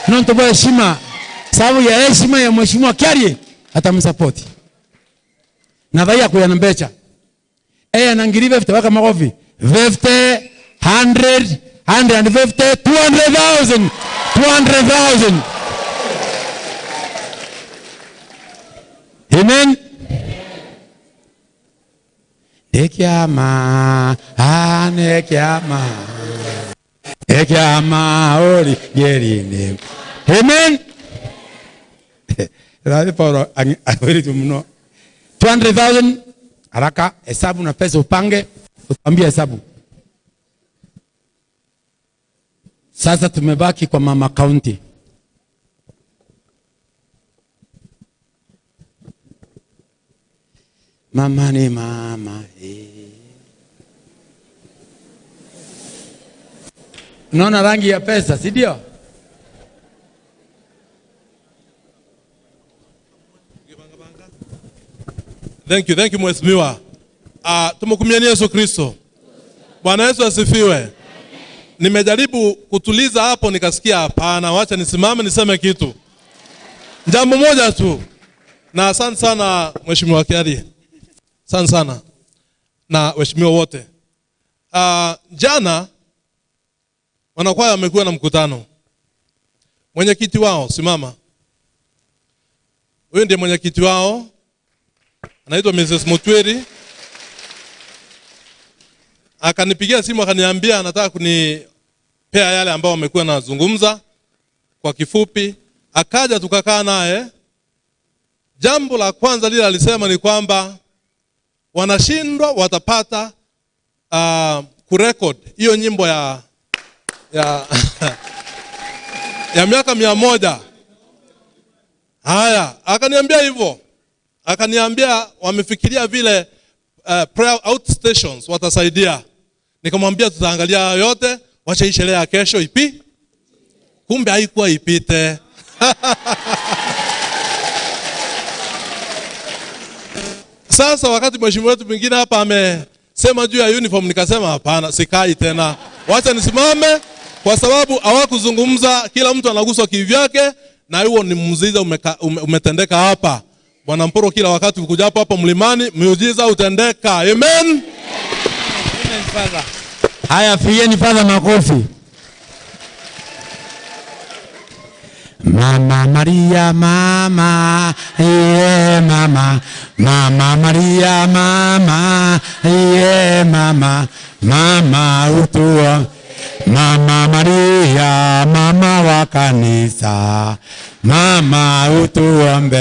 nonto bwa heshima sababu ya heshima ya mheshimiwa Kiarie atamsupport na thaia kwa na mbecha na ngiri 50 waka makofi 50 100 150 200,000 200,000. Amen. Nekiama, nekiama, nekiama ori gerine. Amen. Rabi Paulo awiri tumuno 200,000 haraka hesabu na pesa upange, utambie hesabu. Sasa tumebaki kwa mama county. Mama ni mama. Unaona rangi ya pesa, si ndio? Thank you mheshimiwa. Tumkumieni Yesu Kristo. Bwana Yesu asifiwe. Nimejaribu kutuliza hapo nikasikia hapana, wacha nisimame niseme kitu. Jambo moja tu. Na asante sana mheshimiwa Kiarie. Asante sana. Na waheshimiwa wote. Jana wanakwaya wamekuwa na mkutano. Mwenyekiti wao simama. Huyu ndiye mwenyekiti wao. Anaitwa Mrs. Mutweri. Akanipigia simu akaniambia anataka kunipea yale ambao wamekuwa nazungumza kwa kifupi. Akaja tukakaa naye. Jambo la kwanza lile alisema ni kwamba wanashindwa watapata kurecord hiyo nyimbo ya ya miaka 100. Haya, akaniambia hivyo. Akaniambia wamefikiria vile prayer outstations watasaidia. Nikamwambia tutaangalia yote, wacha hii sherehe ya kesho ipi. Kumbe haikuwa ipite. Sasa wakati mheshimiwa wetu mwingine hapa amesema juu ya uniform, nikasema hapana, sikai tena. Wacha nisimame kwa sababu hawakuzungumza, kila mtu anaguswa kivyake, na huo ni muujiza umetendeka hapa. Bwana Mporo kila wakati ukuja hapa mlimani, miujiza utendeka. Amen. Amen, Father. Haya, pigieni Father makofi. Mama Maria, mama, yeah, mama. Mama Maria, mama, yeah, mama. Mama utua. Mama Maria, mama wa kanisa. Mama utuombe.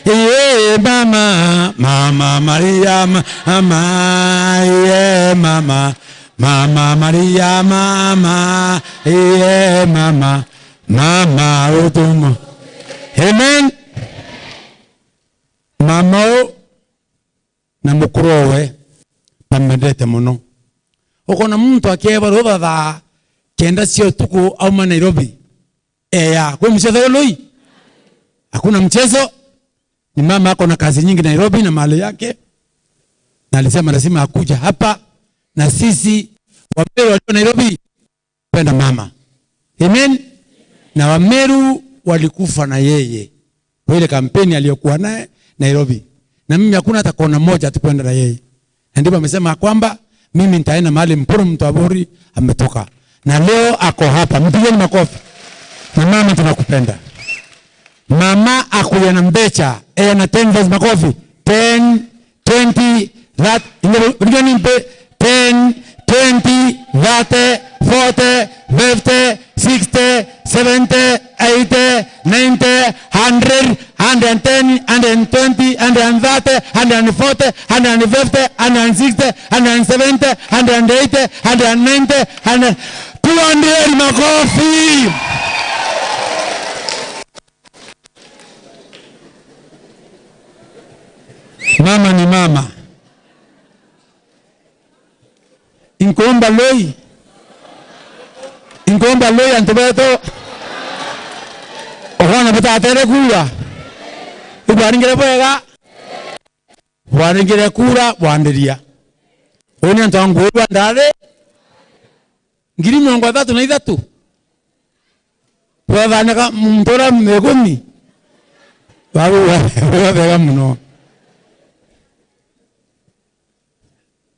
Yeah, mama. Mama Maria, mama, yeah, mama. Mama Maria, mama, yeah, mama. Mama utumo. Amen. Mama na mukurowe pamendete muno. Ukona muntu akieba rutha thaa 9 cia utuku auma Nairobi. Eya, kwa mchezo loi. Hakuna mchezo. Ni mama ako na kazi nyingi Nairobi na mali yake. Na alisema lazima akuja hapa na sisi Wameru walio Nairobi penda mama. Amen. Na Wameru walikufa na yeye kwa ile kampeni aliyokuwa naye Nairobi. Na mimi hakuna hata kona moja tukwenda na yeye. Na ndipo amesema kwamba mimi nitaenda mahali Mpuru Mtwaburi ametoka. Na leo ako hapa. Mpigeni makofi. Na mama tunakupenda. Mama akuya na mbecha. Na 10 makofi. 10, 20, that 10, 20, 30, 40, 50, 60, 70, 80, 90, 100, 110, 120, 130, 140, 150, 160, 170, 180, 190, 100, 200 makofi. Mama ni mama. Inkomba loi. Inkomba loi antobeto. Owana butatere kura. Ibwaringire bwega. Bwaringire kura bwandiria. Oni antangu ndare. Ngiri 33. Bwathanaga mtora megumi. Babu bwega muno.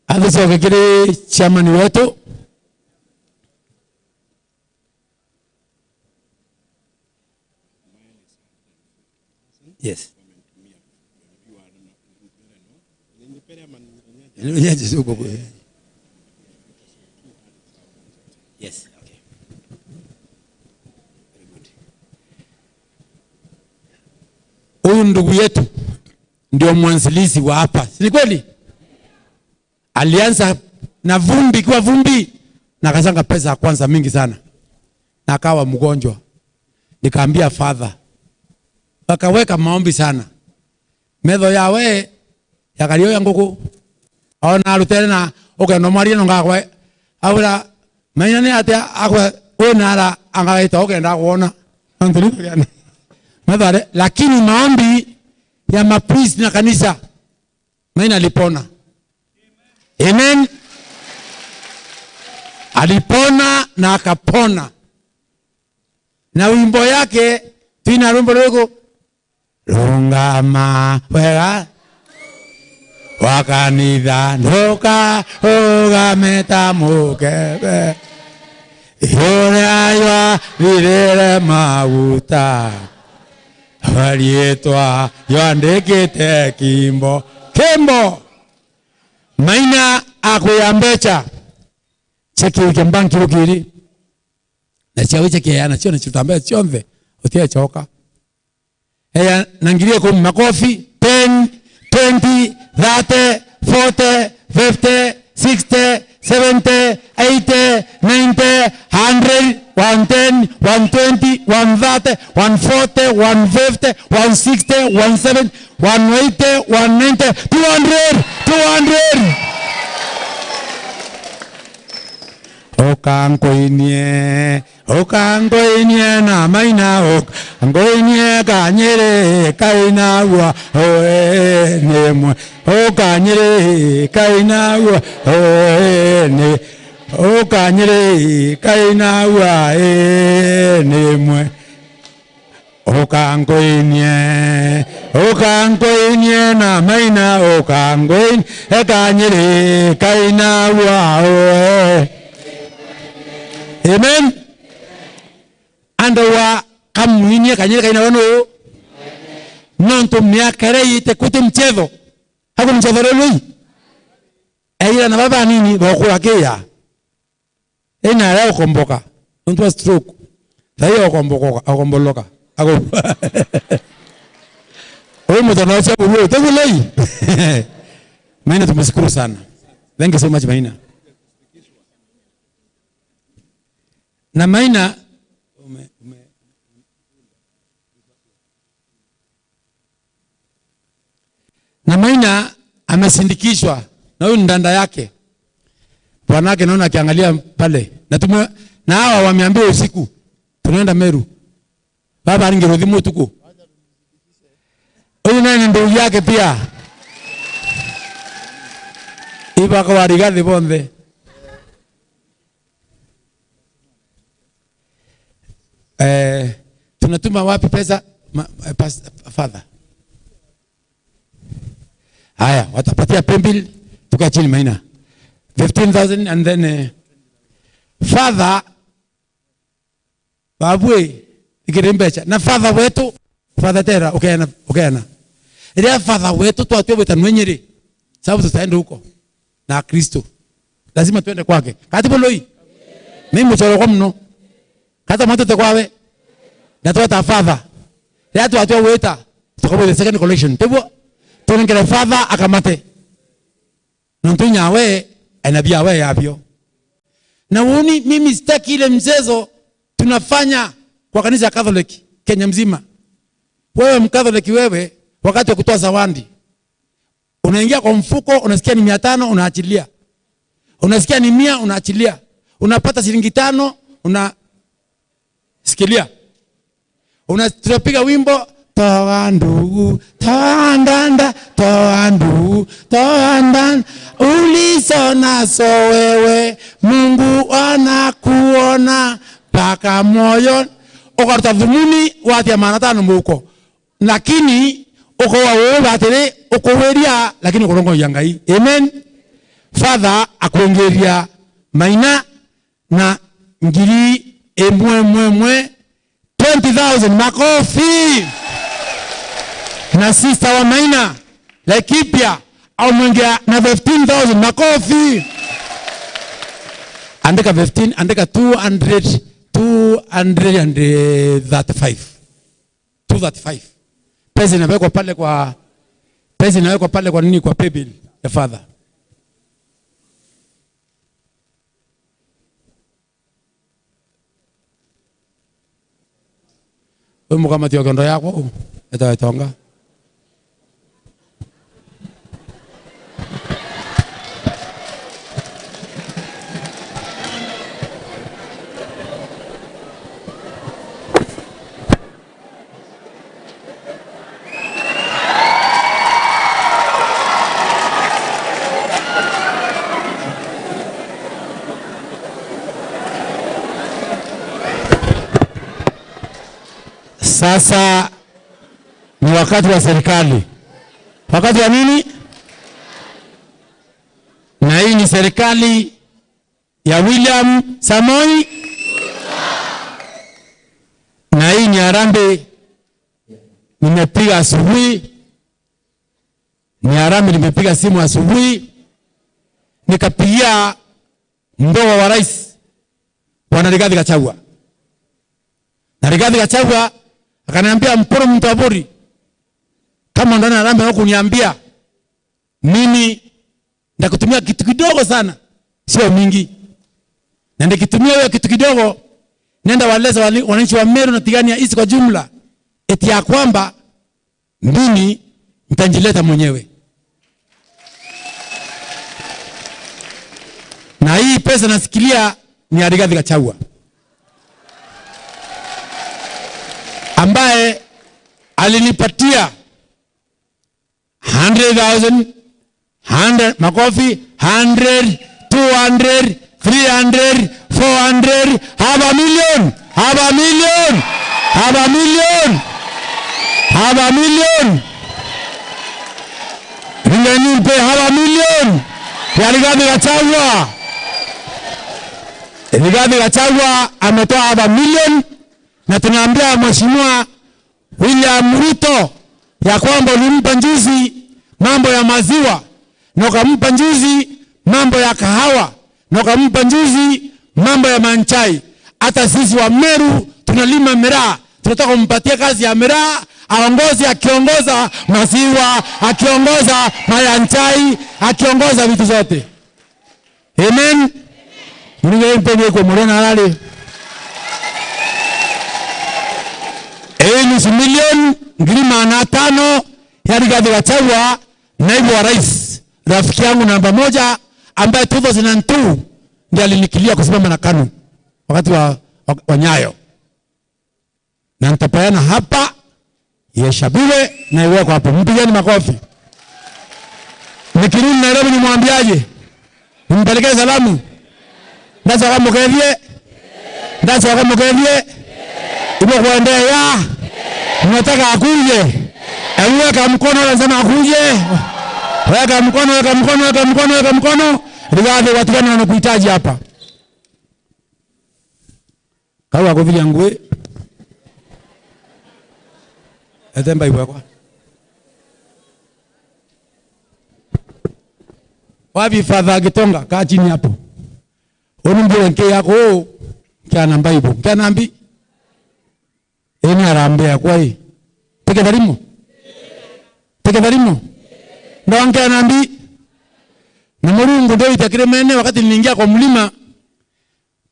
Athucoke kiri chairman wetu. Yes. Yes, okay. Very good. Huyu ndugu yetu ndio mwanzilizi wa hapa. Si kweli? Alianza na vumbi kwa vumbi na akasanga pesa ya kwanza mingi sana. Na akawa mgonjwa. Nikaambia father. Wakaweka maombi sana. Metho yawe yakalio ya nguku. Ona arutere na okendo mwarie no ngakwe. Aura maina ne atia akwe onara angaita okenda kuona. Metho lakini maombi ya mapriest na kanisa maina alipona. Amen. Alipona na akapona. Na wimbo yake tina rumbo rwego rungama wega wakanitha nduka ugameta mukebe yuria thirire maguta warietwa yandikite kimbo kimbo. Maina akuya mbecha cheki ukembanki ukiri na chiawe cheki ya na chione chutambea chionve utia choka. Eya nangirie kwa makofi 10, 20, 30, 40, 50, 60, 70, 80, 90, 100, 110, 120, 130, 140, 150, 160, 170, 180, 190, 200, 200. Okangoinie na maina okangoinie kanyere kaina wa oe ne okanyere kaina wa oe ne okanyere kaina wa e ne mwe okangoinie okangoinie na maina okangoinie kanyere kaina wa oe. Amen. Andowa kamuinie kanyere kaina wano nonto miaka ite kute mchezo hapo mchezo leo eira na baba nini bokura keya ena leo komboka nonto stroke thayo komboka akomboloka ako wewe mtano cha wewe tegulei. Maina tumeshukuru sana. Thank you so much Maina. Na Maina Maina amesindikishwa na huyu ndanda yake. Bwanake naona akiangalia pale. Na na hawa wameambiwa usiku tunaenda Meru. Baba alingerudhimu tuku. Huyu naye ni ndugu yake pia. Iba kwa Rigathi bonde. Tunatuma wapi pesa father? Haya, watapatia pembil tukae chini Maina. 15,000 and then father babwe ikirembecha na father wetu father tera ukeana ukeana. Ile father wetu tuatwe wetanwenyeri. Sababu tutaenda huko na Kristo. Lazima tuende kwake. Katibu loi. Mimi mchoro kwa mno. Kata mtoto kwawe. Na tuata father. Ya tuatwe weta. Tukawe the second collection. Tebo tunengere father akamate. Nontunya we anabia we yabio. Na uoni mimi sitaki ile mchezo tunafanya kwa kanisa Catholic Kenya mzima. Wewe mkatholiki wewe wakati wa kutoa zawadi unaingia kwa mfuko, unasikia ni 500 unaachilia. Unasikia ni 100 unaachilia. Unapata shilingi 5 unasikilia. Unapiga wimbo toa ndugu, toa ndanda, toa ndugu, toa ndanda. Ulizo nazo wewe, Mungu anakuona mpaka moyo. Ukaruta dhumuni wati ya maana 5 mbuko. Lakini ukowa wewe batire ukoweria lakini ukorongo yangai. Amen. Father akuongeria Maina na ngiri emwe mwe mwe 20,000 makofi. Na sister wa Maina Laikipia au mwingea na 15,000 makofi. Andika 15, andika 200, 235. 235. Pesa inawekwa pale kwa pesa inawekwa pale kwa nini kwa paybill the father. Wewe mkamati wa kondo yako etawetonga. Sasa ni wakati wa serikali. Wakati wa nini? Na hii ni serikali ya William Samoei. Na hii ni harambee nimepiga asubuhi. Ni harambee nimepiga simu asubuhi. Nikapigia mdogo wa rais Bwana Rigathi Gachagua. Na Rigathi Gachagua akaniambia mporo mtaburi kama ndani harambee hukuniambia mimi nitakutumia kitu kidogo sana, sio mingi. Na nikitumia hiyo kitu kidogo nenda waleza wananchi wa Meru na Tigania East kwa jumla eti ya kwamba mimi nitajileta mwenyewe. Na hii pesa nasikilia ni Rigathi Gachagua ambaye alinipatia 100,000, 100 makofi, 100, 200, 300, 400, half a million, half a million, half a million, half a million. Ringeni mpe half a million ya Rigathi Gachagua. Rigathi Gachagua ametoa half a million. Na tunaambia Mheshimiwa William Ruto ya kwamba ulimpa njuzi mambo ya maziwa, na ukampa njuzi mambo ya kahawa, na ukampa njuzi mambo ya manchai. Hata sisi wa Meru tunalima miraa, tunataka kumpatia kazi ya miraa, aongoze, akiongoza maziwa, akiongoza mayanchai, akiongoza vitu zote. Amen. Mungu mpende kwa murena halali. Nusu milioni ngiri 500 ya Rigathi Gachagua Naibu wa rais, rafiki yangu namba moja ambaye 2002 ndiye alinikilia kusimama na KANU wakati wa Nyayo. Na nitapeana hapa iheshabiwe na iwekwe hapo. Mpigeni makofi. Nikirudi Nairobi nimwambiaje? Nimpelekee salamu. Ndacho akamukethie. Ndacho akamukethie. Ibo kuendea. Unataka akuje. Weka mkono, anasema akuje. Weka mkono, weka mkono, weka mkono, weka mkono. Rigathi, watu gani wanakuhitaji hapa? Kawa kuvilia ngwe. Etemba iwekwa. Wapi Father Gitonga? Kaa chini hapo. Onu nke yako kia namba ibo. Kia nambi. Eni arambea kwa hii. Teke darimu. Teke darimu. Ndo nke nambi. Na Mulungu ndio itakire mene wakati niliingia kwa mlima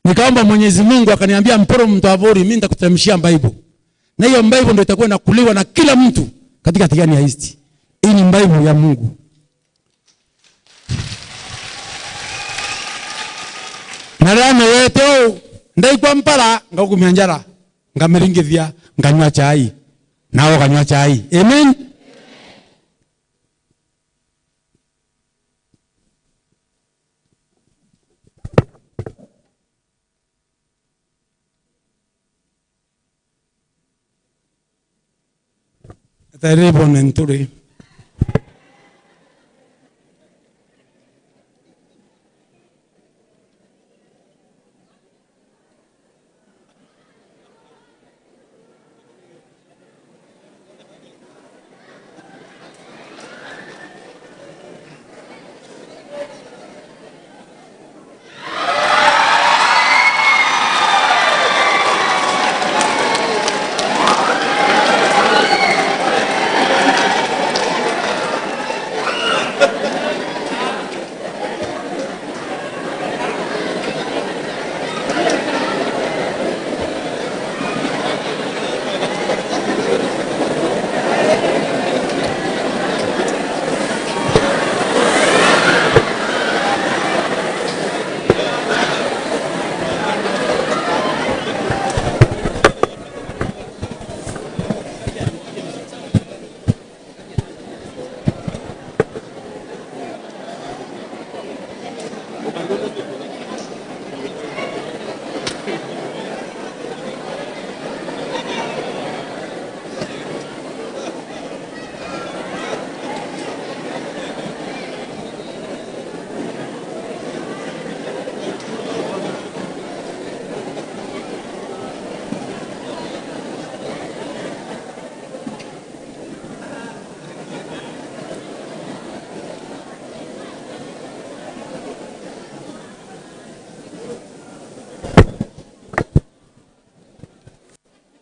nikaomba Mwenyezi Mungu akaniambia mporo mtu avori mimi nitakuteremshia Bible. Na hiyo Bible ndio itakuwa inakuliwa na kila mtu katika Tigania East. Hii ni Bible ya Mungu. Narana yeto ndaikwa mpala ngakumia njara ngamiringithia nganywa chai nao kanywa chai. Amen. Terrible nenturi.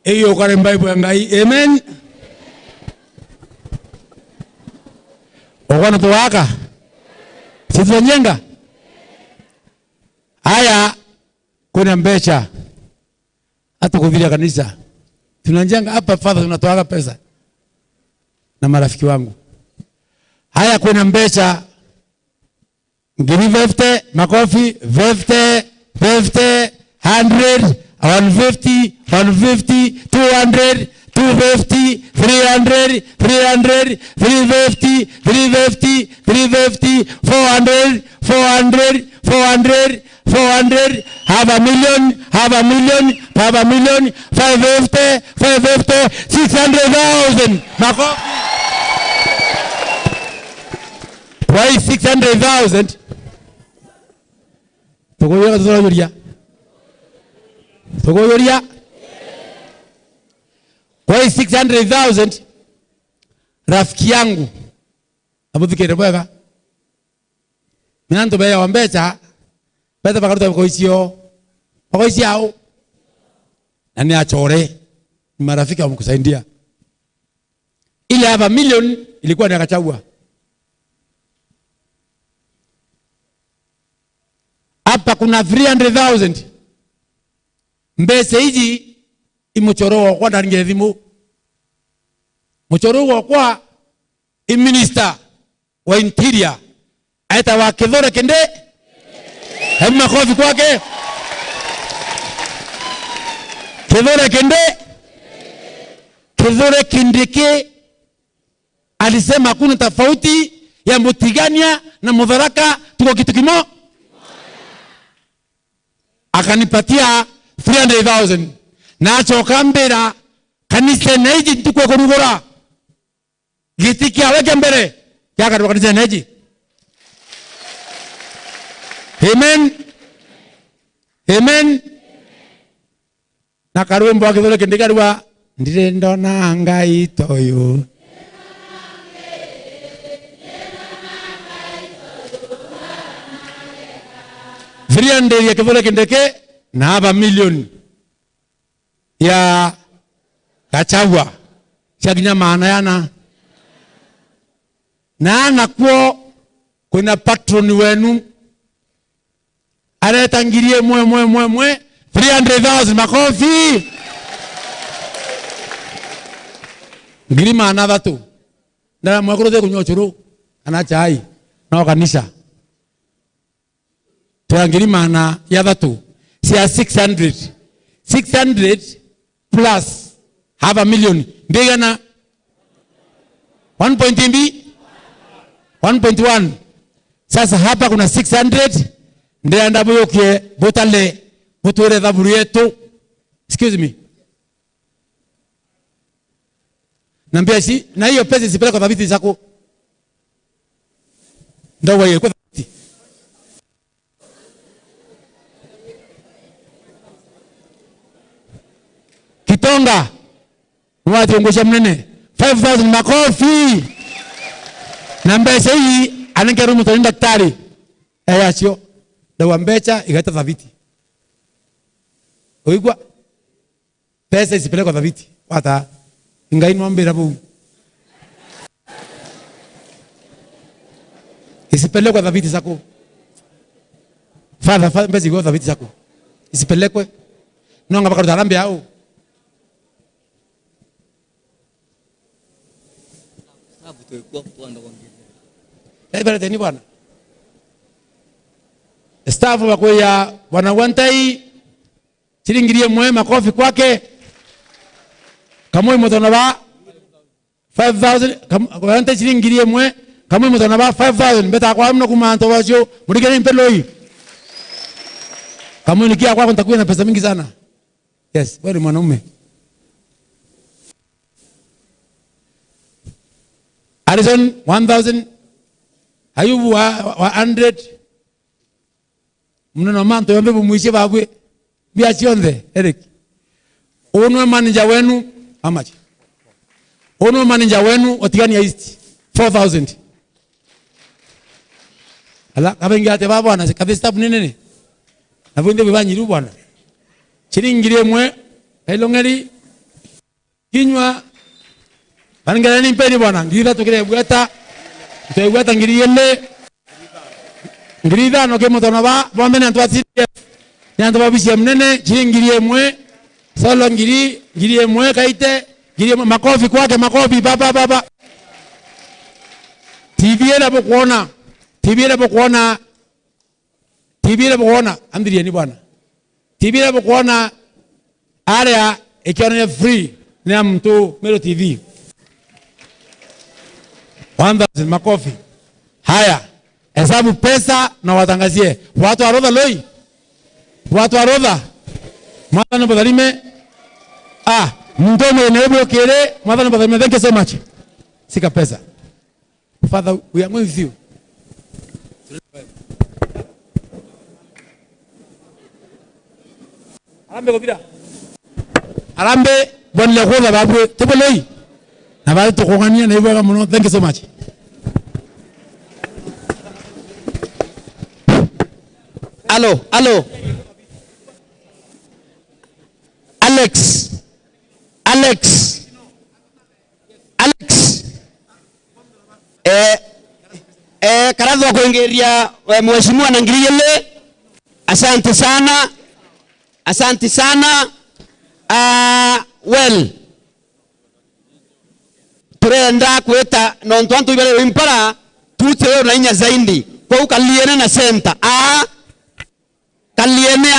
Iyo kare Bible ya Ngai. Amen. Ogwana tuwaka. Si tunajenga. Haya kuna mbecha. Hata kuvilia kanisa. Tunajenga hapa Father, tunatoaga pesa. Na marafiki wangu. Haya kuna mbecha. Ngiri 50, makofi 50, 50, 100, 150, 150, 200, 250, 300, 300, 350, 350, 350, 400, 400, 400, 400, half a million, half a million, half a million, 550, 550, 600,000. Makofi. Why 600,000? Tukoyoria. Tukoyoria. Kwa 600,000 rafiki yangu amuthikire bwega minantu beya wambecha betha bakaruta bakoicio bakoiciao na ni achore ni marafiki wamkusaidia. Ile hapa milioni ilikuwa ni akachagua. Hapa kuna 300,000 mbese hizi imuchoro wakwa ndaringe thimu. Muchoro wakwa i minister wa interior aita wa Kithure Kinde. Hebu makofi kwake. Kithure Kinde, Kithure Kindiki alisema hakuna tofauti ya Mutigania na Mutharaka, tuko kitu kimoja. Akanipatia 300,000 na acoka mbira kanisa neji ntukwe kurugura giti kiawe kia mbere kiakarwa kanisa neji. Amen. Amen. Na karwimbo wa Kithure Kindiki karwa ndire ndona Ngai toyu. Ya Kithure Kindiki na hapa milioni ya Gachagua cia maana yana na nakuo kuna patron wenu areta ngirie mwe mwe mwe mwe 300,000 makofi ngiri maana thatu na mwekuru kunywa churu kana chai no kanisa twa ngiri maana ya thatu cia 600 600 plus half a million mbigana 1.1. Sasa hapa kuna 600 ndianda buyokie butale buture thaburu yetu. Excuse me, nambia si na hiyo pesa isipeleke kwa thabiti zako ndio wewe kwa thabiti. Kitonga mwationgoza mnene 5000 makofi na mbeca hii anengeru mutoni daktari ayacio dawa mbeca igaita thabiti oigwa pesa isipelekwa thabiti wata ngai nwambira bu isipelekwa thabiti zako father mbeca igwa thabiti zako isipelekwe nonga bakaruta rambe au ni bwana staff wakwea bwana Wantai chiringirie mwe makofi kwake kamwe mutona ba 5000 Wantai chiringirie mwe kamwe mutona ba 5000 mbeta kwa mno kumanto wacho muligeni mpeloi kamwe nikia kwako nitakuwa na pesa mingi sana. Yes, wewe ni mwanaume. Harrison 1000, Ayubu wa 100. Mnono manto yombe bumuishe babwe bia chionde Eric. Onwe manager wenu how much? Onwe manager wenu Otigania East 4000. Ala kabengi ate baba na kabe staff nene nene. Na bunde bibanyiru bwana. Chiringire mwe kailongeri kinywa bangelani mpeni bwana ngiri thatu kire bweta twegweta ngiri ene ngiri ithano ke mutono ba bombe na twati ni antu ba BCM nene chiringiri emwe solo ngiri ngiri emwe kaite ngiri emwe makofi kwake makofi baba baba TV era bokuona TV era bokuona TV era bokuona andirie ni bwana TV era bokuona area ikiona free ni mtu Mero TV 1000 makofi. Haya, hesabu pesa na watangazie. Watu wa Rodha loi. Watu wa Rodha. Mwadhani badalime. Ah, mdomo enebo kere, mwadhani badalime. Thank you so much. Sika pesa. Father, we are going with you. Arambe gobira. Arambe bonle gola babu. Tebeloi. Na tukungania na hivyo kama. Thank you so much. Allo, allo. Alex. Alex. Alex. Karadho kuingiria mheshimiwa na ngiriele. Asante sana. Asante sana. Well. Turenda kweta nontu antu ibere impara tute 0 na inya zaindi kwa ukaliene na center a